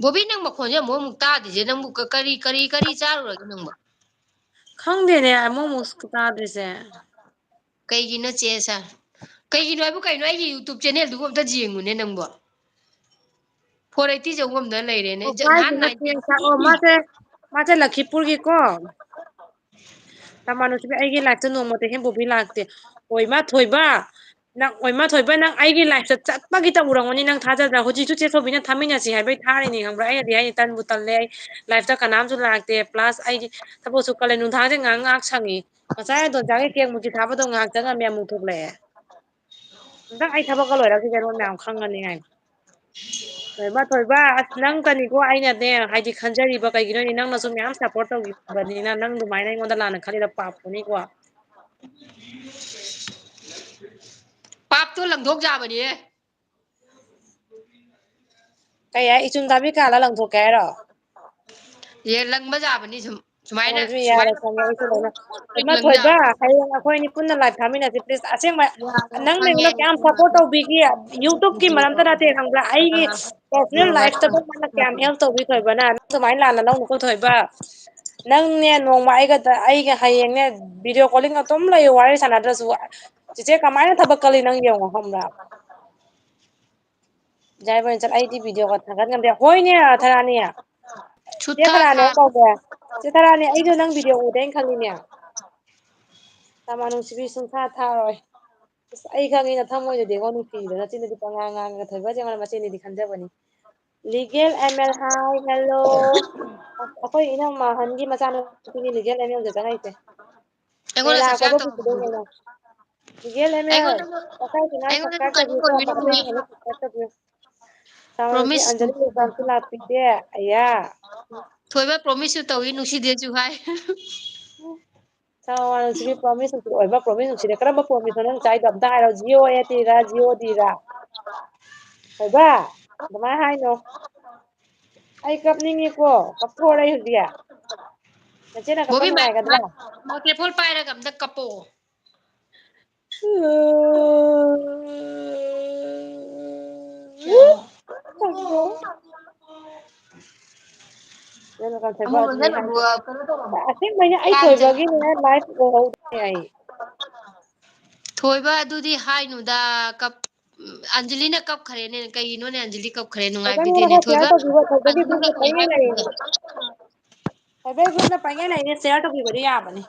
ꯕꯣꯕꯤ, ꯅꯪ ꯃꯈꯣꯟꯁꯦ ꯑꯃꯨꯛ ꯑꯃꯨꯛ ꯇꯥꯗ꯭ꯔꯤꯁꯦ ꯅꯪꯕꯨ ꯀ-, ꯀꯔꯤ, ꯀꯔꯤ, ꯀꯔꯤ ꯆꯥꯔꯨꯔꯒꯦ ꯅꯪꯕꯨ? ꯈꯪꯗꯦꯅꯦ, ꯑꯃꯨꯛ ꯑꯃꯨꯛ ꯇꯥꯗ꯭ꯔꯤꯁꯦ꯫ ꯀꯩꯒꯤꯅꯣ ꯆꯦ ꯁꯥꯔ? ꯀꯩꯒꯤꯅꯣ ꯍꯥꯏꯕꯨ ꯀꯩꯅꯣ? ꯑꯩꯒꯤ YouTube channelꯗꯨꯕꯨ ꯑꯝꯇ ꯌꯦꯡꯉꯨꯅꯦ ꯅꯪꯕꯣ꯫ Four eighty ꯌꯧ ꯉꯝꯗꯅ ꯂꯩꯔꯦꯅꯦ꯫ ꯑꯣ, ꯏꯆꯟ, ꯅꯍꯥꯟ ꯚꯥꯏꯗꯨꯅ ꯅꯥꯏꯟꯇꯤ꯫ ꯆꯦ ꯁꯥꯔ, ꯑꯣ, ꯃꯥꯁꯦ, ꯃꯥꯁꯦ ꯂꯈꯤꯄꯨꯔꯒꯤꯀꯣ꯫ ꯇꯃꯥꯟꯅꯨꯁꯤꯕꯤ, ꯑꯩꯒꯤ liveꯇ ꯅꯣꯡꯃꯇ ꯍꯦꯝꯕꯨꯕꯤ ꯂꯥꯛꯇꯦ꯫ ꯍꯣꯏ, ꯃꯥ ꯊꯣꯏꯕ, ꯅꯪ, ꯑꯣꯏꯃꯥ ꯊꯣꯏꯕ, ꯅꯪ ꯑꯩꯒꯤ live-ꯇ ꯆꯠꯄꯒꯤ ꯇꯧꯔꯝꯒꯅꯤ, ꯅꯪ ꯊꯥꯖꯗ꯭ꯔꯥ? ꯍꯧꯖꯤꯛꯁꯨ ꯆꯦ ꯊꯣꯏꯕꯤꯅ ꯊꯥꯃꯤꯟꯅꯁꯤ ꯍꯥꯏꯕꯩ ꯊꯥꯔꯤꯅꯤ, ꯈꯪꯕ꯭ꯔꯥ? ꯑꯩꯅꯗꯤ ꯍꯥꯏꯅꯤ, ꯇꯟꯕꯨ ꯇꯜꯂꯦ, ꯑꯩ live-ꯇ ꯀꯅꯥꯝꯁꯨ ꯂꯥꯛꯇꯦ, plus ꯑꯩꯗꯤ ꯊꯕꯛꯁꯨ ꯀꯜꯂꯦ, ꯅꯨꯡꯗꯥꯡꯁꯦ ꯉꯥꯏꯍꯥꯛ ꯉꯥꯏꯍꯥꯛ ꯁꯪꯉꯤ꯫ ꯉꯁꯥꯏ ꯑꯗꯣꯟꯆꯥꯒꯤ cake ꯃꯨꯛꯇꯤ ꯊꯥꯕꯗꯣ ꯉꯥꯏꯍꯥꯛ ꯆꯪꯉꯝꯃꯦ, ꯑꯃꯨꯛ ꯊꯣꯛꯂꯛꯑꯦ꯫ ꯑꯝꯇꯪ ꯑꯩ ꯊꯕꯛꯀ ꯂꯣꯏꯔꯛꯈꯤꯒꯦ, ꯅꯣꯏ ꯃꯌꯥꯝ ꯈꯪꯉꯅꯤ ꯍꯥꯏ꯫ ꯊꯣꯏꯕ, ꯊꯣꯏꯕ, ꯑꯁ, ꯅꯪꯇꯅꯤꯀꯣ ꯑꯩꯅꯅꯦ, ꯍꯥꯏꯗꯤ, ꯈꯟꯖꯔꯤꯕ, ꯀꯩꯒꯤꯅꯣꯗꯤ ꯅꯪꯅꯁꯨ ꯃꯌꯥꯝ support ꯇꯧꯕꯤꯕꯅꯤꯅ, ꯅꯪ ꯑꯗꯨꯃꯥꯏꯅ ꯑꯩꯉꯣꯟꯗ ꯂꯥꯟꯅ ꯈꯜꯂꯤꯗꯣ ꯄꯥꯞꯄꯨꯅꯤꯀꯣ꯫ ꯄꯥꯞꯇꯣ ꯂꯪꯊꯣꯛ ꯌꯥꯕꯅꯤꯍꯦ꯫ ꯀꯩ ꯍꯥꯏ? ꯏꯆꯨꯝ ꯇꯥꯕꯤ ꯀꯥꯂ ꯂꯪꯊꯣꯛꯀꯦ ꯍꯥꯏꯔꯣ? ꯌꯦ, ꯂꯪꯕ ꯌꯥꯕꯅꯤ ꯁꯨꯝ꯫ ꯁꯨꯃꯥꯏꯅ, ꯑꯣ, ꯑꯗꯨ ꯌꯥꯔꯦ, ꯁꯨꯃꯥꯏꯅ ꯈꯪꯉꯦ꯫ ꯑꯩꯁꯨ ꯂꯣꯏꯅ, ꯂꯪ ꯏꯃꯥ ꯊꯣꯏꯕ, ꯌꯥꯕꯅꯤ꯫ ꯍꯌꯦꯡ ꯑꯩꯈꯣꯏ ꯑꯅꯤ ꯄꯨꯟꯅ live ꯊꯥꯃꯤꯟꯅꯁꯤ, please꯫ ꯑꯁꯦꯡꯕ, ꯌꯥꯔꯦ, ꯅꯪꯅ ꯈꯪꯉꯦ꯫ ꯑꯩꯉꯣꯟꯗ ꯀꯌꯥꯝ support ꯇꯧꯕꯤꯒꯦ? YouTube-ꯀꯤ ꯃꯔꯝꯇ ꯅꯠꯇꯦ, ꯈꯪꯕ꯭ꯔꯥ? ꯑꯩꯒꯤ personal life-ꯇ ꯅꯪꯅ ꯀꯌꯥꯝ help ꯇꯧꯕꯤ, ꯊꯣꯏꯕꯅ? ꯅꯪ ꯑꯗꯨꯃꯥꯏꯅ ꯂꯥꯟꯅ ꯂꯧꯅꯨꯀꯣ, ꯊꯣꯏꯕ꯫ ꯅꯪꯅꯦ, ꯅꯣꯡꯃ ꯑꯩꯒ, ꯑꯩꯒ ꯍꯌꯦꯡꯅꯦ, video calling ꯑꯗꯨꯝ ꯂꯩꯌꯨ, ꯋꯥꯔꯤ ꯁꯥꯟꯅꯗ꯭ꯔꯁꯨ꯫ ꯆꯤꯆꯦ, ꯀꯃꯥꯏꯅ ꯊꯕꯛ ꯀꯜꯂꯤ ꯅꯪ ꯌꯦꯡꯉꯣ, ꯈꯪꯕ꯭ꯔꯥ? ꯌꯥꯏꯕ, ꯆꯠ-, ꯑꯩꯗꯤ video-ꯒ ꯊꯥꯒꯠ ꯉꯝꯗꯦ꯫ ꯍꯣꯏꯅꯦ, ꯊꯔꯥꯅꯤ꯫ ꯆꯦ ꯁꯨꯊꯥ ꯊꯔꯥꯅꯤ ꯊꯥ꯫ ꯀꯧꯒꯦ꯫ ꯆꯦ ꯊꯔꯥꯅꯤ, ꯑꯩꯗꯣ ꯅꯪ video ꯎꯗꯦꯅ ꯈꯜꯂꯤꯅꯦ꯫ ꯇꯃꯥ ꯅꯨꯡꯁꯤꯕꯤ ꯁꯨꯡꯊꯥ ꯊꯥꯔꯣꯏ꯫ ꯑꯁ, ꯑꯩ ꯈꯪꯉꯤ ꯅꯊꯃꯣꯏꯗꯗꯤꯀꯣ ꯅꯨꯡꯁꯤꯗꯅ ꯅꯆꯤꯟꯗꯗꯤ ꯄꯉꯥꯡ ꯉꯥꯡꯉꯒ ꯊꯣꯏꯕꯁꯦ ꯑꯩꯉꯣꯟꯗ ꯃꯆꯦꯅꯤꯗꯤ ꯈꯟꯖꯕꯅꯤ꯫ Legal M L, hi, hello꯫ ꯑꯩꯈꯣꯏ ꯏꯅꯝꯃ ꯑꯍꯟꯒꯤ ꯃꯆꯥꯅꯨꯄꯤꯅꯤ Legal M L-ꯗ ꯆꯪꯉꯛꯏꯁꯦ꯫ ꯑꯩꯉꯣꯟꯗ ꯃꯦꯂꯥ subscribe ꯀꯣꯏꯕ ꯇꯧ꯫ ꯄꯨꯕꯤꯗꯣꯏꯅꯦ ꯅꯪ꯫ Legal M L, ꯑꯩꯉꯣꯟꯗ, ꯀꯀꯥꯏꯁꯤꯅ ꯑꯩꯉꯣꯟꯗꯗꯤ subscribe ꯀꯩꯅꯣ ꯇꯧꯕꯤꯌꯨꯀꯣ, ꯇꯧꯕꯤꯅꯦ, ꯃꯈꯥ ꯊꯣꯏꯕꯤ꯫ ꯂꯩꯕ subscribe ꯇꯧꯕꯤꯌꯨ꯫ ꯆꯥꯎꯔꯁꯤ Promise꯫ ꯑꯟꯖꯂꯤ ꯂꯩꯕꯥꯛꯁꯨ ꯂꯥꯛꯄꯤꯗꯦ꯫ ꯑꯌꯥ꯫ ꯊꯣꯏꯕ promise-ꯁꯨ ꯇꯧꯏ, ꯅꯨꯡꯁꯤꯗꯦꯁꯨ ꯍꯥꯏ꯫ ꯆꯥꯎꯔꯁꯤꯒꯤ promise ꯅꯨꯡꯁꯤꯗꯦ, ꯑꯣꯏꯕ promise ꯅꯨꯡꯁꯤꯗꯦ꯫ ꯀꯔꯝꯕ promise-ꯅꯣ ꯅꯪ ꯆꯥꯏꯗꯣ? ꯑꯝꯇ ꯍꯥꯏꯔꯣ꯫ G O A T-ꯔꯥ, G O D-ꯔꯥ? ꯊꯣꯏꯕ, ꯑꯗꯨꯃꯥꯏꯅ ꯍꯥꯏꯅꯣ꯫ ꯑꯩ ꯀꯞꯅꯤꯡꯉꯤꯀꯣ꯫ ꯀꯞꯊꯣꯛꯑꯣꯔ ꯑꯩ ꯍꯧꯖꯤꯛ? ꯅꯆꯦꯅ ꯀꯞꯄ ꯕꯣꯕꯤ, mic, ꯅꯨꯡꯉꯥꯏꯒꯗ꯭ꯔꯥ? mic, microphone ꯄꯥꯏꯔꯒ ꯑꯝꯇ ꯀꯞꯄꯛꯑꯣ꯫ ꯅꯪꯅ ꯀꯟꯁꯦꯞ ꯑꯃꯨꯛ ꯋꯥꯠꯂꯤ ꯂꯣꯏꯁꯜꯂꯕꯣ? ꯍꯥꯏ꯫ ꯀꯩꯅꯣ ꯇꯧꯔꯕꯣ? ꯑꯁꯦꯡꯕꯩꯅꯦ ꯑꯩ ꯀꯥꯡꯁꯦ? ꯊꯣꯏꯕꯒꯤꯅꯦ live ꯎꯍꯧꯗꯦ ꯑꯩ꯫ ꯊꯣꯏꯕ, ꯑꯗꯨꯗꯤ ꯍꯥꯏꯅꯨꯗ꯫ ꯀꯞ-, ꯑꯟꯖꯂꯤꯅ ꯀꯞꯈ꯭ꯔꯦꯅꯦ꯫ ꯀꯩꯒꯤꯅꯣꯅꯦ ꯑꯟꯖꯂꯤ ꯀꯞꯈ꯭ꯔꯦ? ꯊꯣꯏꯕ ꯅꯨꯡꯉꯥꯏꯕꯤꯗꯦꯅꯦ꯫ ꯑꯩꯉꯣꯟꯗ ꯊꯣꯏꯕ, share ꯇꯧꯕꯤꯌꯣ, ꯊꯣꯏꯕꯒꯤ ꯑꯟꯖꯂꯤ group-ꯇ ꯀꯞꯈ꯭ꯔꯦ ꯄꯪꯌꯦꯡ ꯍꯥꯏ꯫ ꯌꯦꯡꯉꯤꯅꯦ꯫ ꯊꯣꯏꯕꯒꯤ group-ꯇ ꯄꯪꯌꯦꯡ ꯌꯦꯡꯉꯤꯅꯦ, share ꯇꯧꯕꯤꯕꯗꯤ ꯌꯥꯕꯅꯤ꯫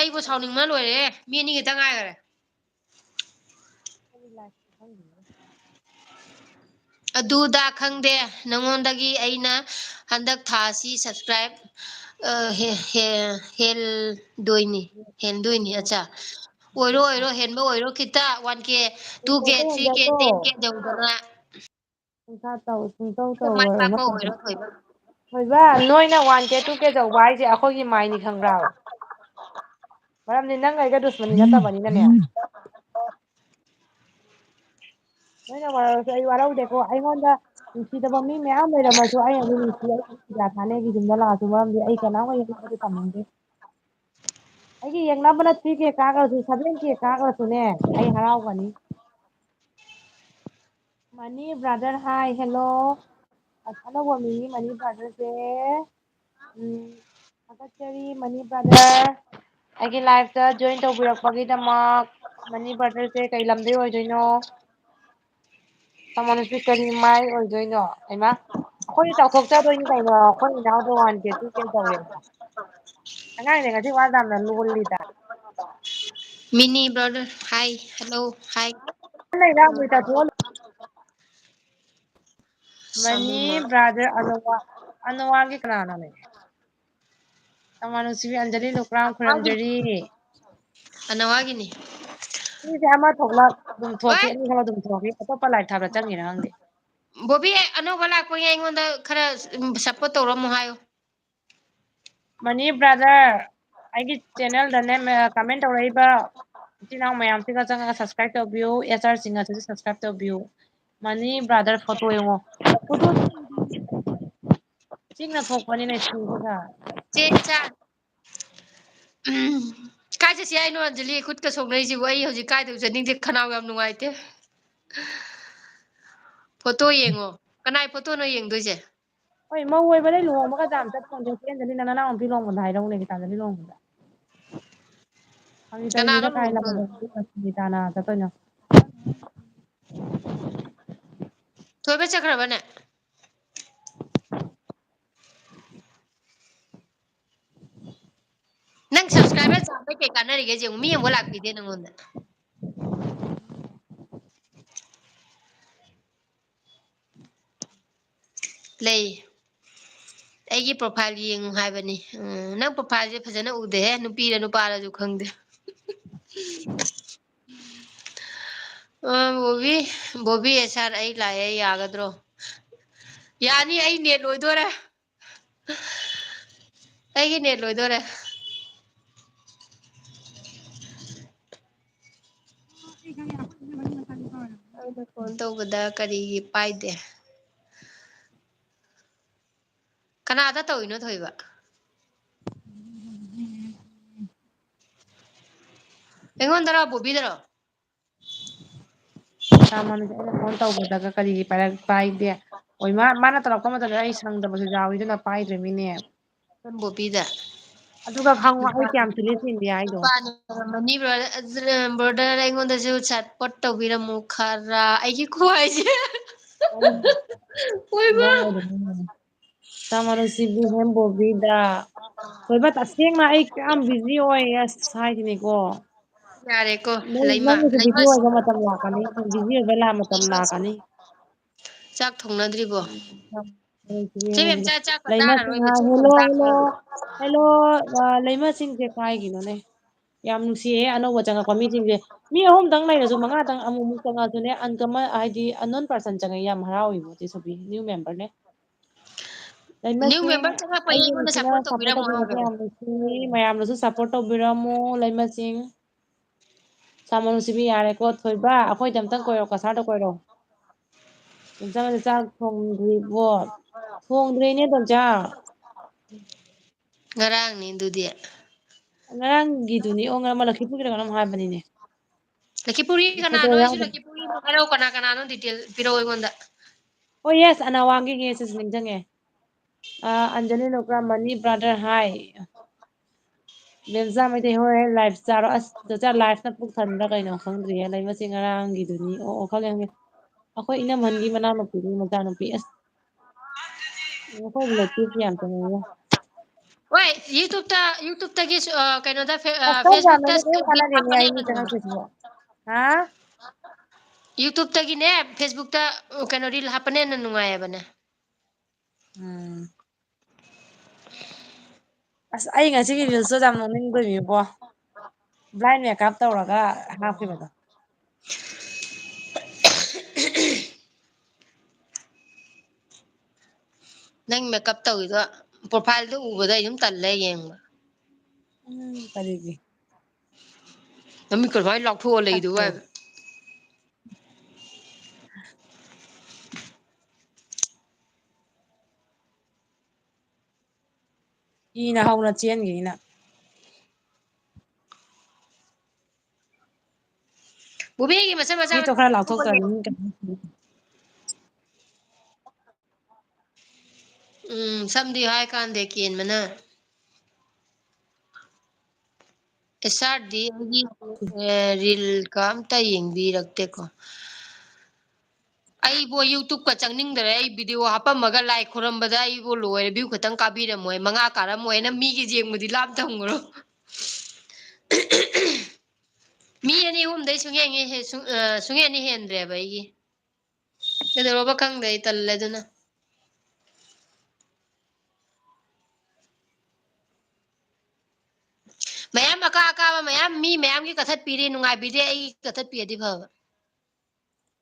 ꯑꯩꯕꯨ ꯁꯥꯎꯅꯤꯡꯕꯅ ꯂꯣꯏꯔꯦ꯫ ꯃꯤ ꯑꯅꯤ ꯈꯛꯇ ꯉꯥꯏꯈꯔꯦ꯫ ꯑꯗꯨꯗ ꯈꯪꯗꯦ꯫ ꯅꯉꯣꯟꯗꯒꯤ ꯑꯩꯅ ꯍꯟꯗꯛ ꯊꯥꯁꯤ subscribe, ꯑ, ꯍꯦ-, ꯍꯦ-, ꯍꯦꯜꯗꯣꯏꯅꯤ꯫ ꯍꯦꯟꯗꯣꯏꯅꯤ꯫ ꯑꯠꯆꯥ꯫ ꯑꯣꯏꯔꯣ, ꯑꯣꯏꯔꯣ, ꯍꯦꯟꯕ ꯑꯣꯏꯔꯣ ꯈꯤꯇ꯫ One K, two K, ꯍꯦꯟꯖꯧ, three K, ꯍꯦꯟꯖꯧ꯫ Ten K ꯌꯧꯗꯅ꯫ ꯄꯨꯡꯁꯥ ꯇꯧ-, ꯄꯨꯡꯇꯧ ꯃꯥꯏ ꯇꯧꯔꯣꯏ ꯄꯥꯛꯄ ꯑꯃ꯫ ꯑꯣꯏꯔꯣ, ꯊꯣꯏꯕ꯫ ꯊꯣꯏꯕ, ꯅꯣꯏꯅ one K, two K ꯇꯧꯕ ꯍꯥꯏꯁꯦ ꯑꯩꯈꯣꯏꯒꯤ ꯃꯥꯏꯅꯤ ꯈꯪꯕ꯭ꯔꯥ? ꯃꯔꯝꯗꯤ ꯅꯪ ꯑꯩꯒ ꯗꯨꯁꯃꯅꯤ ꯅꯠꯇꯕꯅꯤꯅꯅꯦ꯫ ꯅꯣꯏꯅ ꯋꯥꯔꯧꯔꯁꯨ ꯑꯩ ꯋꯥꯔꯧꯗꯦꯀꯣ꯫ ꯑꯩꯉꯣꯟꯗ ꯅꯨꯡꯁꯤꯗꯕ ꯃꯤ ꯃꯌꯥꯝ ꯂꯩꯔꯝꯃꯁꯨ ꯑꯩ ꯑꯗꯨꯝ ꯅꯨꯡꯁꯤ꯫ ꯑꯩ ꯄꯤꯖꯥ ꯊꯥꯅꯦꯒꯤ ꯌꯨꯝꯗ ꯂꯥꯛꯑꯁꯨ, ꯃꯔꯝꯗꯤ ꯑꯩ ꯀꯅꯥꯝꯒ ꯌꯦꯛꯅꯕꯗꯤ ꯊꯝꯅꯤꯡꯗꯦ꯫ ꯑꯩꯒꯤ ꯌꯦꯛꯅꯕꯅ three K ꯀꯥꯈ꯭ꯔꯁꯨ, seven K ꯀꯥꯈ꯭ꯔꯁꯨꯅꯦ, ꯑꯩ ꯍꯔꯥꯎꯒꯅꯤ꯫ Money brother, hi, hello. ꯑꯁ, ꯑꯅꯧꯕ ꯃꯤꯅꯤ money brotherꯁꯦ꯫ ꯎꯝ, ꯊꯥꯒꯠꯆꯔꯤ money brother꯫ ꯑꯩꯒꯤ liveꯇ join ꯇꯧꯕꯤꯔꯛꯄꯒꯤꯗꯃꯛ꯫ Money brotherꯁꯦ ꯀꯩ ꯂꯝꯗꯩ ꯑꯣꯏꯗꯣꯏꯅꯣ? ꯇꯥꯃꯣ ꯅꯨꯄꯤ ꯀꯔꯤ ꯃꯥꯏ ꯑꯣꯏꯗꯣꯏꯅꯣ? ꯍꯩꯃꯥ, ꯑꯩꯈꯣꯏꯗꯤ ꯆꯥꯎꯊꯣꯛꯆꯗꯣꯏꯅꯤ ꯀꯩꯅꯣ, ꯑꯩꯈꯣꯏ ꯏꯅꯥꯎꯗꯣ one K, two K ꯇꯧꯔꯦ꯫ ꯑꯉꯥꯡꯅꯦ ꯉꯁꯤ ꯋꯥ ꯌꯥꯝꯅ ꯂꯣꯜꯂꯤꯗ꯫ Mini brother, hi, hello, hi. ꯂꯩꯔꯥ ꯑꯃꯨꯏ ꯇꯥꯊꯣꯛꯍꯜꯂꯨ꯫ Money brother ꯑꯅꯣꯋꯥ, ꯑꯅꯣꯋꯥꯒꯤ ꯀꯅꯥꯅꯣꯅꯦ? ꯇꯃꯥ ꯅꯨꯡꯁꯤꯕꯤ ꯑꯟꯖꯂꯤ ꯂꯨꯀ꯭ꯔꯥꯝ ꯈꯨꯔꯨꯝꯖꯔꯤ꯫ ꯑꯅꯋꯥꯒꯤꯅꯤ꯫ ꯃꯤꯁꯦ ꯑꯃ ꯊꯣꯛꯂꯛ ꯑꯗꯨꯝ ꯊꯣꯛꯈꯤ, ꯍꯣꯏ꯫ ꯑꯅꯤ ꯊꯣꯛꯂꯛ ꯑꯗꯨꯝ ꯊꯣꯛꯈꯤ꯫ ꯑꯇꯣꯞꯄ live ꯊꯥꯕ꯭ꯔꯥ ꯆꯪꯉꯤꯔꯥ ꯈꯪꯗꯦ꯫ ꯕꯣꯕꯤ, ꯑꯅꯧꯕ ꯂꯥꯛꯄꯒꯤ ꯑꯩꯉꯣꯟꯗ ꯈꯔ, ꯎꯝ, support ꯇꯧꯔꯝꯃꯣ ꯍꯥꯏꯌꯣ꯫ Money brother, ꯑꯩꯒꯤ channelꯗꯅꯦ, ꯃ-, comment ꯇꯧꯔꯛꯏꯕ ꯏꯆꯤꯟ ꯏꯅꯥꯎ ꯃꯌꯥꯝꯁꯤꯒ ꯆꯪꯉꯒ subscribe ꯇꯧꯕꯤꯌꯨ꯫ H R ꯁꯤꯡꯍꯁꯤꯁꯨ subscribe ꯇꯧꯕꯤꯌꯨ꯫ Money brother photo ꯌꯦꯡꯉꯣ꯫ Photo ꯆꯤꯡꯅ ꯊꯣꯛꯄꯅꯤꯅꯦ ꯁꯤꯡꯁꯤꯒ꯫ ꯆꯦ ꯏꯆꯥ꯫ ꯎꯝ꯫ ꯀꯥꯏ ꯆꯠꯁꯤ ꯍꯥꯏꯅꯣ, ꯑꯟꯖꯂꯤ? ꯈꯨꯠꯀ ꯁꯣꯛꯅꯩꯁꯤꯕꯨ? ꯑꯩ ꯍꯧꯖꯤꯛ ꯀꯥꯏꯗꯕꯨ ꯆꯠꯅꯤꯡꯗꯦ, ꯈꯅꯥꯎ ꯌꯥꯝ ꯅꯨꯡꯉꯥꯏꯇꯦ꯫ Photo ꯌꯦꯡꯉꯣ꯫ ꯀꯅꯥꯏ photoꯅꯣ ꯌꯦꯡꯗꯣꯏꯁꯦ? ꯍꯣꯏ, ꯃꯧ ꯑꯣꯏꯕꯗꯩ ꯂꯨꯍꯣꯡꯕꯒ ꯌꯥꯝ ꯆꯠ ꯐꯪꯗꯦ꯫ ꯆꯦ ꯑꯟꯖꯂꯤ, ꯅꯪ ꯅꯅꯥꯎ ꯅꯨꯄꯤ ꯂꯨꯍꯣꯡꯕꯗ ꯍꯥꯏꯔꯧꯅꯦ, ꯒꯤꯇꯥꯟꯖꯂꯤ ꯂꯨꯍꯣꯡꯕꯗ꯫ ꯍꯪꯉꯤ ꯀꯅꯥꯅꯣ ꯇꯧꯔꯤꯅꯤꯗ, ꯀꯥꯏ ꯂꯨꯍꯣꯡꯗꯣꯏꯅꯣ? ꯂꯥꯛꯄꯗ ꯒꯤꯇꯥꯅ ꯆꯠꯇꯣꯏꯅꯣ? ꯊꯣꯏꯕ ꯆꯠꯈ꯭ꯔꯕꯅꯦ? ꯅꯪ subscriber ꯆꯥꯕ ꯀꯩ ꯀꯥꯟꯅꯔꯤꯒꯦ ꯌꯦꯡꯉꯨ, ꯃꯤ ꯑꯃꯨꯛ ꯂꯥꯛꯄꯤꯗꯦ ꯅꯪꯉꯣꯟꯗ꯫ ꯂꯩ꯫ ꯑꯩꯒꯤ profile ꯌꯦꯡꯉꯨ ꯍꯥꯏꯕꯅꯤ꯫ ꯎꯝ, ꯅꯪ profileꯁꯦ ꯐꯖꯅ ꯎꯗꯦꯍꯦ, ꯅꯨꯄꯤꯔ ꯅꯨꯄꯥꯔꯁꯨ ꯈꯪꯗꯦ꯫ ꯑ, ꯕꯣꯕꯤ, ꯕꯣꯕꯤ, ꯑꯦꯁ ꯑꯥꯔ, ꯑꯩ ꯂꯥꯛꯑꯦ, ꯌꯥꯒꯗ꯭ꯔꯣ? ꯌꯥꯅꯤ, ꯑꯩ net ꯂꯣꯏꯗꯣꯔꯦ꯫ ꯑꯩꯒꯤ net ꯂꯣꯏꯗꯣꯔꯦ꯫ ꯑꯩꯅ phone ꯇꯧꯕꯗ ꯀꯔꯤꯒꯤ ꯄꯥꯏꯗꯦ? ꯀꯅꯥꯗ ꯇꯧꯔꯤꯅꯣ, ꯊꯣꯏꯕ? ꯑꯩꯉꯣꯟꯗꯔꯣ, ꯕꯣꯕꯤꯗꯔꯣ? ꯁꯥꯃꯟꯁꯦ ꯑꯩꯅ phone ꯇꯧꯕꯗꯒ ꯀꯔꯤꯒꯤ ꯄꯥꯏꯔꯛ-, ꯄꯥꯏꯗꯦ? ꯑꯣꯏꯃꯥ, ꯃꯥꯅ ꯇꯧꯔꯛꯄ ꯃꯇꯝꯗ ꯑꯩ ꯁꯪꯗꯕꯁꯨ ꯌꯥꯎꯋꯤꯗꯅ, ꯄꯥꯏꯗ꯭ꯔꯤꯃꯤꯅꯦ꯫ ꯕꯣꯕꯤꯗ꯫ ꯑꯗꯨꯒ ꯈꯪꯉꯣ, ꯑꯩ ꯀꯌꯥꯝ ꯆꯤꯜꯂꯤ ꯆꯤꯟꯗꯦ ꯍꯥꯏꯗꯣ꯫ ꯅꯨꯄꯥꯅ ꯑꯣꯏꯔꯝꯃꯅꯤ, brother꯫ ꯑꯗꯨꯅ brother, ꯑꯩꯉꯣꯟꯗꯁꯨ support ꯇꯧꯕꯤꯔꯝꯃꯨ ꯈꯔ꯫ ꯑꯩꯒꯤ ꯈꯨꯍꯥꯏꯁꯦ꯫ ꯑꯣꯏꯃꯥ꯫ ꯁꯥꯃꯟ ꯅꯨꯡꯁꯤꯕꯤ ꯍꯦꯝ ꯕꯣꯕꯤꯗ꯫ ꯊꯣꯏꯕ, ꯇꯁꯦꯡꯅ ꯑꯩ ꯌꯥꯝ busy ꯑꯣꯏ, ꯑꯁ, ꯍꯥꯏꯁꯤꯅꯤꯀꯣ꯫ ꯌꯥꯔꯦꯀꯣ, ꯅꯪ, ꯂꯩꯃ, ꯅꯪꯒꯤꯁꯨ busy ꯂꯩꯃ꯫ ꯑꯣꯏꯕ ꯃꯇꯝ ꯂꯥꯛꯀꯅꯤ, busy ꯑꯣꯏꯕ ꯂꯥ-, ꯃꯇꯝ ꯂꯥꯛꯀꯅꯤ꯫ ꯆꯥꯛ ꯊꯣꯡꯅꯗ꯭ꯔꯤꯕꯣ? ꯎꯝ, ꯆꯦ ꯃꯦꯝꯆꯥ, ꯆꯥꯛꯀ ꯂꯩꯃꯁꯤꯡ ꯆꯥꯔꯔꯣꯏ, ꯍꯥꯏ, ꯃꯆꯤꯟ hello, ꯈꯨꯝ hello, ꯇꯥꯔꯔꯣꯏ꯫ Hello, ꯑ, ꯂꯩꯃꯁꯤꯡꯁꯦ ꯀꯥꯏꯒꯤꯅꯣꯅꯦ? ꯌꯥꯝ ꯅꯨꯡꯁꯤꯌꯦ ꯑꯅꯧꯕ ꯆꯪꯉꯛꯄ ꯃꯤꯁꯤꯡꯁꯦ꯫ ꯃꯤ ꯑꯍꯨꯝꯗꯪ ꯂꯩꯔꯁꯨ, ꯃꯉꯥꯗꯪ ꯑꯃꯨꯛꯃꯨꯛ ꯆꯪꯉꯛꯑꯁꯨꯅꯦ, uncommon, ꯍꯥꯏꯗꯤ unknown person ꯆꯪꯉꯛꯑꯦ, ꯌꯥꯝ ꯍꯔꯥꯎꯋꯤꯕꯣ ꯆꯦ ꯁꯣꯐꯤ, new member ꯅꯦ꯫ New ꯂꯩꯃꯁꯤꯡ, member ꯆꯪꯉꯛꯄꯒꯤ ꯑꯩꯒꯤ ꯑꯩꯉꯣꯟꯗ ꯅꯨꯄꯤꯅ support support ꯇꯧꯕꯤꯔꯝꯃꯣ ꯇꯧꯕꯤꯕꯁꯦ ꯍꯥꯏꯕ꯭ꯔꯣ? ꯌꯥꯝ ꯅꯨꯡꯁꯤ, ꯃꯌꯥꯝꯅꯁꯨ support ꯇꯧꯕꯤꯔꯝꯃꯣ ꯂꯩꯃꯁꯤꯡ꯫ ꯁꯥꯃꯣ ꯅꯨꯡꯁꯤꯕꯤ, ꯌꯥꯔꯦꯀꯣ ꯊꯣꯏꯕ, ꯑꯩꯈꯣꯏꯗ ꯑꯝꯇꯪ ꯀꯣꯏꯔꯣ, ꯀꯁꯥꯔꯗ ꯀꯣꯏꯔꯣ꯫ ꯇꯣꯝꯆꯥ, ꯆꯥꯛ ꯊꯣꯡꯗ꯭ꯔꯤꯕꯣ? ꯊꯣꯡꯗ꯭ꯔꯤꯅꯦ ꯇꯣꯝꯆꯥ꯫ ꯉꯔꯥꯡꯅꯤ ꯑꯗꯨꯗꯤ꯫ ꯉꯔꯥꯡꯒꯤꯗꯨꯅꯤ, ꯑꯣ, ꯉꯔꯥꯡ ꯂꯛꯈꯤꯄꯨꯔꯒꯤꯔ ꯀꯩꯅꯣꯝ ꯍꯥꯏꯕꯅꯤꯅꯦ꯫ ꯂꯛꯈꯤꯄꯨꯔꯒꯤ ꯐꯣꯇꯣ ꯀꯅꯥꯅꯣ? ꯑꯩꯁꯨ ꯌꯥꯎꯗꯕ꯫ ꯂꯛꯈꯤꯄꯨꯔꯒꯤ ꯍꯥꯏꯔꯛꯑꯣ, ꯀꯅꯥ ꯀꯅꯥꯅꯣ detail ꯄꯤꯔꯛꯑꯣ ꯑꯩꯉꯣꯟꯗ꯫ ꯑꯣ, yes, ꯑꯅꯥ ꯋꯥꯡꯒꯤꯒꯤ ꯁꯤꯁꯨ ꯅꯤꯡꯁꯤꯡꯉꯦ꯫ ꯑꯥ, ꯑꯟꯖꯂꯤ ꯂꯣꯀ꯭ꯔꯥ, ꯃꯅꯤ brother, hi꯫ ꯕꯦꯝꯆꯥ ꯃꯩꯇꯩ, ꯍꯣꯏ, live ꯆꯥꯔꯣ꯫ ꯑꯁ, ꯆꯥ live ꯅ ꯄꯨꯛ ꯊꯟꯕ꯭ꯔꯥ ꯀꯩꯅꯣ ꯈꯪꯗ꯭ꯔꯤꯌꯦ꯫ ꯂꯩꯃꯁꯤ ꯉꯔꯥꯡꯒꯤꯗꯨꯅꯤ꯫ ꯑꯣ, ꯑꯣ, ꯈꯪꯉꯦ, ꯈꯪꯉꯦ꯫ ꯑꯩꯈꯣꯏ ꯏꯅꯝꯍꯟꯒꯤ ꯃꯅꯥꯎꯅꯨꯄꯤꯗꯨꯒꯤ ꯃꯆꯥꯅꯨꯄꯤ꯫ ꯑꯁ, ꯑꯩꯈꯣꯏ relative ꯌꯥꯝ ꯆꯪꯉꯛꯑꯦ꯫ ꯍꯣꯏ, YouTube-ꯇ, YouTube-ꯇꯒꯤ, ꯑ, ꯀꯩꯅꯣꯗ, ꯐꯦ-, ꯑ, ꯀꯁꯇꯝ Facebook-ꯇ ꯆꯥꯟꯅꯕ ꯂꯣꯏ story ꯀꯥꯟꯅꯗꯦꯅꯦ ꯍꯥꯞꯄꯅ ꯑꯩ ꯍꯦꯟꯅ ꯃꯤꯠꯇ ꯅꯨꯡꯉꯥꯏ꯫ ꯉꯛꯇꯣꯏꯁꯤꯕꯣ꯫ ꯍꯥ? YouTube-ꯇꯒꯤꯅꯦ, Facebook-ꯇ, ꯑ, ꯀꯩꯅꯣ, reel ꯍꯥꯞꯄꯅ ꯍꯦꯟꯅ ꯅꯨꯡꯉꯥꯏꯌꯦꯕꯅꯦ꯫ ꯎꯝ꯫ ꯑꯁ, ꯑꯩ ꯉꯁꯤꯒꯤ reel-ꯇꯣ ꯌꯥꯝ ꯅꯣꯛꯅꯤꯡꯗꯣꯏꯅꯤꯕꯣ꯫ Blind makeup ꯇꯧꯔꯒ ꯍꯥꯞꯈꯤꯕꯗꯣ꯫ ꯅꯪ makeup ꯇꯧꯔꯤꯗꯣ profile-ꯗꯣ ꯎꯕꯗ ꯑꯩ ꯑꯗꯨꯝ ꯇꯜꯂꯦ ꯌꯦꯡꯕ꯫ ꯎꯝ, ꯀꯔꯤꯒꯤ? ꯅꯃꯤꯠ ꯀꯃꯥꯏꯅ ꯂꯥꯎꯊꯣꯛꯑ ꯂꯩꯗꯨꯕꯨ ꯁꯛꯇꯣ꯫ ꯍꯥꯏꯕ? ꯀꯤꯅ ꯍꯧꯅ ꯆꯦꯟꯒꯤꯅꯤ ꯅꯪ꯫ ꯕꯣꯕꯤꯒꯤ ꯃꯆꯥ ꯃꯆꯥ ꯃꯤꯠꯇꯣ ꯃꯆꯥ ꯈꯔ ꯊꯣꯛꯄꯅꯦ꯫ ꯂꯥꯎꯊꯣꯛꯇ꯭ꯔꯗꯤ ꯃꯤ ꯀꯩꯅꯣ꯫ ꯎꯝ, ꯁꯝꯗꯤ ꯍꯥꯏ ꯀꯥꯟꯗꯦ ꯀꯦꯟꯕꯅ꯫ ꯑꯦꯁ ꯑꯥꯔ ꯗꯤ ꯑꯩꯒꯤ, ꯑꯦ, reel-ꯀ ꯑꯝꯇ ꯌꯦꯡꯕꯤꯔꯛꯇꯦꯀꯣ꯫ ꯑꯩꯕꯨ YouTube-ꯀ ꯆꯪꯅꯤꯡꯗꯔꯦ꯫ ꯑꯩ video ꯍꯥꯄꯝꯃꯒ ꯂꯥꯏ ꯈꯨꯔꯝꯕꯗ ꯑꯩꯕꯨ ꯂꯣꯏꯔꯦ꯫ View ꯈꯛꯇꯪ ꯀꯥꯕꯤꯔꯝꯃꯣꯏ꯫ ꯃꯉꯥ ꯀꯥꯔꯝꯃꯣꯏꯅ ꯃꯤꯒꯤ ꯌꯦꯡꯕꯗꯤ ꯂꯥꯞ ꯊꯝꯈ꯭ꯔꯣ꯫ ꯃꯤ ꯑꯅꯤ ꯑꯍꯨꯝꯗꯩ ꯁꯨꯡꯌꯦꯡ ꯍꯦ-, ꯁꯨꯡ-, ꯑ, ꯁꯨꯡꯍꯦꯟ ꯍꯦꯟꯗ꯭ꯔꯦꯕ ꯑꯩꯒꯤ꯫ ꯀꯩꯗꯧꯔꯕ ꯈꯪꯗꯦ, ꯑꯩ ꯇꯜꯂꯦ ꯑꯗꯨꯅ꯫ ꯃꯌꯥꯝ ꯑꯀꯥ ꯑꯀꯥꯕ ꯃꯌꯥꯝ, ꯃꯤ ꯃꯌꯥꯝꯒꯤ ꯀꯛꯊꯠꯄꯤꯔꯦ, ꯅꯨꯡꯉꯥꯏꯕꯤꯗꯦ, ꯑꯩꯒꯤ ꯀꯛꯊꯠꯄꯤꯔꯗꯤ ꯐꯕ꯫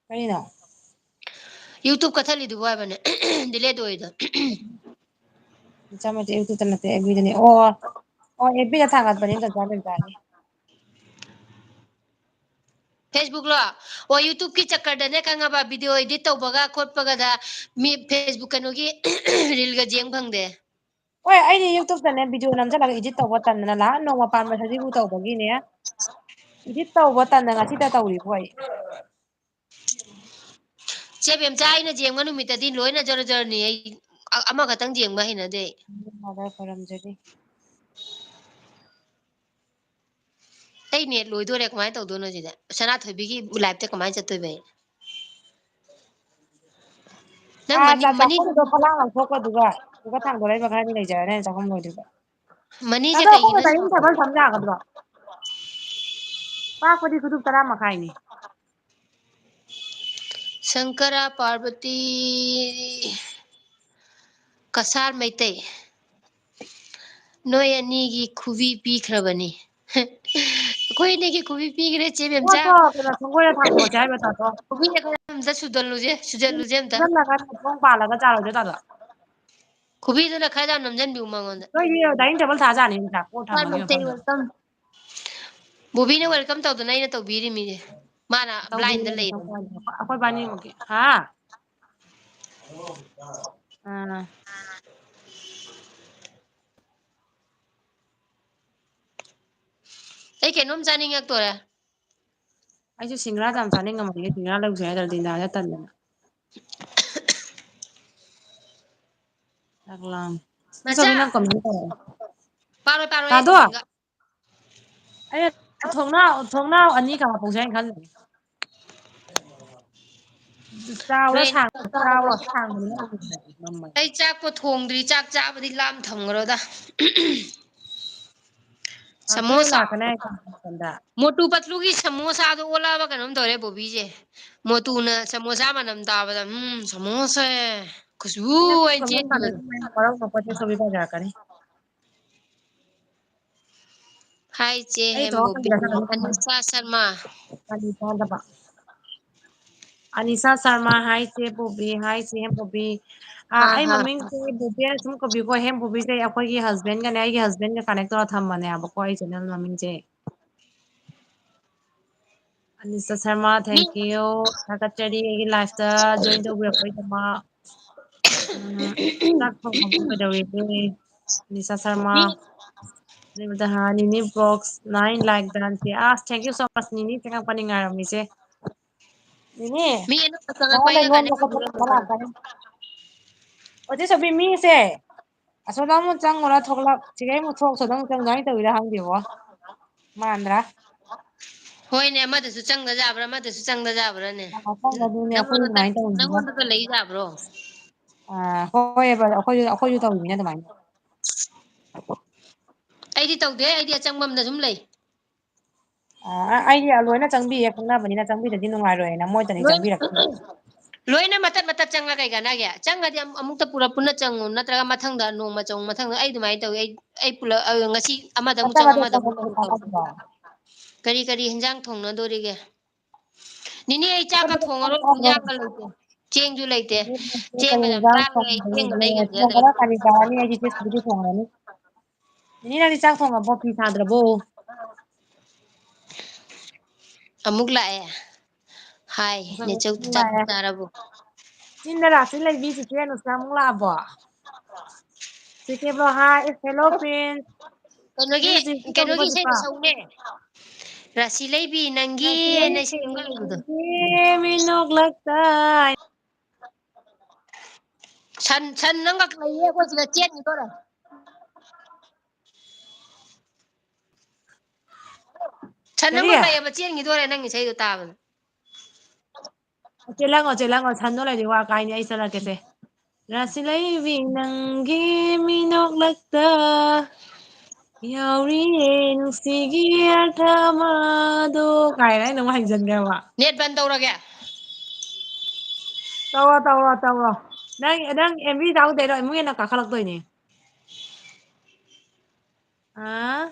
ꯀꯔꯤꯅꯣ? YouTube ꯀꯛꯊꯠꯂꯤꯗꯨꯕꯨ ꯍꯥꯏꯕꯅꯦ, delete ꯑꯣꯏꯗꯣ꯫ ꯏꯆꯥꯃꯛꯇꯤ YouTube-ꯇ ꯅꯠꯇꯦ, F B-ꯗꯅꯦ꯫ ꯑꯣ, ꯑꯣ, F B-ꯗ ꯊꯥꯒꯠꯄꯅꯦ, ꯆꯞ ꯆꯥꯅ ꯆꯥꯅꯤ꯫ Facebook-ꯂꯣ? ꯑꯣ, YouTube-ꯀꯤ ꯆꯛꯀꯔꯗꯅꯦ ꯈꯪꯉꯕ, video edit ꯇꯧꯕꯒ ꯈꯣꯠꯄꯒꯗ ꯃꯤ Facebook ꯀꯩꯅꯣꯒꯤ reel-ꯒ ꯌꯦꯡ ꯐꯪꯗꯦ꯫ ꯍꯣꯏ, ꯑꯩꯗꯤ YouTube-ꯇꯅꯦ video ꯅꯝꯁꯤꯜꯂꯒ edit ꯇꯧꯕ ꯇꯟꯗꯅ ꯂꯥꯛ ꯅꯣꯡꯃ ꯄꯥꯟꯕ ꯁꯖꯤꯕꯨ ꯇꯧꯕꯒꯤꯅꯦ꯫ Edit ꯇꯧꯕ ꯇꯟꯗꯅ ꯉꯁꯤꯗ ꯇꯧꯔꯤꯕꯣ ꯑꯩ꯫ ꯆꯦ ꯕꯦꯝꯆꯥ, ꯑꯩꯅ ꯌꯦꯡꯕ ꯅꯨꯃꯤꯠꯇꯗꯤ ꯂꯣꯏꯅ ꯖꯔ ꯖꯔꯅꯤ꯫ ꯑꯩ ꯑ-, ꯑꯃꯈꯛꯇꯪ ꯌꯦꯡꯕ ꯍꯩꯅꯗꯦ ꯑꯩ꯫ ꯃꯥꯗꯔ ꯈꯣꯏꯔꯝꯖꯔꯤ꯫ ꯑꯩ net ꯂꯣꯏꯗꯣꯔꯦ, ꯀꯃꯥꯏꯅ ꯇꯧꯗꯣꯏꯅꯣ ꯁꯤꯗ? ꯁꯅꯥꯊꯣꯏꯕꯤꯒꯤ live-ꯇ ꯀꯃꯥꯏꯅ ꯆꯠꯇꯣꯏꯕ ꯑꯩ? ꯅꯪ ꯑꯥ, ꯃꯅꯤꯡ, ꯆꯥ-, ꯃꯅꯤꯡ ꯆꯥꯛꯈꯨꯝꯗꯣ ꯐꯛꯂꯥꯡ ꯂꯪꯊꯣꯛꯈꯣ, ꯑꯗꯨꯒ, ꯑꯗꯨꯒ ꯊꯥꯡꯗꯣꯔꯛꯏꯕ ꯈꯔꯗꯤ ꯂꯩꯖꯔꯅꯤ ꯆꯥꯛꯈꯨꯝ ꯂꯣꯏꯗ꯭ꯔꯤꯕ꯫ ꯃꯅꯤꯁꯦ ꯑꯗꯣ ꯑꯩꯈꯣꯏ ꯀꯩꯒꯤꯅꯣ ꯗꯥꯏꯅꯤꯡ ꯇꯦꯕꯜ ꯊꯝ ꯌꯥꯒꯗ꯭ꯔꯣ? ꯄꯥꯛꯄꯗꯤ ꯈꯨꯗꯨꯞ ꯇꯔꯥ ꯃꯈꯥꯏꯅꯤ꯫ ꯁꯪꯀꯔꯥ ꯄꯥꯔꯕꯇꯤ ꯀꯁꯥꯔ ꯃꯩꯇꯩ, ꯅꯣꯏ ꯑꯅꯤꯒꯤ ꯈꯨꯕꯤ ꯄꯤꯈ꯭ꯔꯕꯅꯤ꯫ ꯑꯩꯈꯣꯏ ꯑꯅꯤꯒꯤ ꯈꯨꯕꯤ ꯄꯤꯈ꯭ꯔꯦ, ꯆꯦ ꯃꯦꯝꯆꯥ꯫ ꯄꯣꯠꯇꯣ ꯀꯩꯅꯣ, ꯁꯪꯒꯣꯏꯗ ꯊꯥꯡꯗꯣꯛꯑꯁꯦ ꯍꯥꯏꯕ ꯇꯥꯗ꯭ꯔꯣ? ꯈꯨꯕꯤꯁꯦ ꯈꯔ ꯑꯝꯇ ꯁꯨꯖꯜꯂꯨꯁꯦ, ꯁꯨꯖꯜꯂꯨꯁꯦ ꯑꯝꯇ꯫ ꯁꯨꯖꯜꯂꯒ ꯊꯣꯡ ꯄꯥꯜꯂꯒ ꯆꯥꯔꯨꯁꯦ ꯇꯥꯗ꯭ꯔꯣ? ꯈꯨꯕꯤꯗꯨꯅ ꯈꯔ ꯌꯥꯝ ꯅꯝꯁꯤꯟꯕꯤꯌꯨ ꯃꯉꯣꯟꯗ꯫ ꯅꯣꯏꯒꯤ ꯗꯥꯏꯅꯤꯡ ꯇꯦꯕꯜ ꯊꯥꯖꯥꯠꯅꯤ ꯅꯠꯇ꯭ꯔꯥ? ꯄꯣꯠ ꯊꯝꯕꯒꯤ ꯃꯐꯝꯗ꯫ ꯕꯣꯕꯤꯅ welcome ꯇꯧꯗꯅ ꯑꯩꯅ ꯇꯧꯕꯤꯔꯤꯃꯤꯅꯦ꯫ ꯃꯥꯅ blindꯗ ꯂꯩꯕ꯫ ꯑꯩꯈꯣꯏ ꯕꯥꯅꯤꯃꯛꯀꯤ꯫ ꯍꯥ? ꯑꯥ꯫ ꯑꯩ ꯀꯩꯅꯣꯝ ꯆꯥꯅꯤꯡꯉꯛꯇꯣꯔꯦ꯫ ꯑꯩꯁꯨ ꯁꯤꯡꯒ꯭ꯔꯥ ꯌꯥꯝ ꯆꯥꯅꯤꯡꯉꯝꯕꯅꯦ, ꯁꯤꯡꯒ꯭ꯔꯥ ꯂꯧꯁꯦ ꯍꯥꯏꯗ꯭ꯔ ꯗꯤꯟꯗꯥꯗ ꯇꯟꯗꯅ꯫ ꯆꯥꯛ ꯂꯥꯝꯃꯦ꯫ ꯃꯆꯥ! ꯆꯥꯎꯕꯤ, ꯅꯪ comment ꯇꯧꯔꯛꯑꯣ꯫ ꯄꯥꯔꯣꯏ, ꯄꯥꯔꯣꯏ, ꯑꯩ ꯇꯥꯗꯣ! Commentꯒ꯫ ꯑꯩꯅ ꯊꯣꯡꯅꯥꯎ, ꯊꯣꯡꯅꯥꯎ ꯑꯅꯤ ꯀꯥ ꯍꯥꯞꯄꯧꯁꯦ ꯍꯥꯏꯅ ꯈꯜꯂꯤꯅꯦ꯫ ꯆꯥꯎꯔ ꯔꯦꯟ ꯁꯥꯡ-, ꯆꯥꯎꯔ ꯁꯥꯡꯕꯅꯤꯅ ꯃꯝꯃꯦ꯫ ꯑꯩ ꯆꯥꯛꯄꯨ ꯊꯣꯡꯗ꯭ꯔꯤ, ꯆꯥꯛ ꯆꯥꯕꯗꯤ ꯂꯥꯝ ꯊꯝꯈ꯭ꯔꯣꯗ꯫ ꯂꯥꯛꯇꯣꯏꯅꯦ, ꯁꯃꯣꯁꯥ꯫ ꯂꯥꯛꯀꯅꯤ ꯍꯥꯏ ꯀꯥꯟꯗ꯫ ꯃꯣꯇꯨ ꯄꯠꯂꯨꯒꯤ ꯁꯃꯣꯁꯥꯗꯣ ꯑꯣꯜꯂꯛꯑꯕ ꯀꯩꯅꯣꯝ ꯇꯧꯔꯦ ꯕꯣꯕꯤꯁꯦ꯫ ꯃꯣꯇꯨꯅ ꯁꯃꯣꯁꯥ ꯃꯅꯝ ꯇꯥꯕꯗ, "ꯎꯝ, ꯁꯃꯣꯁꯥ ꯈꯨꯁꯕꯨ" ꯑꯩꯅ ꯍꯥꯏꯅ ꯆꯦꯟꯈꯤꯕꯅꯦ꯫ ꯃꯔꯧ ꯃꯄꯣꯠꯁꯦ ꯁꯣꯕꯤ ꯕꯖꯥꯔ ꯀꯅꯤ꯫ ꯍꯥꯏ ꯆꯦ ꯑꯩ ꯊꯣꯛꯂꯛꯀꯅꯤ ꯍꯦꯝꯕꯣꯕꯤ, ꯗꯁꯥ ꯀꯅꯤ꯫ ꯑꯅꯤꯁꯥ ꯁꯔꯃ꯫ ꯀꯔꯤ ꯆꯥꯗꯕ? ꯑꯅꯤꯁꯥ ꯁꯔꯃ, ꯍꯥꯏ ꯆꯦ ꯕꯣꯕꯤ, ꯍꯥꯏ ꯆꯦ ꯍꯦꯝꯕꯣꯕꯤ꯫ ꯑ, ꯍꯥ, ꯑꯩ ꯍꯥ, ꯍꯥ꯫ ꯃꯃꯤꯡꯁꯦ ꯕꯣꯕꯤ ꯍꯥꯏꯅ ꯁꯨꯝ ꯀꯧꯕꯤꯀꯣ, ꯍꯦꯝꯕꯣꯕꯤꯁꯦ ꯑꯩꯈꯣꯏꯒꯤ husbandꯒꯅꯦ, ꯑꯩꯒꯤ husbandꯒ connect ꯇꯧꯔ ꯊꯝꯕꯅꯦꯕꯀꯣ ꯑꯩ channel ꯃꯃꯤꯡꯁꯦ꯫ Anisha Sharma, me thank you꯫ ꯊꯥꯒꯠꯆꯔꯤ ꯑꯩꯒꯤ liveꯇ join ꯇꯧꯕꯤꯔꯛꯄꯒꯤꯗꯃꯛ꯫ ꯎꯝ, ꯆꯥꯛ ꯊꯣꯡꯉꯕꯣ? ꯀꯩꯗꯧꯔꯤꯒꯦ? ꯑꯅꯤꯁꯥ ꯁꯔꯃ꯫ ꯃꯤ ꯅꯤꯅꯤ vlogs, nine like done ꯁꯦ꯫ ꯑꯁ, thank you so much, ꯅꯤꯅꯤ ꯆꯪꯉꯛꯄꯅꯤ ꯉꯥꯏꯔꯝꯃꯤꯁꯦ꯫ ꯅꯤꯅꯤ, ꯃꯤ ꯑꯅꯧꯕ ꯆꯪꯉꯛꯄ ꯅꯉꯣꯟꯗ ꯑꯩꯒ ꯂꯣꯟꯕ connect ꯈꯣꯠꯄ ꯇꯧꯕꯤꯔꯝꯕ ꯇꯧꯕ ꯈꯔ꯫ ꯂꯥꯛꯀꯅꯤ꯫ ꯑꯣ, ꯆꯦ ꯁꯣꯕꯤ, ꯃꯤꯁꯦ ꯑꯁꯣꯝꯗ ꯑꯃꯨꯛ ꯆꯪꯉꯨꯔ ꯊꯣꯛꯂꯛ, ꯁꯤꯗꯩ ꯑꯃꯨꯛ ꯊꯣꯛ, ꯑꯁꯣꯝꯗ ꯑꯃꯨꯛ ꯆꯪ, ꯑꯗꯨꯃꯥꯏꯅ ꯇꯧꯔꯤꯔꯥ ꯈꯪꯗꯦꯕꯣ꯫ ꯃꯥꯟꯗ꯭ꯔꯥ? ꯍꯣꯏꯅꯦ, ꯑꯃꯗꯁꯨ ꯆꯪꯗ ꯌꯥꯕ꯭ꯔꯥ, ꯑꯃꯗꯁꯨ ꯆꯪꯗ ꯌꯥꯕ꯭ꯔꯥꯅꯦ? ꯑ, ꯆꯪꯗꯗꯣꯏꯅꯦ, ꯑꯩꯈꯣꯏꯁꯨ ꯅꯪꯉꯣꯟꯗꯒ, ꯑꯗꯨꯃꯥꯏꯅ ꯇꯧꯔꯤꯅꯤꯗꯣ꯫ ꯅꯪꯉꯣꯟꯗꯒ ꯂꯩ ꯌꯥꯕ꯭ꯔꯣ? ꯑ, ꯍꯣꯏ, ꯍꯣꯏ, ꯑꯩꯈꯣꯏꯁꯨ, ꯑꯩꯈꯣꯏꯁꯨ ꯇꯧꯔꯤꯅꯦ ꯑꯗꯨꯃꯥꯏꯅ꯫ ꯇꯧꯗꯦ, ꯑꯩꯗꯤ ꯑꯆꯪꯕ ꯑꯃꯗ ꯑꯗꯨꯝ ꯂꯩ꯫ ꯑ, ꯑꯩꯗꯤ ꯂꯣꯏꯅ ꯆꯪꯕꯤꯌꯦ, ꯈꯪꯅꯕꯅꯤꯅ ꯆꯪꯕꯤꯗꯗꯤ ꯅꯨꯡꯉꯥꯏꯔꯣꯏꯅ ꯃꯣꯏꯗꯅꯤ ꯂꯣꯏ-, ꯆꯪꯕꯤꯔꯛꯇꯦ꯫ ꯂꯣꯏꯅ ꯃꯇꯠ ꯃꯇꯠ ꯆꯪꯉ ꯀꯩ ꯀꯥꯟꯅꯒꯦ? ꯆꯪꯉꯗꯤ ꯑꯃꯨꯛ-, ꯑꯃꯨꯛꯇ ꯄꯨꯔꯞ ꯄꯨꯟꯅ ꯆꯪꯉꯨ, ꯅꯠꯇ꯭ꯔꯒ ꯃꯊꯪꯗ ꯅꯣꯡꯃ ꯆꯪꯉꯨ, ꯃꯊꯪꯗ ꯑꯩ ꯑꯗꯨꯃꯥꯏꯅ ꯇꯧꯋꯤ꯫ ꯑꯩ, ꯑꯩ ꯄꯨꯂꯞ, ꯑ, ꯉꯁꯤ ꯑꯃꯗ ꯑꯃꯨꯛ ꯆꯪꯉꯨ, ꯃꯊꯪꯗꯗꯤ ꯑꯃꯗ ꯑꯃꯨꯛ ꯆꯪꯉꯒꯦ ꯆꯪꯉꯨ ꯇꯧ꯫ ꯀꯥꯟꯅꯕꯗꯣ꯫ ꯀꯔꯤ ꯀꯔꯤ ꯍꯤꯟꯖꯥꯡ ꯊꯣꯡꯅꯗꯣꯔꯤꯒꯦ? ꯅꯤꯅꯦ, ꯑꯩ ꯆꯥꯛꯀ ꯊꯣꯡꯉꯔꯣꯏ, ꯍꯤꯟꯖꯥꯡꯒ ꯂꯩꯇꯦ, ꯆꯦꯡꯁꯨ ꯂꯩꯇꯦ꯫ ꯆꯦꯡꯒ ꯌꯥꯝ ꯇꯥꯡꯉꯦ, ꯑꯩ ꯆꯦꯡꯒ ꯂꯩꯉꯝꯗꯦ ꯍꯟꯗꯛ꯫ ꯀꯔꯤ ꯆꯥꯔꯅꯤ? ꯑꯩꯗꯤ ꯆꯦꯛꯄꯨꯗꯤ ꯊꯣꯡꯉꯅꯤ꯫ ꯅꯤꯅꯦ, ꯅꯪꯗꯤ ꯆꯥꯛ ꯊꯣꯡꯉꯕꯣ? ꯐꯤ ꯁꯥꯗ꯭ꯔꯕꯣ? ꯑꯃꯨꯛ ꯂꯥꯛꯑꯦ꯫ ꯍꯥꯏ, ꯅꯦꯆꯧ, ꯆꯥꯛ ꯆꯥꯔꯕꯣ? ꯆꯤꯟꯗ ꯔꯥꯁꯤ ꯂꯩꯕꯤ ꯆꯤꯆꯦ ꯑꯅꯨꯁꯀꯥ ꯑꯃꯨꯛ ꯂꯥꯛꯑꯕꯣ? ꯆꯤꯆꯦ ꯕ꯭ꯔꯣ, ꯍꯥꯏ, hello friends꯫ ꯀꯩꯅꯣꯒꯤ, ꯅꯪ ꯆꯤꯆꯦ ꯀꯩꯅꯣꯒꯤ ꯀꯧꯕ ꯏꯁꯩꯗꯣ ꯆꯠꯄ? ꯁꯛꯎꯅꯦ꯫ ꯔꯥꯁꯤ ꯂꯩꯕꯤ ꯅꯪꯒꯤ ꯔꯥꯁꯤ ꯍꯥꯏꯅ ꯂꯩꯕꯤ ꯏꯁꯩ ꯑꯃ ꯂꯩꯕꯗꯣ꯫ ꯅꯪꯒꯤ ꯃꯤꯅꯣꯛꯂꯛꯇ꯫ ꯁꯟ, ꯁꯟ ꯅꯪꯒ ꯂꯩꯌꯦ, ꯑꯩꯈꯣꯏ ꯁꯤꯗ ꯆꯦꯟꯈꯤꯗꯣꯔꯦ꯫ ꯁꯟ ꯀꯔꯤ? ꯑꯃꯈꯛ ꯂꯩꯌꯦꯕ, ꯆꯦꯟꯈꯤꯗꯣꯔꯦ ꯅꯪ ꯏꯁꯩꯗꯣ ꯇꯥꯕꯗ꯫ ꯆꯦꯜꯂꯪꯉꯣ, ꯆꯦꯜꯂꯪꯉꯣ, ꯁꯟꯗꯣ ꯂꯩꯔꯗꯤ ꯋꯥ ꯀꯥꯏꯅꯤ, ꯑꯩ ꯆꯠꯂꯛꯀꯦꯁꯦ꯫ ꯔꯥꯁꯤ ꯂꯩꯕꯤ ꯅꯪꯒꯤ ꯃꯤꯅꯣꯛꯂꯛꯇ ꯌꯥꯎꯔꯤꯌꯦ ꯅꯨꯡꯁꯤꯒꯤ ꯑꯔꯊ ꯑꯃꯗꯣ ꯀꯥꯏꯅ ꯑꯩꯅ ꯑꯃꯨꯛ ꯍꯩꯖꯟꯈ꯭ꯔꯦꯕ꯫ ꯅꯦꯠ ꯕꯟ ꯇꯧꯔꯒꯦ꯫ ꯇꯧꯔꯣ, ꯇꯧꯔꯣ, ꯇꯧꯔꯣ꯫ ꯅꯪ, ꯅꯪ ꯑꯦꯝ ꯕꯤ ꯇꯥꯎꯗꯩꯔꯣ? ꯑꯃꯨꯛ ꯍꯦꯟꯅ ꯀꯥꯈꯠꯂꯛꯇꯣꯏꯅꯦ꯫ ꯑꯥ?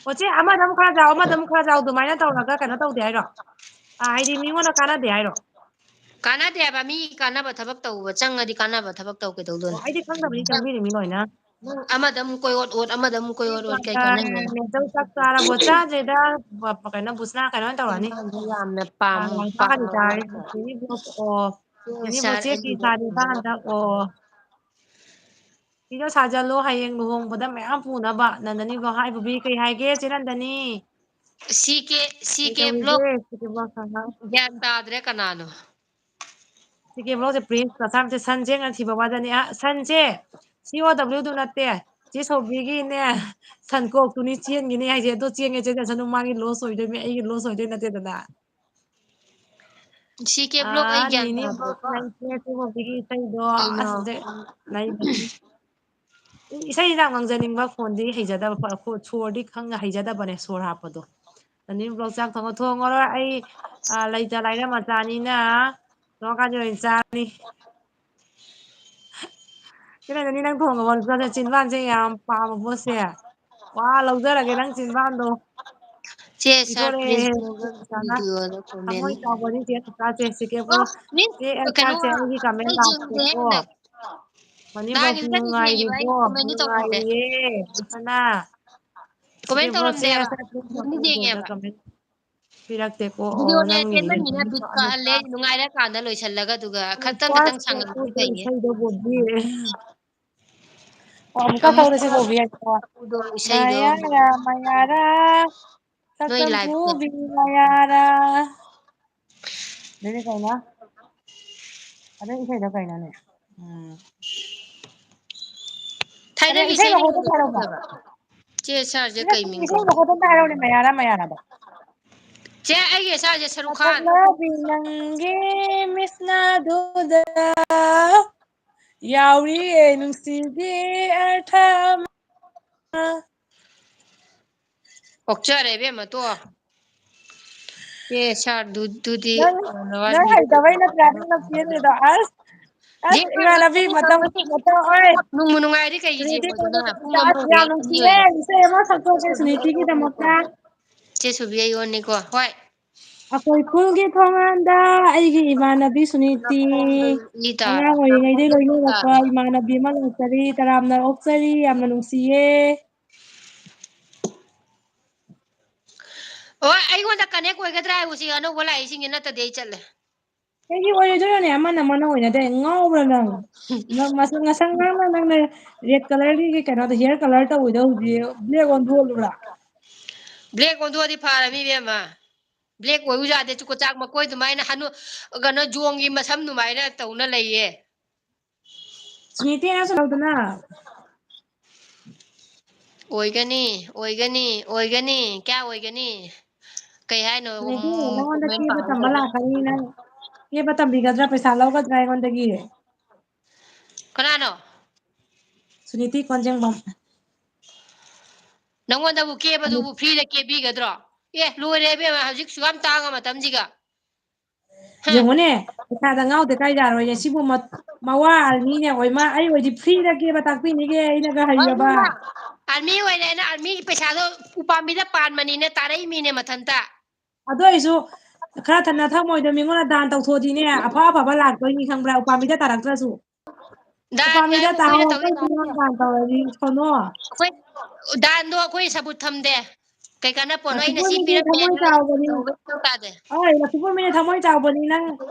ꯑꯣ, ꯆꯦ, ꯑꯃꯗ ꯑꯃꯨꯛ ꯈꯔ ꯆꯥꯎ, ꯑꯃꯗ ꯑꯃꯨꯛ ꯈꯔ ꯆꯥꯎ, ꯑꯗꯨꯃꯥꯏꯅ ꯇꯧꯔꯒ ꯀꯩꯅꯣ ꯇꯧꯗꯦ ꯍꯥꯏꯔꯣ? ꯑꯥ, ꯍꯥꯏꯗꯤ ꯃꯤꯉꯣꯟꯗ ꯀꯥꯟꯅꯗꯦ ꯍꯥꯏꯔꯣ? ꯀꯥꯟꯅꯗꯦ ꯍꯥꯏꯕ, ꯃꯤ ꯀꯥꯟꯅꯕ ꯊꯕꯛ ꯇꯧꯕ ꯆꯪꯉꯗꯤ ꯀꯥꯟꯅꯕ ꯊꯕꯛ ꯇꯧ ꯑꯣ, ꯀꯩꯗꯧꯗꯣꯏꯅꯣ? ꯑꯩꯗꯤ ꯈꯪꯗꯕꯅꯤ ꯆꯪꯕꯤꯔꯤꯃꯤ ꯂꯣꯏꯅ꯫ ꯅꯪ ꯑꯃꯗ ꯑꯃꯨꯛ ꯀꯣꯏ ꯑꯣꯠ ꯑꯣꯠ, ꯑꯃꯗ ꯑꯃꯨꯛ ꯀꯣꯏ ꯑꯣꯠ ꯑꯣꯠ, ꯀꯩ ꯀꯥꯟꯅꯩꯅꯣ? ꯅꯦꯆꯧ ꯆꯥꯛ ꯆꯥꯔꯕꯣ? ꯆꯥꯗ꯭ꯔꯤꯗ꯫ ꯕ-, ꯀꯩꯅꯣ, ꯕꯨꯁꯅꯥ ꯀꯩꯅꯣ ꯇꯧꯔꯅꯤ꯫ ꯌꯥꯝꯅ ꯑꯥ, ꯄꯥꯝ-, ꯂꯥꯡ ꯊꯥꯒꯗꯤ ꯄꯥꯝꯃꯒ ꯆꯥꯔꯦ꯫ ꯆꯤꯅꯤ ꯕ꯭ꯂꯣꯛ, ꯑꯣ, ꯆꯤꯅꯤ ꯕ꯭ꯂꯣꯛ, ꯁꯥꯔ ꯆꯦ ꯐꯤ ꯑꯩꯒꯤꯗ ꯁꯥꯔꯤ ꯀꯥꯟꯗ, ꯑꯣ꯫ ꯐꯤꯗꯣ ꯁꯥꯖꯜꯂꯣ, ꯍꯌꯦꯡ ꯂꯨꯍꯣꯡꯕꯗ ꯃꯌꯥꯝ ꯄꯨꯅꯕ꯫ ꯅꯟꯗꯅꯤ ꯕ꯭ꯂꯣꯛ, ꯍꯥꯏ ꯕꯨꯕꯤ, ꯀꯩ ꯍꯥꯏꯒꯦ, ꯆꯦ ꯅꯟꯗꯅꯤ? ꯁꯤ ꯀꯦ, ꯁꯤ ꯀꯦ ꯕ꯭ꯂꯣꯛ꯫ ꯀꯩꯗꯧꯔꯤꯒꯦ? ꯁꯤ ꯀꯦ ꯕ꯭ꯂꯣꯛ ꯁꯥꯟꯅ-, ꯒ꯭ꯌꯥꯟ ꯇꯥꯗ꯭ꯔꯦ ꯀꯅꯥꯅꯣ? ꯁꯤ ꯀꯦ ꯕ꯭ꯂꯣꯛꯁꯦ ꯄ꯭ꯔꯤꯟꯁ ꯃꯆꯥ ꯃꯆꯥ ꯁꯟ ꯆꯦꯡ ꯊꯤꯕ ꯋꯥꯗꯅꯤ꯫ ꯑ, ꯁꯟꯁꯦ C O W ꯗꯨ ꯅꯠꯇꯦ꯫ ꯆꯦ ꯁꯧꯕꯤꯒꯤꯅꯦ, ꯁꯟ ꯀꯣꯛꯇꯨꯅꯤ ꯆꯦꯟꯈꯤꯅꯤ ꯍꯥꯏꯁꯦ꯫ ꯑꯗꯣ ꯆꯦꯟꯒꯦ ꯆꯦꯟꯖꯁꯅꯨ, ꯃꯥꯒꯤ ꯂꯣꯁ ꯑꯣꯏꯗꯣꯏꯅꯦ, ꯑꯩꯒꯤ ꯂꯣꯁ ꯑꯣꯏꯗꯣꯏ ꯅꯠꯇꯦꯗꯅ꯫ ꯁꯤ ꯀꯦ ꯕ꯭ꯂꯣꯛ ꯑꯩ ꯒ꯭ꯌꯥꯟ ꯇꯥꯗ꯭ꯔꯦꯀꯣ꯫ ꯂꯩꯇꯦ, ꯁꯤ ꯁꯧꯕꯤꯒꯤ ꯏꯁꯩꯗꯣ꯫ ꯀꯩꯅꯣ? ꯑꯁ, ꯂꯩꯕꯅꯤ꯫ ꯏꯁꯩ ꯌꯥꯝ ꯉꯪꯖꯅꯤꯡꯕ, ꯈꯣꯟꯗꯤ ꯍꯩꯖꯗꯕ, ꯈꯣ-, ꯁꯣꯔꯗꯤ ꯈꯪ ꯍꯩꯖꯗꯕꯅꯦ, ꯁꯣꯔ ꯍꯥꯞꯄꯗꯣ꯫ ꯅꯅꯤꯕꯨ ꯂꯧꯆꯥꯛ ꯊꯣꯡꯉ ꯊꯣꯡꯉꯔꯣꯏ꯫ ꯑꯩ, ꯑ, ꯂꯩꯇ ꯂꯥꯏꯔ ꯃꯆꯥꯅꯤꯅ, ꯊꯣꯡꯉꯀꯥꯟꯗ ꯑꯣꯏꯅ ꯆꯥꯔꯅꯤ꯫ ꯀꯩꯅꯣ, ꯅꯅꯤ, ꯅꯪ ꯊꯣꯡꯉꯕꯣ? ꯂꯧꯆꯥꯛꯁꯦ, ꯆꯤꯟꯕꯥꯟꯁꯦ ꯌꯥꯝ ꯄꯥꯝꯕ ꯄꯣꯠꯁꯦ꯫ ꯋꯥ, ꯂꯧꯖꯔꯒꯦ ꯅꯪ ꯆꯤꯟꯕꯥꯟꯗꯣ꯫ ꯆꯦ, ꯁꯥꯔ, ꯄꯤꯊꯣꯔꯛꯑꯦ, please ꯅꯣꯡꯒ ꯆꯥꯅ꯫ ꯊꯝꯕꯤꯌꯣꯅ comment꯫ ꯊꯃꯣꯏ ꯆꯥꯎꯕꯅꯤ, ꯆꯦ ꯁꯨꯇꯥ, ꯆꯦ, ꯁꯤ ꯀꯦꯕꯣ꯫ ꯑꯣ, ꯃꯤ, ꯆꯦ, ꯑꯦꯁ ꯀꯩꯅꯣ, ꯑꯥꯔ, ꯆꯦ, ꯑꯩꯒꯤ comment ꯑꯩ ꯌꯦꯡꯗꯦꯍꯦ ꯂꯥꯛꯇꯦꯀꯣ꯫ ꯍꯟꯗꯛ꯫ ꯃꯅꯤꯄꯨꯔꯁꯤ ꯅꯍꯥꯟꯒꯤꯗꯨꯗ ꯌꯦꯡꯉꯤꯅꯦꯕ, ꯑꯩ ꯅꯨꯡꯉꯥꯏꯔꯤꯕꯣ? Commentꯗꯤ ꯇꯧꯔꯝꯗꯦ꯫ ꯅꯨꯡꯉꯥꯏꯔꯤꯌꯦ, ꯐꯖꯅ꯫ ꯆꯦ ꯀꯣꯃꯦꯟ ꯀꯦꯕꯣ, ꯆꯦ, ꯇꯧꯔꯝꯗꯦꯕ꯫ ꯑꯦꯁ ꯑꯥꯔ, ꯆꯦ, ꯌꯦꯡꯉꯤꯅꯦꯕ꯫ Comment ꯄꯤꯔꯛꯇꯦꯀꯣ꯫ ꯑꯣ, ꯚꯤꯗꯤꯑꯣꯅꯦ ꯅꯪ ꯇꯦꯟꯃꯟꯒꯤꯅ ꯌꯦꯡꯉꯤꯅꯦ꯫ ꯕꯤꯠ ꯀꯛꯍꯜꯂꯦ, ꯑꯩ ꯅꯨꯡꯉꯥꯏꯔꯀꯥꯟꯗ ꯂꯣꯏꯁꯤꯜꯂꯒ, ꯑꯗꯨꯒ ꯈꯛꯇꯪ ꯈꯛꯇꯪ ꯁꯥꯡꯍꯜꯂꯗꯤ ꯐꯩꯌꯦ꯫ ꯏꯁꯩꯗꯣ ꯕꯣꯕꯤ꯫ ꯑꯣ, ꯑꯃꯨꯛꯀ ꯑꯃꯨꯛ ꯇꯧꯔꯁꯤ ꯕꯣꯕꯤ, ꯍꯥꯏꯀꯣ꯫ ꯎꯗꯣ ꯏꯁꯩꯗꯣ꯫ ꯃꯌꯥꯔꯥ, ꯃꯌꯥꯔꯥ, ꯅꯣꯏ ꯁꯛꯇꯝ live ꯇ꯫ ꯄꯨꯕꯤ ꯃꯌꯥꯔꯥ꯫ ꯑꯗꯩꯗꯤ ꯀꯩꯅꯣ? ꯑꯗꯩ ꯏꯁꯩꯗꯣ ꯀꯩꯅꯣꯅꯦ? ꯎꯝ꯫ ꯀꯩꯅꯣ, ꯊꯥꯏꯅꯒꯤ ꯏꯁꯩ ꯏꯁꯩꯗꯣ ꯃꯈꯣꯟꯗꯣ ꯀꯩꯅꯣ ꯄꯥꯔꯛꯑꯣ꯫ ꯇꯧꯗꯕ? ꯆꯦ ꯁꯥꯔꯁꯦ ꯅꯠꯇꯦ, ꯀꯩ ꯃꯤꯡ ꯏꯁꯩ ꯀꯧꯒꯦ? ꯃꯈꯣꯟꯗꯣ ꯑꯝꯇ ꯍꯥꯏꯔꯛꯎꯅꯦ, ꯃꯌꯥꯔꯥ, ꯃꯌꯥꯔꯥꯗꯣ꯫ ꯆꯦ, ꯑꯩꯒꯤ ꯏꯁꯥꯁꯦ ꯁꯔꯨꯛ ꯈꯥꯟ꯫ ꯆꯠꯅꯕꯤ ꯅꯪꯒꯤ ꯃꯤꯠꯁꯅꯥꯗꯨꯗ ꯌꯥꯎꯔꯤꯌꯦ ꯅꯨꯡꯁꯤꯒꯤ ꯑꯔꯊ ꯑꯃ꯫ ꯑꯣꯛꯆꯔꯦ ꯏꯕꯦꯝꯃ, ꯇꯣ꯫ ꯆꯦ ꯁꯥꯔ ꯗꯨ-, ꯗꯨꯗꯤ ꯅꯪ, ꯀꯩꯅꯣ ꯅꯪ ꯍꯩꯇꯕꯩ ꯅꯠꯇ꯭ꯔꯥ ꯅꯪꯅ ꯆꯦꯜꯂꯤꯗꯣ? ꯑꯁ, ꯑꯁ, ꯏꯃꯥꯟꯅꯕꯤ, ꯃꯇꯝ ꯈꯛꯇ ꯑꯣꯏ꯫ ꯅꯨꯡꯕꯨ ꯅꯨꯡꯉꯥꯏꯔꯗꯤ ꯀꯩꯒꯤ ꯁꯨꯅꯤꯇꯤ ꯆꯦꯟꯕ ꯑꯣꯏꯗꯣꯏꯅꯣ? ꯀꯣꯏꯕꯗ ꯄꯨꯡ ꯑꯃ ꯆꯥꯛ ꯍꯦꯟꯅ ꯌꯥꯝ ꯅꯨꯡꯁꯤꯌꯦ꯫ ꯏꯁꯩ ꯑꯃ ꯁꯛꯇꯣꯛꯀꯦ ꯁꯨꯅꯤꯇꯤꯒꯤꯗꯃꯛꯇ꯫ ꯆꯦ ꯁꯨꯕꯤ ꯑꯩꯉꯣꯟꯅꯤꯀꯣ꯫ ꯍꯣꯏ꯫ ꯑꯩꯈꯣꯏ ꯈꯨꯜꯒꯤ ꯊꯣꯡꯒꯥꯟꯗ ꯑꯩꯒꯤ ꯏꯃꯥꯟꯅꯕꯤ ꯁꯨꯅꯤꯇꯤ꯫ ꯏ ꯇꯥ-, ꯑꯉꯥꯡ ꯑꯣꯏꯔꯤꯉꯩꯗꯒꯤ ꯂꯣꯏꯅꯔꯛꯄ ꯏꯃꯥꯟꯅꯕꯤ ꯑꯃ ꯂꯥꯛꯆꯔꯤ꯫ ꯇꯔꯥꯝꯅ ꯑꯣꯛꯆꯔꯤ꯫ ꯌꯥꯝꯅ ꯅꯨꯡꯁꯤꯌꯦ꯫ ꯑꯣ, ꯑꯩꯉꯣꯟꯗ connect ꯑꯣꯏꯒꯗ꯭ꯔꯥ ꯍꯥꯏꯕꯨ ꯁꯤ ꯑꯅꯧꯕ ꯂꯥꯛꯏꯁꯤꯡꯁꯦ ꯅꯠꯇꯗꯤ ꯑꯩ ꯆꯠꯂꯦ꯫ ꯀꯩꯒꯤ ꯑꯣꯏꯔꯣꯏꯗꯣꯏꯅꯣꯅꯦ? ꯑꯃꯅ ꯑꯃꯅ ꯑꯣꯏꯅꯗꯦ꯫ ꯉꯥꯎꯕ꯭ꯔꯥ ꯅꯪ? ꯅꯪ ꯃꯁꯛ, ꯉꯁꯪ ꯉꯥꯡꯅ ꯅꯪꯅ red colourꯒꯤ ꯀꯩꯅꯣꯗ hair colour ꯇꯧꯋꯤꯗꯣ ꯍꯧꯖꯤꯛ black ꯑꯣꯟꯊꯣꯛꯍꯜꯂꯨꯔꯥ? Black ꯑꯣꯟꯊꯣꯛꯑꯗꯤ ꯐꯔꯃꯤ ꯏꯕꯦꯝꯃ꯫ Black ꯑꯣꯏꯕ ꯌꯥꯗꯦ, ꯆꯨꯀꯣ ꯆꯥꯛ ꯃꯀꯣꯏ ꯑꯗꯨꯃꯥꯏꯅ ꯍꯅꯨ-, ꯀꯩꯅꯣ, ꯌꯣꯡꯒꯤ ꯃꯁꯝ ꯑꯗꯨꯃꯥꯏꯅ ꯇꯧꯅ ꯂꯩꯌꯦ꯫ ꯁꯨꯅꯤꯇꯤ ꯅꯪꯁꯨ ꯂꯧꯗꯅ꯫ ꯑꯣꯏꯒꯅꯤ, ꯑꯣꯏꯒꯅꯤ, ꯑꯣꯏꯒꯅꯤ꯫ ꯀꯌꯥ ꯑꯣꯏꯒꯅꯤ? ꯀꯩ ꯍꯥꯏꯅꯣ? ꯁꯨꯅꯤꯇꯤ, ꯎꯝ, ꯅꯉꯣꯟꯗ comment ꯀꯦꯕ ꯄꯥꯕ ꯇꯝꯕ ꯂꯣꯏꯔꯦ꯫ ꯂꯥꯛꯀꯅꯤ, ꯅꯪ ꯀꯦꯕ ꯇꯝꯕꯤꯒꯗ꯭ꯔꯥ? ꯄꯩꯁꯥ ꯂꯧꯒꯗ꯭ꯔꯥ ꯑꯩꯉꯣꯟꯗꯒꯤ? ꯀꯅꯥꯅꯣ? ꯁꯨꯅꯤꯇꯤ ꯀꯣꯟꯖꯦꯡꯕꯝ꯫ ꯅꯪꯉꯣꯟꯗꯕꯨ ꯀꯦꯕꯗꯨꯕꯨ ꯐ꯭ꯔꯤꯗ ꯀꯦꯕꯤꯒꯗ꯭ꯔꯣ? ꯑꯦ, ꯂꯣꯏꯔꯦ ꯏꯕꯦꯝꯃ, ꯍꯧꯖꯤꯛ ꯁꯨꯛ ꯌꯥꯝ ꯇꯥꯡꯉ ꯃꯇꯝꯁꯤꯒ꯫ ꯍꯥ? ꯌꯦꯡꯉꯨꯅꯦ, ꯄꯩꯁꯥꯗ ꯉꯥꯎꯗ ꯀꯥꯏ ꯌꯥꯔꯣꯏꯅꯦ꯫ ꯁꯤꯕꯨ ꯃ-, ꯃꯋꯥ ꯑꯥꯔꯃꯤꯅꯦ ꯑꯣꯏ ꯃꯥ, ꯑꯩ ꯑꯣꯏꯗꯤ ꯐ꯭ꯔꯤꯗ ꯀꯦꯕ ꯇꯥꯛꯄꯤꯅꯤꯒꯦ ꯑꯩꯅꯒ ꯍꯩꯔꯕ꯫ ꯑꯥꯔꯃꯤ ꯑꯣꯏꯔꯦꯅ ꯑꯥꯔꯃꯤꯒꯤ ꯄꯩꯁꯥꯗꯣ ꯎꯄꯥꯝꯕꯤꯗ ꯄꯥꯟꯕꯅꯤꯅ ꯇꯥꯔꯛꯏꯃꯤꯅꯦ ꯃꯊꯟꯇ꯫ ꯑꯗꯨ ꯑꯣꯏꯔꯁꯨ ꯈꯔ ꯊꯟꯅ ꯊꯝꯃꯣꯏꯗ ꯃꯤꯉꯣꯟꯗ ꯗꯥꯟ ꯇꯧꯊꯣꯛꯑꯗꯤꯅꯦ, ꯑꯐ ꯑꯐꯕ ꯂꯥꯛꯇꯣꯏꯅꯤ ꯈꯪꯕ꯭ꯔꯥ? ꯎꯄꯥꯝꯕꯤꯗ ꯇꯥꯔꯛꯇ꯭ꯔꯁꯨ꯫ ꯗꯥꯟ ꯎꯄꯥꯝꯕꯤꯗ ꯀꯥꯏꯕꯨ ꯀꯨꯏꯅ ꯇꯥꯍꯧ꯫ ꯇꯧꯗꯣꯏ ꯅꯠꯇꯦ꯫ ꯗꯥꯟ ꯇꯧꯔꯗꯤ ꯁꯣꯅꯣ꯫ ꯑꯩꯈꯣꯏ ꯗꯥꯟꯗꯣ ꯑꯩꯈꯣꯏ ꯁꯕꯨꯠ ꯊꯝꯗꯦ꯫ ꯀꯩ ꯀꯥꯟꯅ ꯄꯣꯠꯅꯣ? ꯑꯩꯅ ꯁꯤ ꯂꯛꯈꯤꯄꯨꯔꯃꯤꯗꯤ ꯄꯤꯔꯝꯃꯦ, ꯊꯃꯣꯏ ꯅꯣꯏ ꯆꯥꯎꯕꯅꯤ꯫ ꯇꯧꯕ ꯃꯊꯧ ꯇꯥꯗꯦ꯫ ꯍꯣꯏ, ꯂꯛꯈꯤꯄꯨꯔꯃꯤꯗꯤ ꯊꯃꯣꯏ ꯆꯥꯎꯕꯅꯤ꯫ ꯅꯪ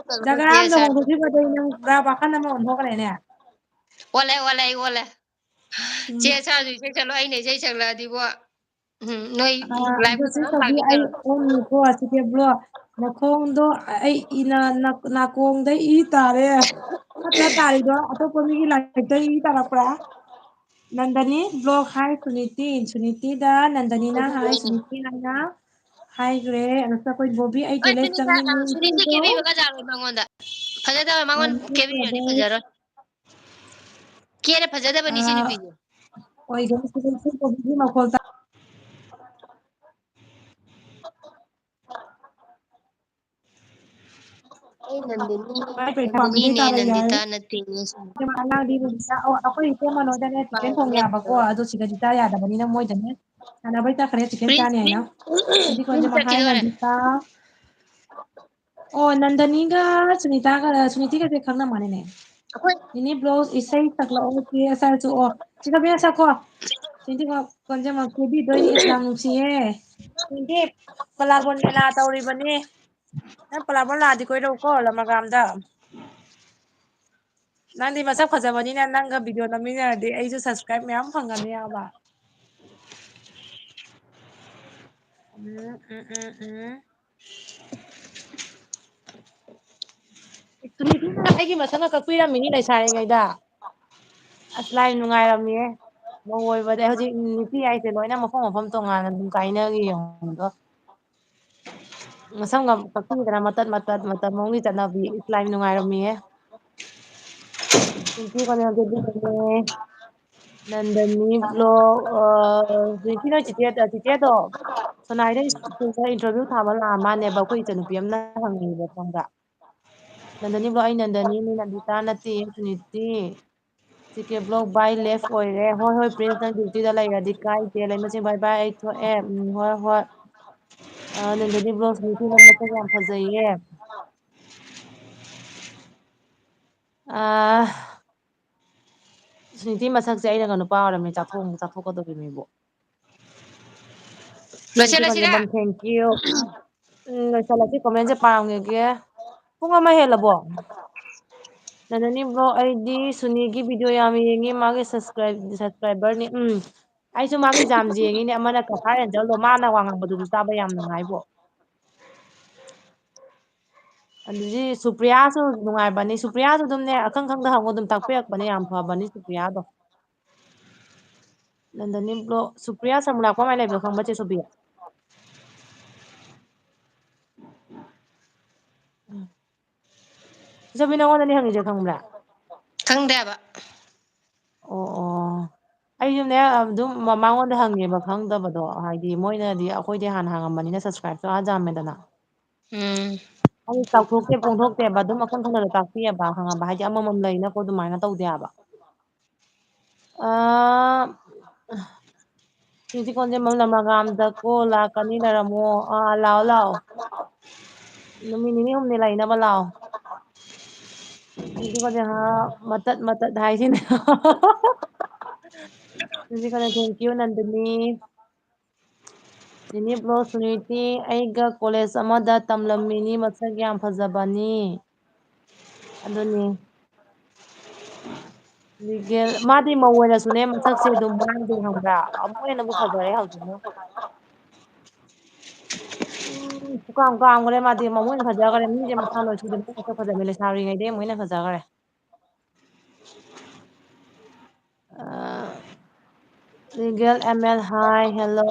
ꯖꯒꯥ ꯑꯝꯗ ꯍꯣꯡꯗꯣꯛꯈꯤꯕꯗꯩ ꯅꯪ ꯄꯨꯔꯥ ꯋꯥꯈꯜ ꯑꯃ ꯑꯣꯟꯊꯣꯛꯈ꯭ꯔꯦꯅꯦ꯫ ꯑꯣꯜꯂꯦ, ꯑꯣꯜꯂꯦ, ꯑꯩ ꯑꯣꯜꯂꯦ꯫ ꯎꯝ꯫ ꯆꯦ ꯁꯥꯔꯁꯨ ꯏꯁꯩ ꯁꯛꯂꯣ, ꯑꯩꯅ ꯏꯁꯩ ꯁꯛꯂꯛꯑꯗꯤꯕꯣ꯫ ꯎꯝ, ꯅꯣꯏ ꯑꯥ, ꯂꯥꯏꯕꯛ ꯑꯗꯨ ꯁꯤ ꯐꯖꯅ ꯇꯧꯕꯤ, ꯂꯥꯛꯀꯦ ꯑꯩ ꯇꯧꯔꯣ꯫ ꯑꯣꯟꯅꯤꯀꯣ, ꯑꯁꯤꯗꯤ ꯕ꯭ꯂꯣ꯫ ꯅꯈꯣꯡꯗꯣ ꯑꯩ ꯏꯅ-, ꯅ-, ꯅꯥꯀꯣꯡꯗ ꯏ ꯇꯥꯔꯦ꯫ ꯅꯠꯇ꯭ꯔ ꯇꯥꯔꯤꯗꯣ? ꯑꯇꯣꯞꯄ ꯃꯤꯒꯤ ꯂꯥꯏꯔꯤꯛꯇ ꯏ ꯇꯥꯔꯛꯄ꯭ꯔꯥ? ꯅꯟꯗꯅꯤ ꯕ꯭ꯂꯣꯛ ꯍꯥꯏ ꯁꯨꯅꯤꯇꯤ꯫ ꯁꯨꯅꯤꯇꯤꯗ ꯅꯟꯗꯅꯤꯅ ꯍꯥꯏ, ꯁꯨꯅꯤꯇꯤ ꯍꯥꯏꯅ ꯍꯥꯏꯈ꯭ꯔꯦ꯫ ꯑꯗꯨꯒ ꯑꯩꯈꯣꯏ ꯕꯣꯕꯤ ꯑꯩ ꯍꯣꯏ, ꯇꯣꯏꯂꯦꯠ ꯁꯨꯅꯤꯇꯥ, ꯑ, ꯆꯪꯉꯤꯅꯤ ꯁꯨꯅꯤꯇꯤ ꯍꯥꯏꯕꯗꯣ꯫ ꯀꯦꯕꯤꯕꯒ ꯌꯥꯔꯣꯏ ꯃꯉꯣꯟꯗ꯫ ꯐꯖꯗꯕ ꯃꯉꯣꯟ ꯅꯟꯗꯅꯤ ꯀꯦꯕꯤꯔꯗꯤ ꯇꯣꯏꯂꯦꯠ꯫ ꯐꯖꯔꯣꯏ꯫ ꯀꯦꯅ ꯐꯖꯗꯕꯅꯤ ꯁꯤ ꯑꯥ, ꯅꯨꯄꯤꯁꯦ꯫ ꯑꯣꯏꯗꯣꯏ ꯁꯤ ꯕꯣꯕꯤꯒꯤ ꯃꯈꯣꯜ ꯇꯥ-, ꯑꯩ ꯅꯟꯗꯤꯅꯤ, ꯃꯥꯏ ꯄꯩꯁꯥ ꯄꯥꯝꯃꯤꯗꯩ ꯅꯟꯗꯤꯅꯤꯅꯦ, ꯇꯥꯔꯛꯏ ꯍꯥꯏ꯫ ꯅꯟꯗꯤꯇꯥ ꯅꯠꯇꯦꯅꯦ꯫ ꯑꯉꯥꯡꯗꯤ ꯑꯣ, ꯑꯩꯈꯣꯏ ꯏꯇꯩꯃ ꯅꯣꯏꯗꯅꯦ ꯆꯤꯛꯀꯟ ꯊꯣꯡꯉꯦ ꯍꯥꯏꯕꯀꯣ, ꯑꯗꯣ ꯁꯤꯗꯗꯤ ꯆꯥ ꯌꯥꯗꯕꯅꯤꯅ ꯃꯣꯏꯗꯅꯦ ꯁꯥꯟꯅꯕꯩ ꯆꯠꯈ꯭ꯔꯦ ꯆꯤꯛꯀꯟ ꯄ꯭ꯔꯤꯟꯁ, ꯆꯥꯅꯤ ꯍꯥꯏꯅ꯫ ꯄ꯭ꯔꯤꯟꯁ, ꯄ꯭ꯔꯤꯟꯁ ꯀꯣꯟꯖꯃꯛ ꯍꯥꯏ ꯆꯠꯈꯤꯗꯣꯔꯦ꯫ ꯅꯟꯗꯤꯇꯥ꯫ ꯑꯣ, ꯅꯟꯗꯅꯤꯒ ꯁꯨꯅꯤꯇꯥꯒ, ꯁꯨꯅꯤꯇꯤꯒꯁꯦ ꯈꯪꯅ ꯃꯥꯜꯂꯦꯅꯦ꯫ ꯑꯩꯈꯣꯏ ꯅꯤꯅꯦ ꯕ꯭ꯂꯣꯛ ꯏꯁꯩ ꯁꯛꯂꯛꯑꯣ ꯆꯦ ꯁꯥꯔꯁꯨ꯫ ꯑꯣ, ꯁꯤ ꯀꯕꯤꯅ ꯁꯛꯈꯣ꯫ ꯁꯨꯅꯤꯇꯤ ꯀꯣꯟꯖꯃꯛ ꯀꯦꯕꯤꯗꯣꯏꯅꯤ, ꯏꯁ ꯌꯥꯝ ꯅꯨꯡꯁꯤꯌꯦ꯫ ꯁꯨꯅꯤꯇꯤ ꯄꯂꯥꯕꯣꯟ ꯃꯦꯂꯥ ꯇꯧꯔꯤꯕꯅꯤ꯫ ꯅꯪ ꯄꯂꯥꯕꯣꯟ ꯂꯥꯛꯑꯗꯤ ꯀꯣꯏꯔꯛꯎꯀꯣ ꯂꯃꯒ꯭ꯔꯥꯝꯗ꯫ ꯅꯪꯗꯤ ꯃꯁꯛ ꯐꯖꯕꯅꯤꯅ ꯅꯪꯒ ꯚꯤꯗꯤꯑꯣ ꯅꯝꯃꯤꯟꯅꯔꯗꯤ ꯑꯩꯁꯨ subscribe ꯃꯌꯥꯝ ꯐꯪꯒꯅꯤ ꯍꯥꯏꯕ꯫ ꯎꯝ, ꯎꯝ, ꯎꯝ, ꯎꯝ꯫ ꯁꯨꯅꯤꯇꯤꯅ ꯑꯩꯒꯤ ꯃꯁꯝꯒ ꯀꯛꯄꯤꯔꯝꯃꯤꯅꯤ ꯂꯩꯁꯥꯔꯤꯉꯩꯗ꯫ ꯑꯁ, ꯂꯥꯏ ꯅꯨꯡꯉꯥꯏꯔꯝꯃꯤꯍꯦ꯫ ꯃꯧ ꯑꯣꯏꯕꯗꯩ ꯍꯧꯖꯤꯛ ꯅꯨꯄꯤ ꯍꯥꯏꯁꯦ ꯂꯣꯏꯅ ꯃꯐꯝ ꯃꯐꯝ ꯇꯣꯉꯥꯟꯅ ꯑꯗꯨꯝ ꯀꯥꯏꯅꯈꯤ ꯌꯦꯡꯉꯣ꯫ ꯃꯁꯝꯒ ꯀꯛꯄꯤꯗꯅ ꯃꯇꯠ ꯃꯇꯠ ꯃꯇꯝ ꯑꯃꯒꯤ ꯆꯠꯅꯕꯤ꯫ ꯏꯁ, ꯂꯥꯏ ꯅꯨꯡꯉꯥꯏꯔꯝꯃꯤꯍꯦ꯫ ꯄꯤꯟꯇꯨ ꯀꯩꯅꯣꯗꯨꯗꯤ ꯀꯩꯅꯣ꯫ ꯅꯟꯗꯅꯤ ꯕ꯭ꯂꯣꯛ, ꯁ꯭ꯋꯤꯇꯤ ꯅꯣꯏ ꯆꯤꯆꯦ, ꯆꯤꯆꯦꯗꯣ ꯁꯣꯅꯥꯏꯗ ꯁ꯭ꯀꯨꯜꯗ ꯏꯟꯇꯔꯚꯤꯌꯨ ꯊꯥꯕ ꯂꯥꯛꯑ ꯃꯥꯅꯦꯕ꯫ ꯑꯩꯈꯣꯏ ꯏꯆꯟꯅꯨꯄꯤ ꯑꯃꯅ ꯍꯪꯉꯤꯕ ꯈꯪꯕ꯭ꯔꯥ? ꯅꯟꯗꯅꯤ ꯕ꯭ꯂꯣꯛ, ꯑꯩ ꯅꯟꯗꯅꯤꯅꯤ, ꯅꯟꯗꯤꯇꯥ ꯅꯠꯇꯦ, ꯁꯨꯅꯤꯇꯤ꯫ ꯁꯤ ꯀꯦ ꯕ꯭ꯂꯣꯛ ꯕꯥꯏ ꯂꯦꯐ ꯑꯣꯏꯔꯦ꯫ ꯍꯣꯏ, ꯍꯣꯏ, ꯄ꯭ꯔꯤꯟꯁ, ꯅꯪ ꯗ꯭ꯌꯨꯇꯤꯗ ꯂꯩꯔꯗꯤ ꯀꯥꯏꯗꯦ꯫ ꯂꯩꯃꯁꯤꯡ ꯕꯥꯏ ꯕꯥꯏ, ꯑꯩ ꯊꯣꯛꯑꯦ꯫ ꯎꯝ, ꯍꯣꯏ, ꯍꯣꯏ꯫ ꯑ, ꯅꯟꯗꯅꯤ ꯕ꯭ꯂꯣꯛ, ꯁꯨꯅꯤꯇꯤ ꯅꯪ ꯃꯁꯛ ꯌꯥꯝ ꯐꯖꯩꯌꯦ꯫ ꯑ, ꯁꯨꯅꯤꯇꯤ ꯃꯁꯛꯁꯦ ꯑꯩꯅꯒ ꯅꯨꯄꯥ ꯑꯣꯏꯔꯝꯃꯦ ꯆꯥꯊꯣꯛ-, ꯆꯥꯊꯣꯛꯀꯗꯧꯔꯤꯅꯤꯕꯨ꯫ ꯂꯣꯏꯁꯤꯜꯂꯁꯤꯔꯥ? Suniti ꯀꯣꯟꯖꯦꯝꯕꯝ, thank you꯫ Um, ꯂꯣꯏꯁꯤꯜꯂꯁꯤ, comment ꯁꯦ ꯄꯥꯔꯝꯒꯦ꯫ ꯄꯨꯡ ꯑꯃ ꯍꯦꯜꯂꯕꯣ? ꯅꯟꯗꯅꯤ ꯕ꯭ꯂꯣꯛ, ꯑꯩꯗꯤ ꯁꯨꯅꯤꯒꯤ video ꯌꯥꯝ ꯌꯦꯡꯉꯤ, ꯃꯥꯒꯤ subscribe-, subscriber ꯅꯤ꯫ ꯎꯝ, ꯑꯩꯁꯨ ꯃꯥꯒꯤ jams ꯌꯦꯡꯉꯤꯅꯦ, ꯑꯃꯅ ꯀꯁꯥꯔ ꯑꯦꯟꯖꯦꯜꯗꯣ, ꯃꯥꯅ ꯋꯥ ꯉꯥꯡꯕꯗꯨꯁꯨ ꯇꯥꯕ ꯌꯥꯝ ꯅꯨꯡꯉꯥꯏꯕꯣ꯫ ꯑꯗꯨꯗꯤ ꯁꯨꯄ꯭ꯔꯤꯌꯥꯁꯨ ꯅꯨꯡꯉꯥꯏꯕꯅꯤ, ꯁꯨꯄ꯭ꯔꯤꯌꯥꯁꯨ ꯑꯗꯨꯝꯅꯦ, ꯑꯈꯪ ꯈꯪꯗ ꯍꯪꯉꯣ, ꯑꯗꯨꯝ ꯇꯥꯛꯄꯤꯔꯛꯄꯅꯦ, ꯌꯥꯝ ꯐꯕꯅꯤ ꯁꯨꯄ꯭ꯔꯤꯌꯥꯗꯣ꯫ ꯅꯟꯗꯅꯤ ꯕ꯭ꯂꯣꯛ, ꯁꯨꯄ꯭ꯔꯤꯌꯥ ꯁꯃꯨꯂꯥꯛꯄꯝ ꯍꯥꯏ ꯂꯩꯕꯗꯣ ꯈꯪꯕ, ꯆꯦ ꯁꯣꯕꯤ? ꯆꯦ ꯁꯣꯕꯤ, ꯅꯉꯣꯟꯗꯅꯦ ꯍꯪꯉꯤꯁꯦ, ꯈꯪꯕ꯭ꯔꯥ? ꯈꯪꯗꯦ ꯍꯥꯏꯕ꯫ ꯑꯣ, ꯑꯣ꯫ ꯑꯩꯁꯨꯅꯦ ꯑꯗꯨꯝ ꯃ-, ꯃꯉꯣꯟꯗ ꯍꯪꯉꯦꯕ ꯈꯪꯗꯕꯗꯣ, ꯍꯥꯏꯗꯤ ꯃꯣꯏꯅꯗꯤ ꯑꯩꯈꯣꯏꯗꯤ ꯍꯥꯟꯅ ꯍꯥꯡꯉꯝꯕꯅꯤꯅ subscribe ꯁꯨ ꯑꯥ ꯌꯥꯝꯃꯦꯗꯅ꯫ ꯎꯝ꯫ ꯑꯩ ꯆꯥꯎꯊꯣꯛꯇꯦ ꯐꯣꯡꯗꯣꯛꯇꯦꯕ, ꯑꯗꯨꯝ ꯑꯈꯪ ꯈꯪꯗꯕ ꯇꯥꯛꯄꯤꯑꯕ, ꯈꯪꯉꯕ? ꯍꯥꯏꯗꯤ ꯑꯃꯃꯝ ꯂꯩꯅꯀꯣ, ꯑꯗꯨꯃꯥꯏꯅ ꯇꯧꯗꯦ ꯍꯥꯏꯕ꯫ ꯑꯥ, ꯁꯤꯗꯤ ꯀꯣꯟꯖꯦꯝꯕꯝ ꯂꯃꯒꯥꯝꯗ ꯀꯣ ꯂꯥꯛꯀꯅꯤ, ꯂꯩꯔꯝꯃꯣ꯫ ꯑꯥ, ꯂꯥꯛꯑꯣ, ꯂꯥꯛꯑꯣ꯫ ꯅꯨꯃꯤꯠ ꯅꯤꯅꯤ ꯍꯨꯝꯅꯤ ꯂꯩꯅꯕ ꯂꯥꯛꯑꯣ꯫ ꯁꯤꯗꯤ ꯀꯣꯟꯖꯦꯝꯕꯝ ꯃꯇꯠ ꯃꯇꯠ ꯍꯥꯏꯁꯤꯅꯦ꯫ ꯁꯤꯗꯤ ꯀꯣꯟꯖꯦꯝꯕꯝ, thank you, ꯅꯟꯗꯅꯤ꯫ ꯅꯤꯅꯤ ꯕ꯭ꯂꯣꯛ, ꯁꯨꯅꯤꯇꯤ, ꯑꯩꯒ ꯀꯣꯂꯦꯖ ꯑꯃꯗ ꯇꯝꯂꯝꯃꯤꯅꯤ, ꯃꯁꯛ ꯌꯥꯝ ꯐꯖꯕꯅꯤ꯫ ꯑꯗꯨꯅꯤ꯫ ꯂꯤꯒꯦꯜ, ꯃꯥꯗꯤ ꯃꯧ ꯑꯣꯏꯔꯁꯨꯅꯦ, ꯃꯁꯛꯁꯦ ꯑꯗꯨꯝ ꯃꯥꯡꯗꯦ, ꯈꯪꯕ꯭ꯔꯥ? ꯑꯃꯨꯛ ꯍꯦꯟꯅꯕꯨ ꯐꯖꯔꯦ ꯍꯧꯖꯤꯛꯅ꯫ ꯎꯝ, ꯄꯨꯀꯥꯝ ꯀꯥꯝꯈ꯭ꯔꯦ ꯃꯥꯗꯤ, ꯃꯃꯣꯏꯅ ꯐꯖꯈ꯭ꯔꯦ꯫ ꯃꯤꯁꯦ ꯃꯁꯥ ꯂꯣꯏ ꯊꯤꯗꯅ ꯃꯁꯛ ꯐꯖꯕ ꯂꯩꯁꯥꯔꯤꯉꯩꯗꯩ ꯑꯃꯨꯛ ꯍꯦꯟꯅ ꯐꯖꯈ꯭ꯔꯦ꯫ ꯑ, Legal M L, hi, hello,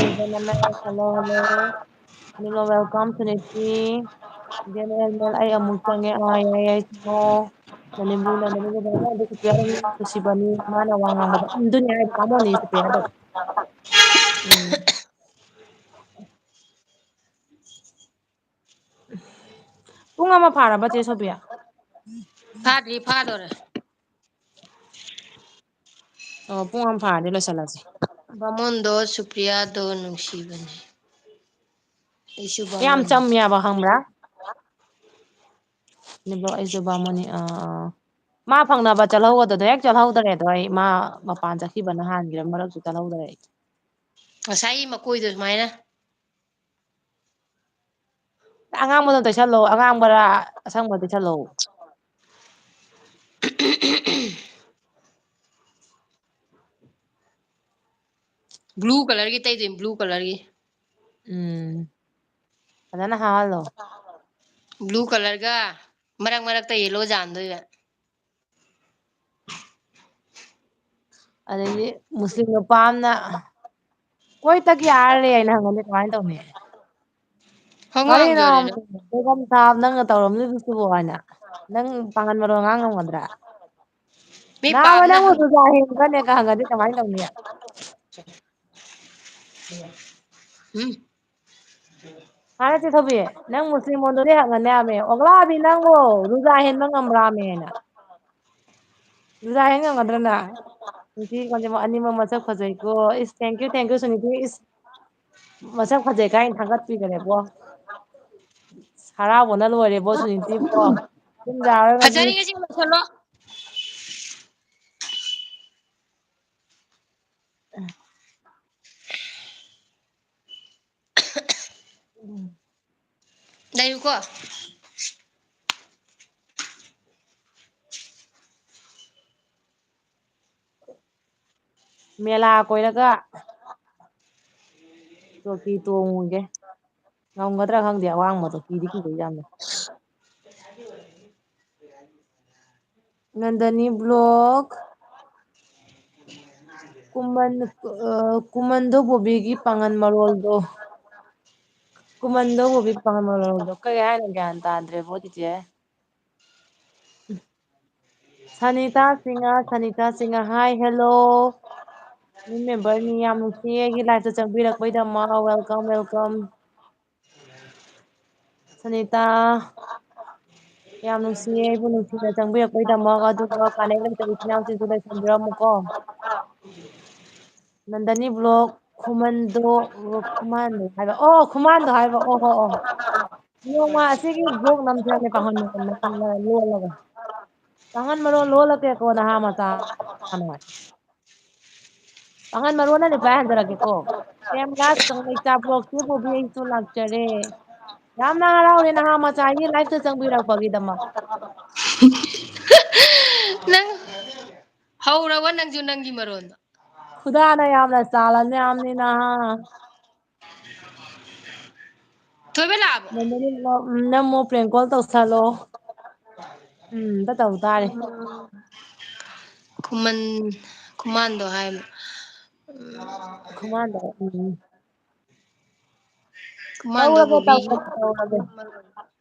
Legal M L, hello, hello. Hello, welcome to Nifty. Legal M L, ꯑꯩ ꯑꯃꯨꯛ ꯆꯪꯉꯦ꯫ ꯑꯥ, ꯌꯥꯏ, ꯌꯥꯏ, ꯆꯪꯉꯣ꯫ ꯅꯅꯦꯝꯕꯨꯡꯅ ꯅꯅꯦꯝꯕꯨꯡ ꯕꯥꯃꯣꯟꯗꯣ ꯁꯨꯄ꯭ꯔꯤꯌꯥꯗꯣ ꯃꯤ ꯅꯨꯡꯁꯤꯕꯅꯤ, ꯃꯥꯅ ꯋꯥ ꯉꯥꯡꯕꯗ ꯑꯗꯨꯅꯤ ꯍꯥꯏ ꯕꯥꯃꯣꯟꯅꯤ ꯁꯨꯄ꯭ꯔꯤꯌꯥꯗꯣ꯫ ꯎꯝ꯫ ꯄꯨꯡ ꯑꯃ ꯐꯥꯔꯕ, ꯆꯦ ꯁꯣꯐꯤꯌꯥ? ꯐꯥꯗ꯭ꯔꯤ, ꯐꯥꯗꯣꯔꯦ꯫ ꯑꯣ, ꯄꯨꯡ ꯑꯃ ꯐꯥꯔꯗꯤ ꯂꯣꯏꯁꯤꯜꯂꯁꯤ꯫ ꯕꯥꯃꯣꯟꯗꯣ ꯁꯨꯄ꯭ꯔꯤꯌꯥꯗꯣ ꯅꯨꯡꯁꯤꯕꯅꯦ꯫ ꯑꯩꯁꯨ ꯌꯥꯝ ꯕꯥꯃꯣꯟꯅꯤ꯫ ꯆꯝꯃꯦꯕ, ꯈꯪꯕ꯭ꯔꯥ? ꯑꯗꯨꯕꯨ ꯑꯩꯁꯨ ꯕꯥꯃꯣꯟꯅꯤ, ꯑꯥ, ꯑꯥ꯫ ꯃꯥ ꯐꯪꯅꯕ ꯆꯠꯍꯧꯒꯗꯗꯣ ꯍꯦꯛ ꯆꯠꯍꯧꯗꯔꯦꯗꯣ, ꯑꯩ ꯃꯥ ꯃꯄꯥꯟ ꯆꯠꯈꯤꯕꯅ ꯍꯥꯟꯈꯤꯕ ꯃꯔꯛꯁꯨ ꯆꯠꯍꯧꯗꯔꯦ ꯑꯩ꯫ ꯉꯁꯥꯏꯒꯤ ꯃꯀꯣꯏꯗꯣ ꯁꯨꯃꯥꯏꯅ꯫ ꯑꯉꯥꯡꯕꯗꯣ ꯇꯩꯁꯜꯂꯣ, ꯑꯉꯥꯡꯕꯔꯥ ꯑꯁꯪꯕ ꯇꯩꯁꯜꯂꯣ꯫ Blue colourꯒꯤ ꯇꯩꯗꯣꯏꯅꯤ, blue colourꯒꯤ꯫ ꯎꯝ꯫ ꯐꯖꯅ ꯍꯥꯍꯜꯂꯣ꯫ Blue colourꯒ ꯃꯔꯛ ꯃꯔꯛꯇ yellow ꯌꯥꯟꯗꯣꯏꯕ꯫ ꯑꯗꯩꯗꯤ ꯃꯨꯁꯂꯤꯝ ꯅꯨꯄꯥ ꯑꯃꯅ "ꯀꯣꯏ ꯇꯛ ꯌꯥꯔꯦ" ꯍꯥꯏꯅ ꯍꯪꯉꯗꯤ ꯀꯃꯥꯏꯅ ꯇꯧꯅꯤ? ꯍꯪꯉꯣ, ꯀꯔꯤꯅꯣ ꯍꯪꯖꯔꯦ ꯅꯪ꯫ ꯕꯦꯒꯝ ꯁꯥꯕ ꯅꯪꯅ ꯇꯧꯔꯝꯂꯤꯕꯁꯤꯕꯨ ꯍꯥꯏꯅ? ꯅꯪ ꯄꯥꯡꯒꯟ ꯃꯔꯣꯟ ꯉꯥꯡ ꯉꯝꯒꯗ꯭ꯔꯥ? ꯃꯤ ꯅꯥꯕ ꯄꯥꯝꯅ ꯅꯪꯕꯨ ꯍꯪ- ꯆꯨꯖꯥꯛ ꯍꯦꯟꯕ꯭ꯔꯅꯦ ꯀ ꯍꯪꯉꯗꯤ ꯀꯃꯥꯏꯅ ꯇꯧꯅꯤ? ꯎꯝ꯫ ꯍꯥꯏꯔꯁꯦ ꯊꯣꯏꯕꯤ, ꯅꯪ ꯃꯨꯁꯂꯤꯝ ꯑꯣꯟꯗꯣꯔꯦ ꯍꯪꯉꯅꯦ ꯍꯥꯏꯃꯦ꯫ "ꯑꯣꯒꯂꯥꯕꯤ ꯅꯪꯕꯨ ꯔꯨꯖꯥ ꯍꯦꯟꯕ ꯉꯝꯕ꯭ꯔꯥꯃꯦ?" ꯍꯥꯏꯅ꯫ ꯔꯨꯖꯥ ꯍꯦꯟ ꯉꯝꯒꯗ꯭ꯔ ꯅꯪ? ꯅꯨꯄꯤ ꯈꯨꯗꯤꯡꯃꯛ ꯑꯅꯤꯃꯛ ꯃꯁꯛ ꯐꯖꯩꯀꯣ꯫ ꯏꯁ, thank you, thank you, Suniti. ꯏꯁ, ꯃꯁꯛ ꯐꯖꯩ ꯀꯥꯏꯅ ꯊꯥꯒꯠꯄꯤꯈꯔꯦꯕꯣ꯫ ꯍꯔꯥꯎꯕꯅ ꯂꯣꯏꯔꯦꯕꯣ, ꯁꯨꯅꯤꯇꯤꯕꯣ꯫ ꯌꯨꯝ ꯌꯥꯔꯔꯣꯏ ꯉꯁꯤ꯫ ꯐꯖꯔꯦ ꯉꯁꯤ ꯂꯣꯏꯁꯜꯂꯣ꯫ ꯎꯝ꯫ ꯂꯩꯌꯨꯀꯣ꯫ ꯃꯦꯂꯥ ꯀꯣꯏꯔꯒ ꯆꯣꯀꯤ ꯇꯣꯡꯉꯨꯒꯦ꯫ ꯉꯝꯒꯗ꯭ꯔꯥ ꯈꯪꯗꯦ, ꯑꯋꯥꯡꯕꯗꯣ ꯀꯤꯗꯤ ꯀꯤꯖꯩ ꯌꯥꯝꯅ꯫ ꯅꯟꯗꯅꯤ vlog꯫ ꯀꯨꯃꯟ-, ꯑ, ꯀꯨꯃꯟꯗꯣ ꯕꯣꯕꯤꯒꯤ ꯄꯥꯡꯒꯟ ꯃꯔꯣꯜꯗꯣ꯫ ꯀꯨꯃꯟꯗꯣ ꯕꯣꯕꯤ ꯄꯥꯡꯒꯟ ꯃꯔꯣꯜꯗꯣ꯫ ꯀꯩ ꯍꯥꯏꯅꯣ ꯒ꯭ꯌꯥꯟ ꯇꯥꯗ꯭ꯔꯦꯕꯣ, ꯆꯤꯆꯦ꯫ ꯁꯅꯤꯇꯥ Singh, ꯁꯅꯤꯇꯥ Singh, hi, hello꯫ New member ꯅꯤ, ꯌꯥꯝ ꯅꯨꯡꯁꯤꯌꯦ ꯑꯩꯒꯤ live ꯇ ꯆꯪꯕꯤꯔꯛꯄꯩꯗꯃꯛ꯫ Welcome, welcome꯫ ꯁꯅꯤꯇꯥ, ꯌꯥꯝ ꯅꯨꯡꯁꯤꯌꯦ ꯑꯩꯕꯨ ꯅꯨꯡꯁꯤꯅ ꯆꯪꯕꯤꯔꯛꯄꯩꯗꯃꯛ꯫ ꯑꯗꯨꯒ connect ꯂꯩꯇꯕ ꯏꯆꯤꯟ ꯏꯅꯥꯎꯁꯤꯡꯁꯨ ꯂꯩꯁꯟꯕꯤꯔꯝꯃꯨꯀꯣ꯫ ꯅꯟꯗꯅꯤ vlog, ꯈꯨꯃꯟꯗꯣ, ꯈꯨꯃꯟꯗꯣ ꯍꯥꯏꯕ, ꯑꯣ, ꯈꯨꯃꯥꯟꯗꯣ ꯍꯥꯏꯕ, ꯑꯣ, ꯍꯣ, ꯑꯣ꯫ ꯅꯣꯡꯃ ꯑꯁꯤꯒꯤ vlog ꯅꯝꯁꯤꯔꯅꯦ, ꯄꯥꯡꯒꯟ ꯃꯔꯣꯟ ꯂꯣꯜꯂꯒ꯫ ꯄꯥꯡꯒꯟ ꯃꯔꯣꯟ ꯂꯣꯜꯂꯒꯦꯀꯣ, ꯅꯍꯥ ꯃꯆꯥ꯫ ꯄꯥꯡꯒꯟ ꯃꯔꯣꯟꯅ reply ꯍꯟꯖꯔꯛꯀꯦꯀꯣ꯫ ꯀꯦꯝ ꯒꯥꯁ ꯀꯪꯂꯩꯆꯥ vlog ꯆꯦ ꯕꯣꯕꯤ, ꯑꯩꯁꯨ ꯂꯥꯛꯆꯔꯦ꯫ ꯌꯥꯝꯅ ꯍꯔꯥꯎꯔꯦ ꯅꯍꯥ ꯃꯆꯥꯒꯤ live ꯇ ꯆꯪꯕꯤꯔꯛꯄꯒꯤꯗꯃꯛ꯫ ꯅꯪ ꯍꯧꯔꯕ ꯅꯪꯁꯨ ꯅꯪꯒꯤ ꯃꯔꯣꯟꯗꯣ? ꯈꯨꯗꯥꯅ ꯌꯥꯝꯅ ꯆꯥꯜꯂꯅꯤ ꯌꯥꯝꯅꯤ ꯅꯍꯥ꯫ ꯊꯣꯏꯕ ꯂꯥꯛꯑꯕꯣ? ꯅꯝꯃꯣ, prank call ꯇꯧꯁꯜꯂꯣ꯫ ꯎꯝ, ꯑꯝꯇ ꯇꯧ ꯇꯥꯔꯦ꯫ ꯈꯨꯃꯟ, ꯈꯨꯃꯥꯟꯗꯣ ꯍꯥꯏꯕ꯫ ꯈꯨꯃꯥꯟꯗꯣ, ꯎꯝ꯫ ꯈꯨꯃꯥꯟꯗꯣ ꯇꯧꯔꯒꯦ, ꯕꯣꯕꯤ꯫ ꯇꯧꯔꯒꯦ, ꯇꯧꯔꯒꯦ꯫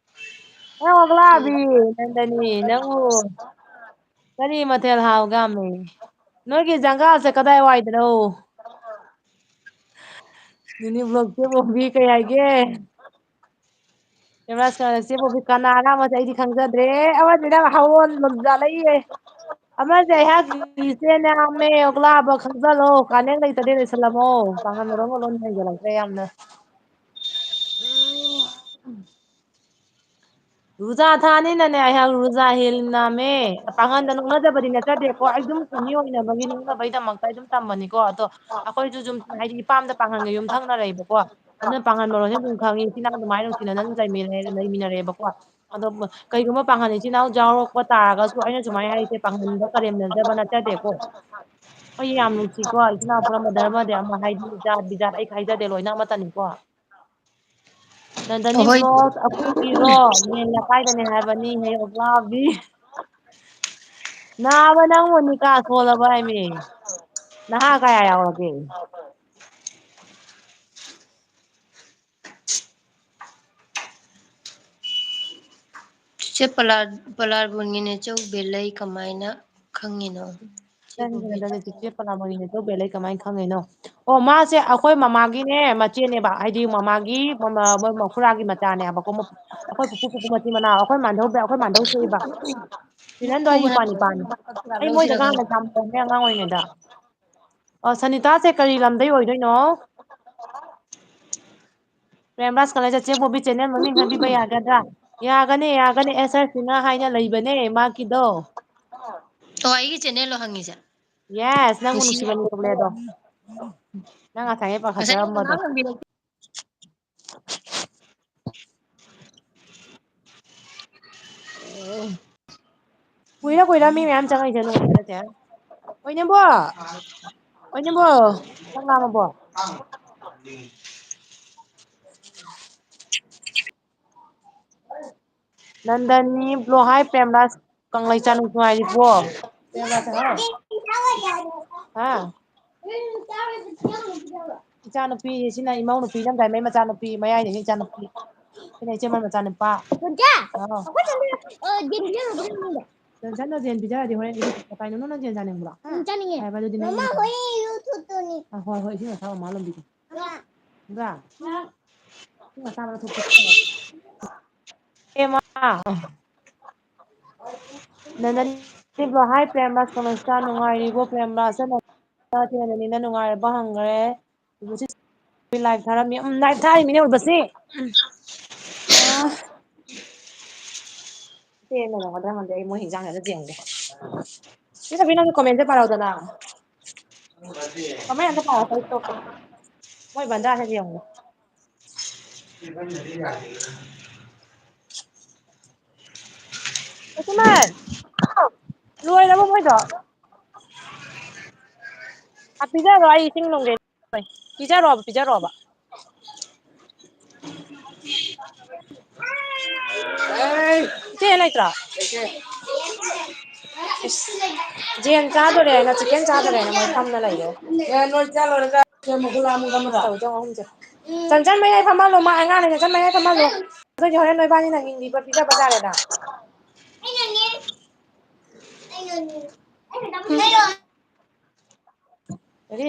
ꯑꯦ, ꯑꯣꯛꯂꯥꯕꯤ, ꯅꯟꯗꯅꯤ, ꯅꯪꯕꯨ ꯀꯔꯤ ꯃꯊꯦꯜ ꯍꯥꯎꯒꯥꯃꯤ? ꯅꯣꯏꯒꯤ ꯖꯪꯒꯜꯁꯦ ꯀꯗꯥꯏ ꯋꯥꯏꯗꯅꯣ? ꯅꯤꯅꯤ vlog ꯆꯦ ꯕꯣꯕꯤ ꯀꯩ ꯍꯥꯏꯒꯦ? ꯀꯦꯃꯦꯔꯥ ꯁꯥꯟꯅ ꯆꯦ ꯕꯣꯕꯤ ꯀꯅꯥꯅ ꯑꯃꯁꯦ ꯑꯩꯗꯤ ꯈꯪꯖꯗ꯭ꯔꯦ꯫ ꯑꯃꯁꯤꯅ ꯍꯧꯔꯣꯟ ꯂꯣꯝꯖꯜꯂꯛꯏꯌꯦ꯫ ꯑꯃꯁꯦ ꯑꯩꯍꯥꯛꯀꯤ ꯏꯆꯦꯅꯦ ꯍꯥꯝꯃꯦ, ꯑꯣꯛꯂꯥꯕ ꯈꯪꯖꯜꯂꯣ꯫ ꯀꯥꯅꯦꯛ ꯂꯩꯇꯗꯤ ꯂꯩꯁꯜꯂꯝꯃꯣ꯫ ꯄꯥꯡꯒꯜ ꯃꯔꯣꯟ ꯃꯔꯣꯟ ꯍꯩꯖꯜꯂꯛꯇ꯭ꯔꯦ ꯌꯥꯝꯅ꯫ ꯔꯨꯖꯥ ꯊꯥꯅꯤꯅꯅꯦ ꯑꯩꯍꯥꯛ ꯔꯨꯖꯥ ꯍꯦꯜ ꯅꯥꯝꯃꯦ꯫ ꯄꯥꯡꯒꯟꯗ ꯅꯣꯛꯅꯖꯕꯗꯤ ꯅꯠꯆꯗꯦꯀꯣ꯫ ꯑꯩ ꯑꯗꯨꯝ ꯃꯤ ꯑꯣꯏꯅꯕꯒꯤ ꯅꯣꯛꯅꯕꯩꯗꯃꯛꯇ ꯑꯩ ꯑꯗꯨꯝ ꯇꯝꯕꯅꯤꯀꯣ꯫ ꯑꯗꯣ ꯑꯩꯈꯣꯏꯁꯨ ꯁꯨꯝ ꯍꯥꯏꯗꯤ ꯏꯄꯥꯝꯗ ꯄꯥꯡꯒꯟꯒ ꯌꯨꯝꯊꯪꯅꯔꯛꯏꯕꯀꯣ꯫ ꯑꯗꯨꯅ ꯄꯥꯡꯒꯟ ꯃꯔꯣꯟꯁꯦ ꯑꯗꯨꯝ ꯈꯪꯉꯤ꯫ ꯏꯆꯤꯟ ꯏꯅꯥꯎ ꯑꯗꯨꯃꯥꯏꯅ ꯅꯨꯡꯁꯤꯅ ꯑꯗꯨꯝ ꯂꯩꯃꯤꯟꯅꯔꯦ-, ꯂꯩꯃꯤꯟꯅꯔꯦꯕꯀꯣ꯫ ꯑꯗꯣ ꯀꯩꯒꯨꯝꯕ ꯄꯥꯡꯒꯟ ꯏꯆꯤꯟ ꯏꯅꯥꯎ ꯌꯥꯎꯔꯛꯄ ꯇꯥꯔꯒꯁꯨ ꯑꯩꯅ ꯁꯨꯃꯥꯏꯅ ꯍꯥꯏꯔꯤꯁꯦ ꯄꯥꯡꯒꯟꯗ ꯀꯔꯦꯝꯅꯖꯕ ꯅꯠꯆꯗꯦꯀꯣ꯫ ꯑꯩ ꯌꯥꯝ ꯅꯨꯡꯁꯤꯀꯣ꯫ ꯏꯆꯤꯟ ꯏꯅꯥꯎ ꯄꯨꯝꯅꯃꯛ ꯙꯔꯃꯗꯤ ꯑꯃ ꯍꯥꯏꯗꯤ ꯖꯥꯠ ꯕꯤꯖꯥꯠ ꯑꯩ ꯈꯥꯏꯖꯗꯦ ꯂꯣꯏꯅ ꯑꯃꯠꯇꯅꯤꯀꯣ꯫ ꯅꯟꯗꯅꯤ ꯑꯍꯣꯏ꯫ vlog ꯑꯩꯈꯣꯏꯒꯤꯔꯣ ꯃꯦꯟ ꯂꯩꯀꯥꯏꯗꯅꯦ ꯍꯥꯏꯕꯅꯤ ꯍꯦ ꯑꯣꯛꯂꯥꯕꯤ꯫ ꯅꯥꯕ ꯅꯪꯕꯨ ꯅꯤꯀꯥ ꯁꯣꯜꯂꯕ ꯍꯥꯏꯃꯤ꯫ ꯅꯍꯥ ꯀꯌꯥ ꯌꯥꯎꯔꯒꯦ? ꯆꯦ ꯄꯂꯥ-, ꯄꯂꯥꯔꯕꯨꯟꯒꯤ ꯅꯦꯆꯧ ꯕꯦꯂꯩ ꯀꯃꯥꯏꯅ ꯈꯪꯉꯤꯅꯣ? ꯆꯦ ꯕꯣꯕꯤꯗ꯫ ꯆꯦ ꯄꯂꯥꯔꯕꯨꯟꯒꯤ ꯅꯦꯆꯧ ꯕꯦꯂꯩ ꯀꯃꯥꯏꯅ ꯈꯪꯉꯤꯅꯣ? ꯑꯣ, ꯃꯥꯁꯦ ꯑꯩꯈꯣꯏ ꯃꯃꯥꯒꯤꯅꯦ, ꯃꯆꯦꯅꯦꯕ, ꯍꯥꯏꯗꯤ ꯃꯃꯥꯒꯤ ꯃꯃ-, ꯃꯣꯏ ꯃꯈꯨꯔꯥꯒꯤ ꯃꯆꯥꯅꯦꯕꯀꯣ, ꯃ-, ꯑꯩꯈꯣꯏ ꯄꯨꯄꯨ ꯄꯨꯄꯨ ꯃꯆꯤꯟ ꯃꯅꯥꯎ, ꯑꯩꯈꯣꯏ ꯃꯥꯟꯗꯧꯕ, ꯑꯩꯈꯣꯏ ꯃꯥꯟꯗꯧ ꯊꯣꯛꯏꯕ꯫ ꯁꯤꯅꯟꯗꯣ ꯑꯩ ꯏꯄ꯭ꯋꯥꯅꯤ, ꯏꯄꯥꯅꯤ꯫ ꯑꯩ ꯃꯣꯏꯗ ꯂꯧꯁꯤꯔ ꯉꯥꯡꯅ ꯈꯪꯗꯦ꯫ ꯆꯥꯝꯃꯛꯄꯅꯦ ꯑꯉꯥꯡ ꯑꯣꯏꯔꯤꯉꯩꯗ꯫ ꯑꯣ, ꯁꯅꯤꯇꯥꯁꯦ ꯀꯔꯤ ꯂꯝꯗꯩ ꯑꯣꯏꯗꯣꯏꯅꯣ? ꯄ꯭ꯔꯦꯝꯔꯥꯖ ꯀꯂꯦꯖ, ꯆꯦ ꯕꯣꯕꯤ ꯆꯦꯅꯦꯜ ꯃꯃꯤꯡ ꯍꯥꯏꯕꯤꯕ ꯌꯥꯒꯗ꯭ꯔꯥ? ꯌꯥꯒꯅꯤ, ꯌꯥꯒꯅꯤ꯫ ꯑꯦꯁ ꯑꯥꯔ ꯁꯤꯅ ꯍꯥꯏꯅ ꯂꯩꯕꯅꯦ ꯃꯥꯒꯤꯗꯣ꯫ ꯑꯣ, ꯑꯩꯒꯤ ꯆꯦꯅꯦꯜꯂꯣ ꯍꯪꯉꯤꯁꯦ? ꯌꯦꯁ, ꯅꯪꯕꯨ ꯅꯨꯡꯁꯤꯅꯦ꯫ ꯅꯨꯡꯁꯤꯕꯅꯤ ꯊꯣꯛꯂꯛꯑꯦꯗꯣ꯫ ꯅꯪ ꯉꯁꯥꯏꯉꯩ ꯄꯥꯈꯠꯆꯔꯝꯕꯗꯣ꯫ ꯀꯨꯏꯔ ꯀꯨꯏꯔ ꯃꯤ ꯃꯌꯥꯝ ꯆꯪꯉꯛꯏꯁꯦ ꯅꯣꯡꯃꯗ ꯅꯠꯇꯦ꯫ ꯑꯣꯏꯅꯦꯝꯕꯣ! ꯑꯣꯏꯅꯦꯝꯕꯣ! ꯆꯥꯛ ꯂꯥꯝꯃꯕꯣ? ꯅꯟꯗꯅꯤ ꯕ꯭ꯂꯣ ꯍꯥꯏ ꯄ꯭ꯔꯦꯝꯔꯥꯖ ꯀꯪꯂꯩꯆꯥ ꯅꯨꯡꯉꯥꯏꯔꯤꯕꯣ? ꯍꯥ? ꯏꯆꯥꯅꯨꯄꯤ, ꯁꯤꯅ ꯏꯃꯧ ꯅꯨꯄꯤ ꯏꯅꯝꯗꯥꯏꯃꯩ ꯃꯆꯥꯅꯨꯄꯤ, ꯃꯌꯥꯏꯗꯒꯤ ꯏꯆꯥꯅꯨꯄꯤ꯫ ꯁꯤꯅ ꯏꯆꯦꯃ ꯃꯆꯥꯅꯨꯄꯥ꯫ ꯍꯥꯎ꯫ ꯖꯣꯟꯁꯟꯗꯣ ꯖꯦꯟ ꯄꯤꯖꯔꯗꯤ ꯍꯣꯔꯦꯟ ꯏꯔꯨ-, ꯀꯩꯅꯣ, ꯅꯪ ꯖꯦꯟ ꯆꯥꯅꯤꯡꯕ꯭ꯔꯣ? ꯎꯝ, ꯆꯥꯅꯤꯡꯉꯦ꯫ ꯍꯥꯏꯕ ꯑꯗꯨꯗꯤ ꯅꯪ ꯃꯃꯥ, ꯍꯣꯔꯦꯟ ꯏꯔꯨ ꯊꯣꯛꯇꯣꯏꯅꯤ꯫ ꯑ, ꯍꯣꯏ, ꯍꯣꯏ, ꯏꯁꯤꯡ ꯑꯁꯥꯕ ꯑꯃ ꯂꯣꯟꯕꯤꯒꯦ꯫ ꯏꯃꯥ꯫ ꯏꯁꯤꯡ ꯑꯁꯥꯕ ꯂꯧꯊꯣꯛꯀꯦ꯫ ꯑꯦ, ꯃꯥ꯫ ꯅꯟꯗꯅꯤꯕ꯭ꯔꯣ? ꯍꯥꯏ, ꯄ꯭ꯔꯦꯝꯔꯥꯖ ꯀꯃꯜꯁꯇꯥ, ꯅꯨꯡꯉꯥꯏꯔꯤꯕꯣ, ꯄ꯭ꯔꯦꯝꯔꯥꯖ? ꯅꯟꯗꯅꯤꯅ ꯅꯨꯡꯉꯥꯏꯔꯕ ꯍꯪꯈ꯭ꯔꯦ꯫ ꯂꯥꯏꯛ ꯊꯥꯔꯝꯃꯤ꯫ ꯎꯝ, ꯂꯥꯏꯛ ꯊꯥꯔꯤꯃꯤꯅꯦ, ꯎꯔꯕꯁꯤ꯫ ꯑ, ꯄꯦꯟꯅ ꯌꯦꯡꯒꯗ꯭ꯔꯥ ꯈꯪꯗꯦ, ꯑꯩ ꯃꯣꯏ ꯍꯤꯟꯖꯥꯡꯁꯦ ꯑꯝꯇ ꯌꯦꯡꯒꯦ꯫ ꯆꯦ ꯁꯣꯐꯤ, ꯅꯪꯁꯨ ꯀꯃꯦꯟꯁꯦ ꯄꯥꯔꯛꯎꯗꯅ꯫ ꯀꯃꯦꯟ ꯑꯝꯇ ꯄꯥꯔꯛꯑꯣ, ꯑꯩ ꯇꯣꯛꯀꯦ꯫ ꯃꯣꯏ ꯕꯟꯗꯥꯁꯦ ꯌꯦꯡꯉꯨ꯫ ꯂꯣꯏꯁꯤꯃꯟ! ꯂꯣꯏꯔꯕꯣ ꯃꯣꯏꯗꯣ? ꯑ, ꯄꯤꯖꯔꯣ, ꯑꯩ ꯏꯁꯤꯡ ꯂꯨꯝꯒꯦ꯫ ꯄꯤꯖꯔꯣꯕ, ꯄꯤꯖꯔꯣꯕ꯫ ꯏꯆꯦ ꯂꯩꯇ꯭ꯔꯣ? ꯏꯁ, ꯖꯦꯟ ꯆꯥꯗꯣꯔꯦ ꯍꯥꯏꯅ, ꯆꯤꯛꯀꯟ ꯆꯥꯗꯣꯔꯦ ꯍꯥꯏꯅ ꯃꯣꯏ ꯐꯝꯅ ꯂꯩꯔꯦ꯫ ꯇꯧ, ꯇꯧ, ꯑꯍꯨꯝꯁꯦ꯫ ꯆꯟꯆꯟ ꯃꯌꯥꯏ ꯐꯝꯍꯜꯂꯣ, ꯃꯥ ꯑꯉꯥꯡꯅꯦ, ꯆꯟꯆꯟ ꯃꯌꯥꯏ ꯐꯝꯍꯜꯂꯣ꯫ ꯑꯗꯨꯗꯤ ꯍꯣꯔꯦꯟ ꯅꯣꯏꯕꯥꯅꯤꯅ ꯍꯤꯡꯂꯤꯕ ꯄꯤꯖꯕ ꯇꯥꯔꯦꯅ꯫ ꯀꯔꯤ?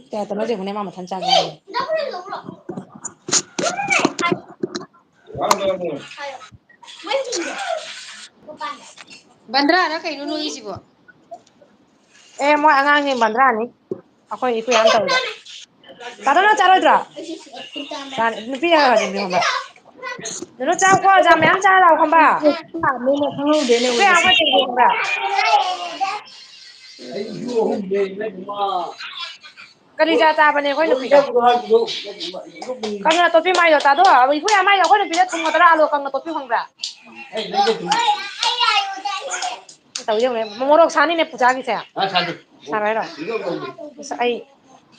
ꯀꯌꯥ ꯇꯅꯣ ꯌꯦꯡꯉꯨꯅꯦ, ꯃꯥ ꯃꯊꯟ ꯆꯥꯒꯦ ꯍꯥꯏꯌꯦ꯫ ꯕꯟꯗ꯭ꯔꯥꯔ ꯀꯩꯅꯣ ꯅꯣꯏꯒꯤꯁꯤꯕꯣ? ꯑꯦ, ꯃꯣꯏ ꯑꯉꯥꯡꯁꯤꯡ ꯕꯟꯗ꯭ꯔꯥꯅꯤ꯫ ꯑꯩꯈꯣꯏ ꯏꯀꯨꯏ ꯌꯥꯝ ꯇꯧꯗ꯫ ꯇꯥꯗꯣ, ꯅꯪ ꯆꯥꯔꯣꯏꯗ꯭ꯔꯣ? ꯆꯥꯅꯤ꯫ ꯅꯨꯄꯤ ꯌꯥꯔꯣꯏ ꯍꯥꯏꯕꯅꯤ, ꯈꯪꯕ꯭ꯔꯥ? ꯅꯨꯅꯨ ꯆꯥꯎꯀꯣ, ꯖꯥꯝ ꯃꯌꯥꯝ ꯆꯥꯔ ꯂꯥꯛꯑꯣ, ꯈꯪꯕ꯭ꯔꯥ? ꯂꯥꯛꯑꯕꯅꯤꯅ ꯈꯪꯍꯧꯗꯦꯅꯦ ꯏꯀꯨꯏ ꯌꯥꯝ ꯎꯔꯤꯁꯦ꯫ ꯍꯣꯏ ꯀꯩꯅꯣ, ꯈꯪꯕ꯭ꯔꯥ? ꯀꯂꯤꯖꯥ ꯆꯥꯕꯅꯦ ꯑꯩꯈꯣꯏ ꯅꯨꯄꯤꯗꯣ꯫ ꯀꯪꯅ ꯇꯣꯠꯄꯤ ꯃꯥꯏꯗꯣ ꯇꯥꯗꯣ, ꯏꯀꯨꯏ ꯌꯥꯝ ꯃꯥꯏꯗꯣ ꯑꯩꯈꯣꯏ ꯅꯨꯄꯤꯗ ꯊꯨꯝ ꯈꯛꯇꯔ ꯑꯂꯨ ꯀꯪꯅ ꯇꯣꯠꯄꯤ ꯈꯪꯕ꯭ꯔꯥ? ꯇꯧ ꯌꯦꯡꯉꯨꯅꯦ, ꯃꯣꯔꯣꯛ ꯁꯥꯅꯤꯅꯦ ꯄꯨꯖꯥꯒꯤꯁꯦ꯫ ꯑ, ꯁꯥꯗꯦ꯫ ꯁꯥꯔꯣꯏ ꯍꯥꯏꯔꯣ? ꯑꯁ, ꯑꯩ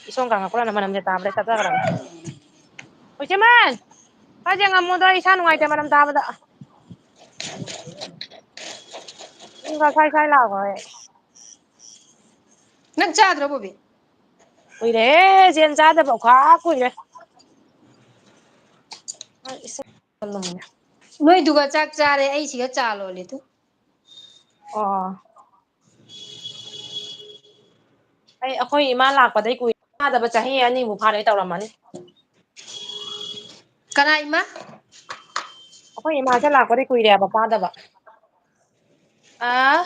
ꯏꯁꯣꯝ ꯀꯥꯡꯉꯛꯄ꯭ꯔꯥꯅ ꯃꯅꯝꯁꯦ ꯇꯥꯕꯗ ꯆꯠꯆꯈ꯭ꯔꯕꯅꯤ꯫ ꯍꯨꯏꯁꯦꯃꯟ! ꯈꯔ ꯌꯦꯡꯉꯝꯃꯣꯗ, ꯑꯩ ꯏꯁꯥ ꯅꯨꯡꯉꯥꯏꯇꯦ ꯃꯅꯝ ꯇꯥꯕꯗ꯫ ꯏꯪꯒ ꯁ꯭ꯋꯥꯏ ꯁ꯭ꯋꯥꯏ ꯂꯥꯎꯈ꯭ꯔꯦ꯫ ꯅꯪ ꯆꯥꯗ꯭ꯔꯣ, ꯕꯣꯕꯤ? ꯀꯨꯏꯔꯦ, ꯖꯦꯟ ꯆꯥꯗꯕ ꯈ꯭ꯋꯥ ꯀꯨꯏꯔꯦ꯫ ꯑꯩ ꯏꯁꯤꯡ ꯂꯨꯝꯃꯦ꯫ ꯅꯣꯏꯗꯨꯒ ꯆꯥꯛ ꯆꯥꯔꯦ, ꯑꯩ ꯁꯤꯒ ꯆꯥ ꯂꯣꯜꯂꯦ ꯇꯨ꯫ ꯑꯣ꯫ ꯑꯩ, ꯑꯩꯈꯣꯏ ꯏꯃꯥ ꯂꯥꯛꯄꯗꯩ ꯀꯨꯏꯔꯦ, ꯆꯥꯗꯕ ꯆꯍꯤ ꯑꯅꯤꯃꯨꯛ ꯐꯥꯔꯦ ꯇꯧꯔꯝꯃꯅꯤ꯫ ꯀꯅꯥ ꯏꯃꯥ? ꯑꯩꯈꯣꯏ ꯏꯃꯥꯁꯦ ꯂꯥꯛꯄꯗꯤ ꯀꯨꯏꯔꯦꯕ ꯆꯥꯗꯕ꯫ ꯑꯥ?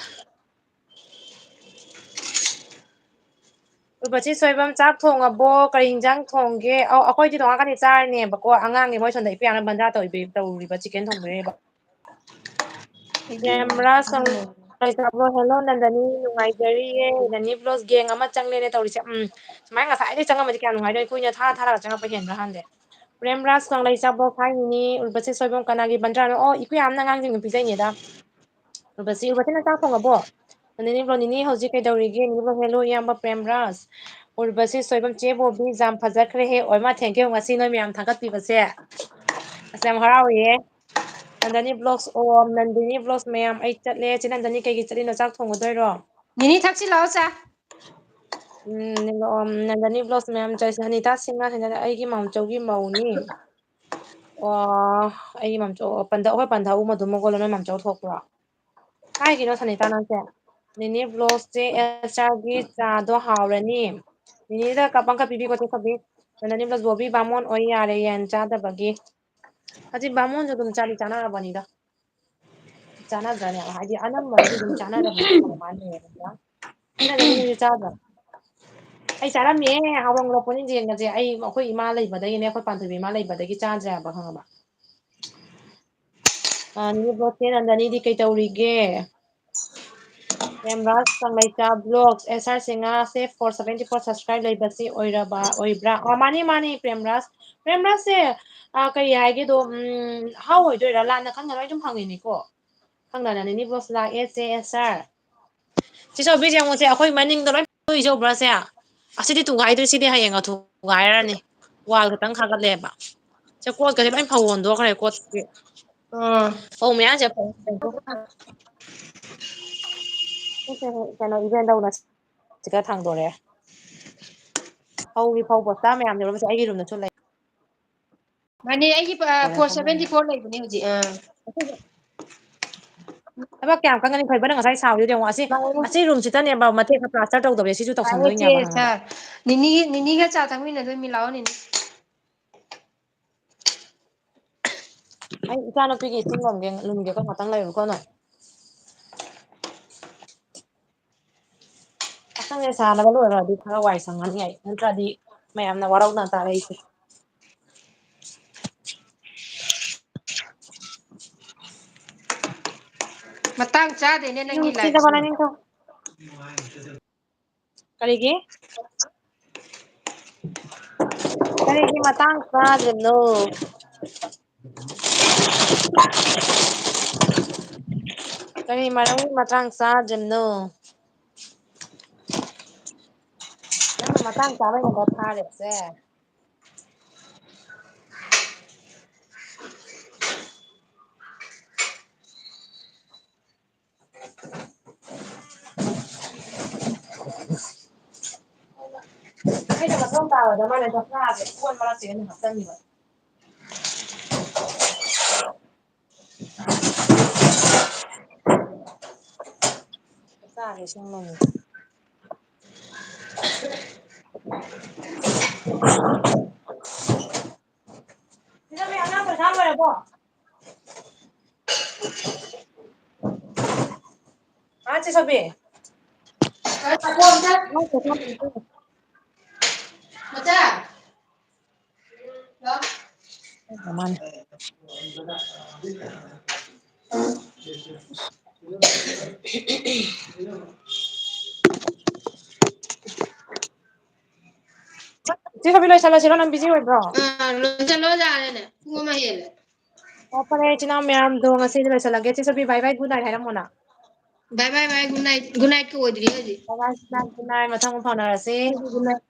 ꯎꯔꯕꯁꯤ ꯁꯣꯏꯕꯝ, ꯆꯥꯛ ꯊꯣꯡꯉꯕꯣ? ꯀꯔꯤ ꯍꯤꯟꯖꯥꯡ ꯊꯣꯡꯒꯦ? ꯑꯧ, ꯑꯩꯈꯣꯏꯗꯤ ꯇꯣꯉꯥꯟ ꯀꯅꯤ ꯆꯥꯔꯅꯦꯕꯀꯣ꯫ ꯑꯉꯥꯡꯒꯤ ꯃꯣꯏ ꯁꯣꯝꯗ ꯏꯄꯤꯌꯥꯅ ꯕꯟꯗꯥ ꯇꯧꯔꯤꯕ, ꯇꯧꯔꯤꯕ chicken ꯊꯣꯡꯗꯣꯏꯅꯦꯕ꯫ ꯄ꯭ꯔꯦꯝꯔꯥꯖ ꯀꯪꯂꯩꯆꯥꯛꯕ, hello ꯅꯟꯗꯅꯤ, ꯅꯨꯡꯉꯥꯏꯖꯔꯤꯌꯦ꯫ ꯅꯟꯗꯅꯤ vlogs gang ꯑꯃ ꯆꯪꯂꯦꯅꯦ ꯇꯧꯔꯤꯁꯦ꯫ ꯎꯝ, ꯁꯨꯃꯥꯏꯅ ꯉꯁꯥꯏꯗꯩ ꯆꯪꯉꯝꯃꯗꯤ ꯀꯌꯥ ꯅꯨꯡꯉꯥꯏꯗꯣꯏꯅꯣ, ꯀꯨꯏꯅ ꯊꯥꯔ ꯊꯥꯔꯒ ꯆꯪꯉꯛꯄ ꯍꯦꯟꯕ꯭ꯔꯥ ꯈꯪꯗꯦ꯫ ꯄ꯭ꯔꯦꯝꯔꯥꯖ ꯀꯪꯂꯩꯆꯥꯛꯕ, hi ꯅꯤꯅꯤ꯫ ꯎꯔꯕꯁꯤ ꯁꯣꯏꯕꯝ, ꯀꯅꯥꯒꯤ ꯕꯟꯗ꯭ꯔꯥꯅꯣ? ꯑꯣ, ꯏꯀꯨꯌꯥꯝꯅ ꯑꯉꯥꯡꯁꯤꯡꯗꯨ ꯄꯤꯖꯩꯅꯦꯗ꯫ ꯎꯔꯕꯁꯤ, ꯎꯔꯕꯁꯤ ꯅꯪ ꯆꯥꯛ ꯊꯣꯡꯉꯕꯣ? ꯅꯟꯗꯅꯤ vlog, ꯅꯤꯅꯤ ꯍꯧꯖꯤꯛ ꯀꯩꯗꯧꯔꯤꯒꯦ? ꯅꯤꯅꯤ vlog, hello ꯏꯌꯥꯝꯕ ꯄ꯭ꯔꯦꯝꯔꯥꯖ꯫ ꯎꯔꯕꯁꯤ ꯁꯣꯏꯕꯝ, ꯆꯦ ꯕꯣꯕꯤ, ꯌꯥꯝ ꯐꯖꯈ꯭ꯔꯦꯍꯦ꯫ ꯑꯣꯏꯃꯥ, thank you, ꯉꯁꯤ ꯅꯣꯏ ꯃꯌꯥꯝ ꯊꯥꯒꯠꯄꯤꯕꯁꯦ꯫ ꯑꯁ, ꯌꯥꯝ ꯍꯔꯥꯎꯏꯌꯦ꯫ ꯅꯟꯗꯅꯤ vlogs, ꯑꯣ, ꯅꯟꯗꯅꯤ vlogs ꯃꯌꯥꯝ, ꯑꯩ ꯆꯠꯂꯦ꯫ ꯆꯦ ꯅꯟꯗꯅꯤ ꯀꯩꯒꯤ ꯆꯠꯂꯤꯅꯣ? ꯆꯥꯛ ꯊꯣꯡꯒꯗꯣꯏꯔꯣ? ꯅꯤꯅꯤ ꯊꯛꯁꯤ ꯂꯥꯛꯑꯣ ꯆꯥ꯫ ꯎꯝ, ꯅꯟꯗꯅꯤ vlogs ꯃꯌꯥꯝ ꯆꯠꯂꯦ꯫ ꯑꯅꯤꯇꯥ ꯁꯤꯡꯍ, ꯑꯩꯒꯤ ꯃꯥꯝꯆꯧꯒꯤ ꯃꯧꯅꯤ꯫ ꯑꯣ, ꯑꯩꯒꯤ ꯃꯝꯆꯧ, ꯑꯣ, ꯄꯟꯊ-, ꯑꯩꯈꯣꯏ ꯄꯟꯊꯧ ꯃꯗꯨ ꯃꯒꯣꯜꯂꯣ ꯅꯣꯏ ꯃꯝꯆꯧ ꯊꯣꯛꯄ꯭ꯔꯣ? ꯀꯥꯏꯒꯤꯅꯣ ꯁꯅꯤꯇꯥ ꯅꯪꯁꯦ? ꯅꯤꯅꯤ vlogs ꯁꯦ ꯑꯦꯁ ꯑꯥꯔꯒꯤ ꯆꯥꯗꯣ ꯍꯥꯎꯔꯅꯤ꯫ ꯅꯤꯅꯤꯗ ꯀꯞ ꯑꯃꯈꯛ ꯄꯤꯕꯤꯀꯣ, ꯆꯦ ꯁꯣꯕꯤ꯫ ꯅꯅꯤꯝꯅ ꯕꯣꯕꯤ ꯕꯥꯃꯣꯟ ꯑꯣꯏ ꯌꯥꯔꯦ ꯌꯦꯟ ꯆꯥꯗꯕꯒꯤ꯫ ꯍꯧꯖꯤꯛ ꯕꯥꯃꯣꯟꯁꯨ ꯑꯗꯨꯝ ꯆꯥꯗꯤ ꯆꯥꯅꯔꯕꯅꯤꯗ꯫ ꯆꯥꯅꯗ꯭ꯔꯅꯦ? ꯍꯥꯏꯗꯤ ꯑꯅꯝꯕꯅꯗꯤ ꯑꯗꯨꯝ ꯆꯥꯅꯔꯕꯅꯤ꯫ ꯃꯥꯅꯦ꯫ ꯅꯪ ꯅꯤꯅꯤꯗꯤ ꯆꯥꯗ꯭ꯔꯣ? ꯑꯩ ꯆꯥꯔꯝꯃꯦ, ꯍꯥꯎꯔꯝꯒꯗ꯭ꯔ ꯄꯣꯠꯅꯤ ꯌꯦꯡꯉꯁꯦ꯫ ꯑꯩ, ꯑꯩꯈꯣꯏ ꯏꯃꯥ ꯂꯩꯕꯗꯒꯤꯅꯦ, ꯑꯩꯈꯣꯏ ꯄꯥꯟꯊꯣꯏꯕꯤ ꯏꯃꯥ ꯂꯩꯕꯗꯒꯤ ꯆꯥꯗ꯭ꯔꯦ ꯍꯥꯏꯕ, ꯈꯪꯉꯕ? ꯑ, ꯅꯦꯅꯦ ꯕ꯭ꯂꯣꯛꯁꯦ ꯅꯟꯗꯅꯤꯗꯤ ꯀꯩ ꯇꯧꯔꯤꯒꯦ? ꯄ꯭ꯔꯦꯝꯔꯥꯖ ꯀꯪꯂꯩꯆꯥ ꯕ꯭ꯂꯣꯛꯁ, ꯑꯦꯁ R ꯁꯤꯡꯍꯥꯁꯦ four seventy four subscribe ꯂꯩꯕꯁꯤ ꯑꯣꯏꯔꯕ, ꯑꯣꯏꯕ꯭ꯔꯥ? ꯑ, ꯃꯥꯅꯤ, ꯃꯥꯅꯤ, ꯄ꯭ꯔꯦꯝꯔꯥꯖ꯫ ꯄ꯭ꯔꯦꯝꯔꯥꯖꯁꯦ, ꯑ, ꯀꯩ ꯍꯥꯏꯒꯦꯗꯣ, ꯎꯝ, ꯍꯥꯎ ꯑꯣꯏꯗꯣꯏꯔꯥ? ꯂꯥꯟꯅ ꯈꯪꯅ ꯂꯣꯏ ꯑꯗꯨꯝ ꯐꯪꯉꯤꯅꯤꯀꯣ꯫ ꯈꯪꯅ ꯅꯅꯤꯅꯤ ꯕ꯭ꯂꯣꯛꯁ ꯂꯥꯛꯑꯦ, ꯆꯦ ꯑꯦꯁ ꯑꯥꯔ꯫ ꯁꯤ ꯆꯧꯕꯤꯁꯦ ꯌꯦꯡꯉꯨꯁꯦ, ꯑꯩꯈꯣꯏ ꯃꯅꯤꯡꯗ ꯂꯣꯏ ꯄꯨꯏ ꯆꯧꯕ꯭ꯔꯥꯁꯦ? ꯑꯁꯤꯗꯤ ꯊꯨꯒꯥꯏꯗ꯭ꯔꯤ, ꯁꯤꯗꯤ ꯍꯌꯦꯡ ꯊꯨꯒꯥꯏꯔꯅꯤ꯫ ꯋꯥꯜ ꯈꯛꯇꯪ ꯈꯥꯒꯠꯂꯦꯕ꯫ ꯁꯦ ꯀꯣꯠꯀꯁꯦ ꯂꯣꯏ ꯐꯧ ꯍꯣꯟꯗꯣꯛꯈ꯭ꯔꯦ, ꯀꯣꯠꯀꯤ꯫ ꯑꯥ꯫ ꯐꯧ ꯃꯌꯥꯝꯁꯦ ꯐꯧ ꯍꯣꯟꯗꯣꯛꯈ꯭ꯔꯦ꯫ ꯁꯤ ꯀꯩꯅꯣ, ꯀꯩꯅꯣ, ꯏꯕꯦꯟꯗꯧꯅ ꯁꯤꯒ ꯊꯥꯡꯗꯣꯔꯛꯑꯦ꯫ ꯐꯧꯒꯤ ꯐꯧ ꯕꯣꯁꯇꯥ ꯃꯌꯥꯝ ꯌꯧꯔꯝꯃꯤꯁꯦ ꯑꯩꯒꯤ ꯔꯨꯝꯗꯁꯨ ꯂꯩ꯫ ꯃꯥꯅꯦ, ꯑꯩꯒꯤ, ꯑ, ꯍꯣꯔꯦꯟ four seventy four ꯂꯩꯕꯅꯦ ꯍꯧꯖꯤꯛ꯫ ꯑꯥ꯫ ꯊꯕꯛ ꯀꯌꯥꯝ ꯀꯟꯒꯅꯤ? ꯐꯩꯕ ꯅꯪ ꯉꯁꯥꯏ ꯁꯥꯎꯔꯤꯗꯣ ꯌꯦꯡꯉꯣ꯫ ꯑꯁꯤ, ꯃꯥꯅꯦ꯫ ꯑꯁꯤ ꯔꯨꯝꯁꯤꯗꯅꯦꯕ ꯃꯊꯦꯛ ꯄ꯭ꯂꯥꯁꯇꯔ ꯇꯧꯗꯕꯁꯦ, ꯁꯤꯁꯨ ꯇꯧꯁꯟꯗꯣꯏꯅꯦꯕ, ꯈꯪꯉꯕ? ꯅꯤꯅꯤ, ꯅꯤꯅꯤꯒ ꯆꯥ ꯊꯛꯃꯤꯟꯅꯗꯣꯏ ꯃꯤ ꯂꯥꯛꯑꯣ, ꯅꯤꯅꯤ꯫ ꯑꯩ ꯏꯆꯥꯅꯨꯄꯤꯒꯤ ꯏꯁꯤꯡ ꯂꯨꯝꯒꯦ, ꯂꯨꯝꯒꯦꯀꯣ, ꯉꯥꯛꯇꯪ ꯂꯩꯌꯨꯀꯣ ꯅꯪ꯫ ꯉꯥꯛꯇꯪꯅꯦ ꯁꯥꯟꯅꯕ ꯂꯣꯏꯔꯗꯤ ꯈꯔ ꯋꯥꯏ ꯁꯪꯉꯅꯤ ꯑꯩ, ꯅꯠꯇ꯭ꯔꯗꯤ ꯃꯌꯥꯝꯅ ꯋꯥꯔꯧꯅ ꯇꯥꯔꯦ ꯑꯩꯁꯦ꯫ ꯃꯇꯥꯡ ꯆꯥꯗꯦꯅꯦ ꯅꯪꯒꯤ ꯅꯨꯡꯁꯤꯗꯕ ꯂꯥꯏꯐꯁꯤꯗꯤ꯫ ꯅꯪ ꯀꯔꯤꯒꯤ? ꯀꯔꯤꯒꯤ ꯃꯇꯥꯡ ꯆꯥꯗ꯭ꯔꯤꯕꯅꯣ? ꯀꯔꯤ ꯃꯔꯝꯒꯤ ꯃꯇꯥꯡ ꯆꯥꯗ꯭ꯔꯤꯕꯅꯣ? ꯅꯪꯅ ꯃꯇꯥꯡ ꯆꯥꯕꯩꯅꯦ ꯄꯣꯊꯥꯔꯤꯁꯦ꯫ ꯑꯩꯅ ꯃꯊꯧ ꯇꯥꯕꯗ ꯃꯥꯅ ꯗꯣꯛꯇꯔꯁꯦ ꯀꯣꯟ ꯃꯔꯛꯁꯤꯗ ꯑꯗꯨꯝ ꯍꯥꯞꯆꯟꯈꯤꯕ꯫ ꯂꯥꯏꯁꯪ ꯃꯃꯤꯡ꯫ ꯁꯤꯗ ꯅꯣꯏ ꯑꯉꯥꯡ ꯄꯩꯈꯥ ꯂꯣꯏꯔꯕꯣ? ꯍꯥ, ꯆꯦ ꯁꯣꯕꯤ? ꯃꯆꯥ? ꯃꯥꯅꯦ꯫ ꯆꯦ ꯁꯣꯕꯤ, ꯂꯣꯏꯁꯜꯂꯁꯤꯔꯣ? ꯅꯪ busy ꯑꯣꯏꯕ꯭ꯔꯣ? ꯑꯥ, ꯂꯣꯏꯁꯜꯂꯣ, ꯌꯥꯔꯦꯅꯦ꯫ ꯄꯨꯡ ꯑꯃ ꯍꯦꯜꯂꯦ꯫ ꯑꯣ, ꯐꯔꯦ, ꯏꯆꯤꯟ ꯏꯅꯥꯎ ꯃꯌꯥꯝꯗꯣ ꯉꯁꯤꯗꯤ ꯂꯣꯏꯁꯜꯂꯒꯦ꯫ ꯆꯦ ꯁꯣꯕꯤ, bye bye, good night ꯍꯥꯏꯔꯝꯃꯣꯅ꯫ Bye bye bye, good night꯫ Good night ꯀ ꯑꯣꯏꯗ꯭ꯔꯤ ꯍꯧꯖꯤꯛ꯫ Bye bye, good night, good night, ꯃꯊꯪ ꯑꯃꯨꯛ ꯐꯥꯎꯅꯔꯁꯤ꯫ Good night꯫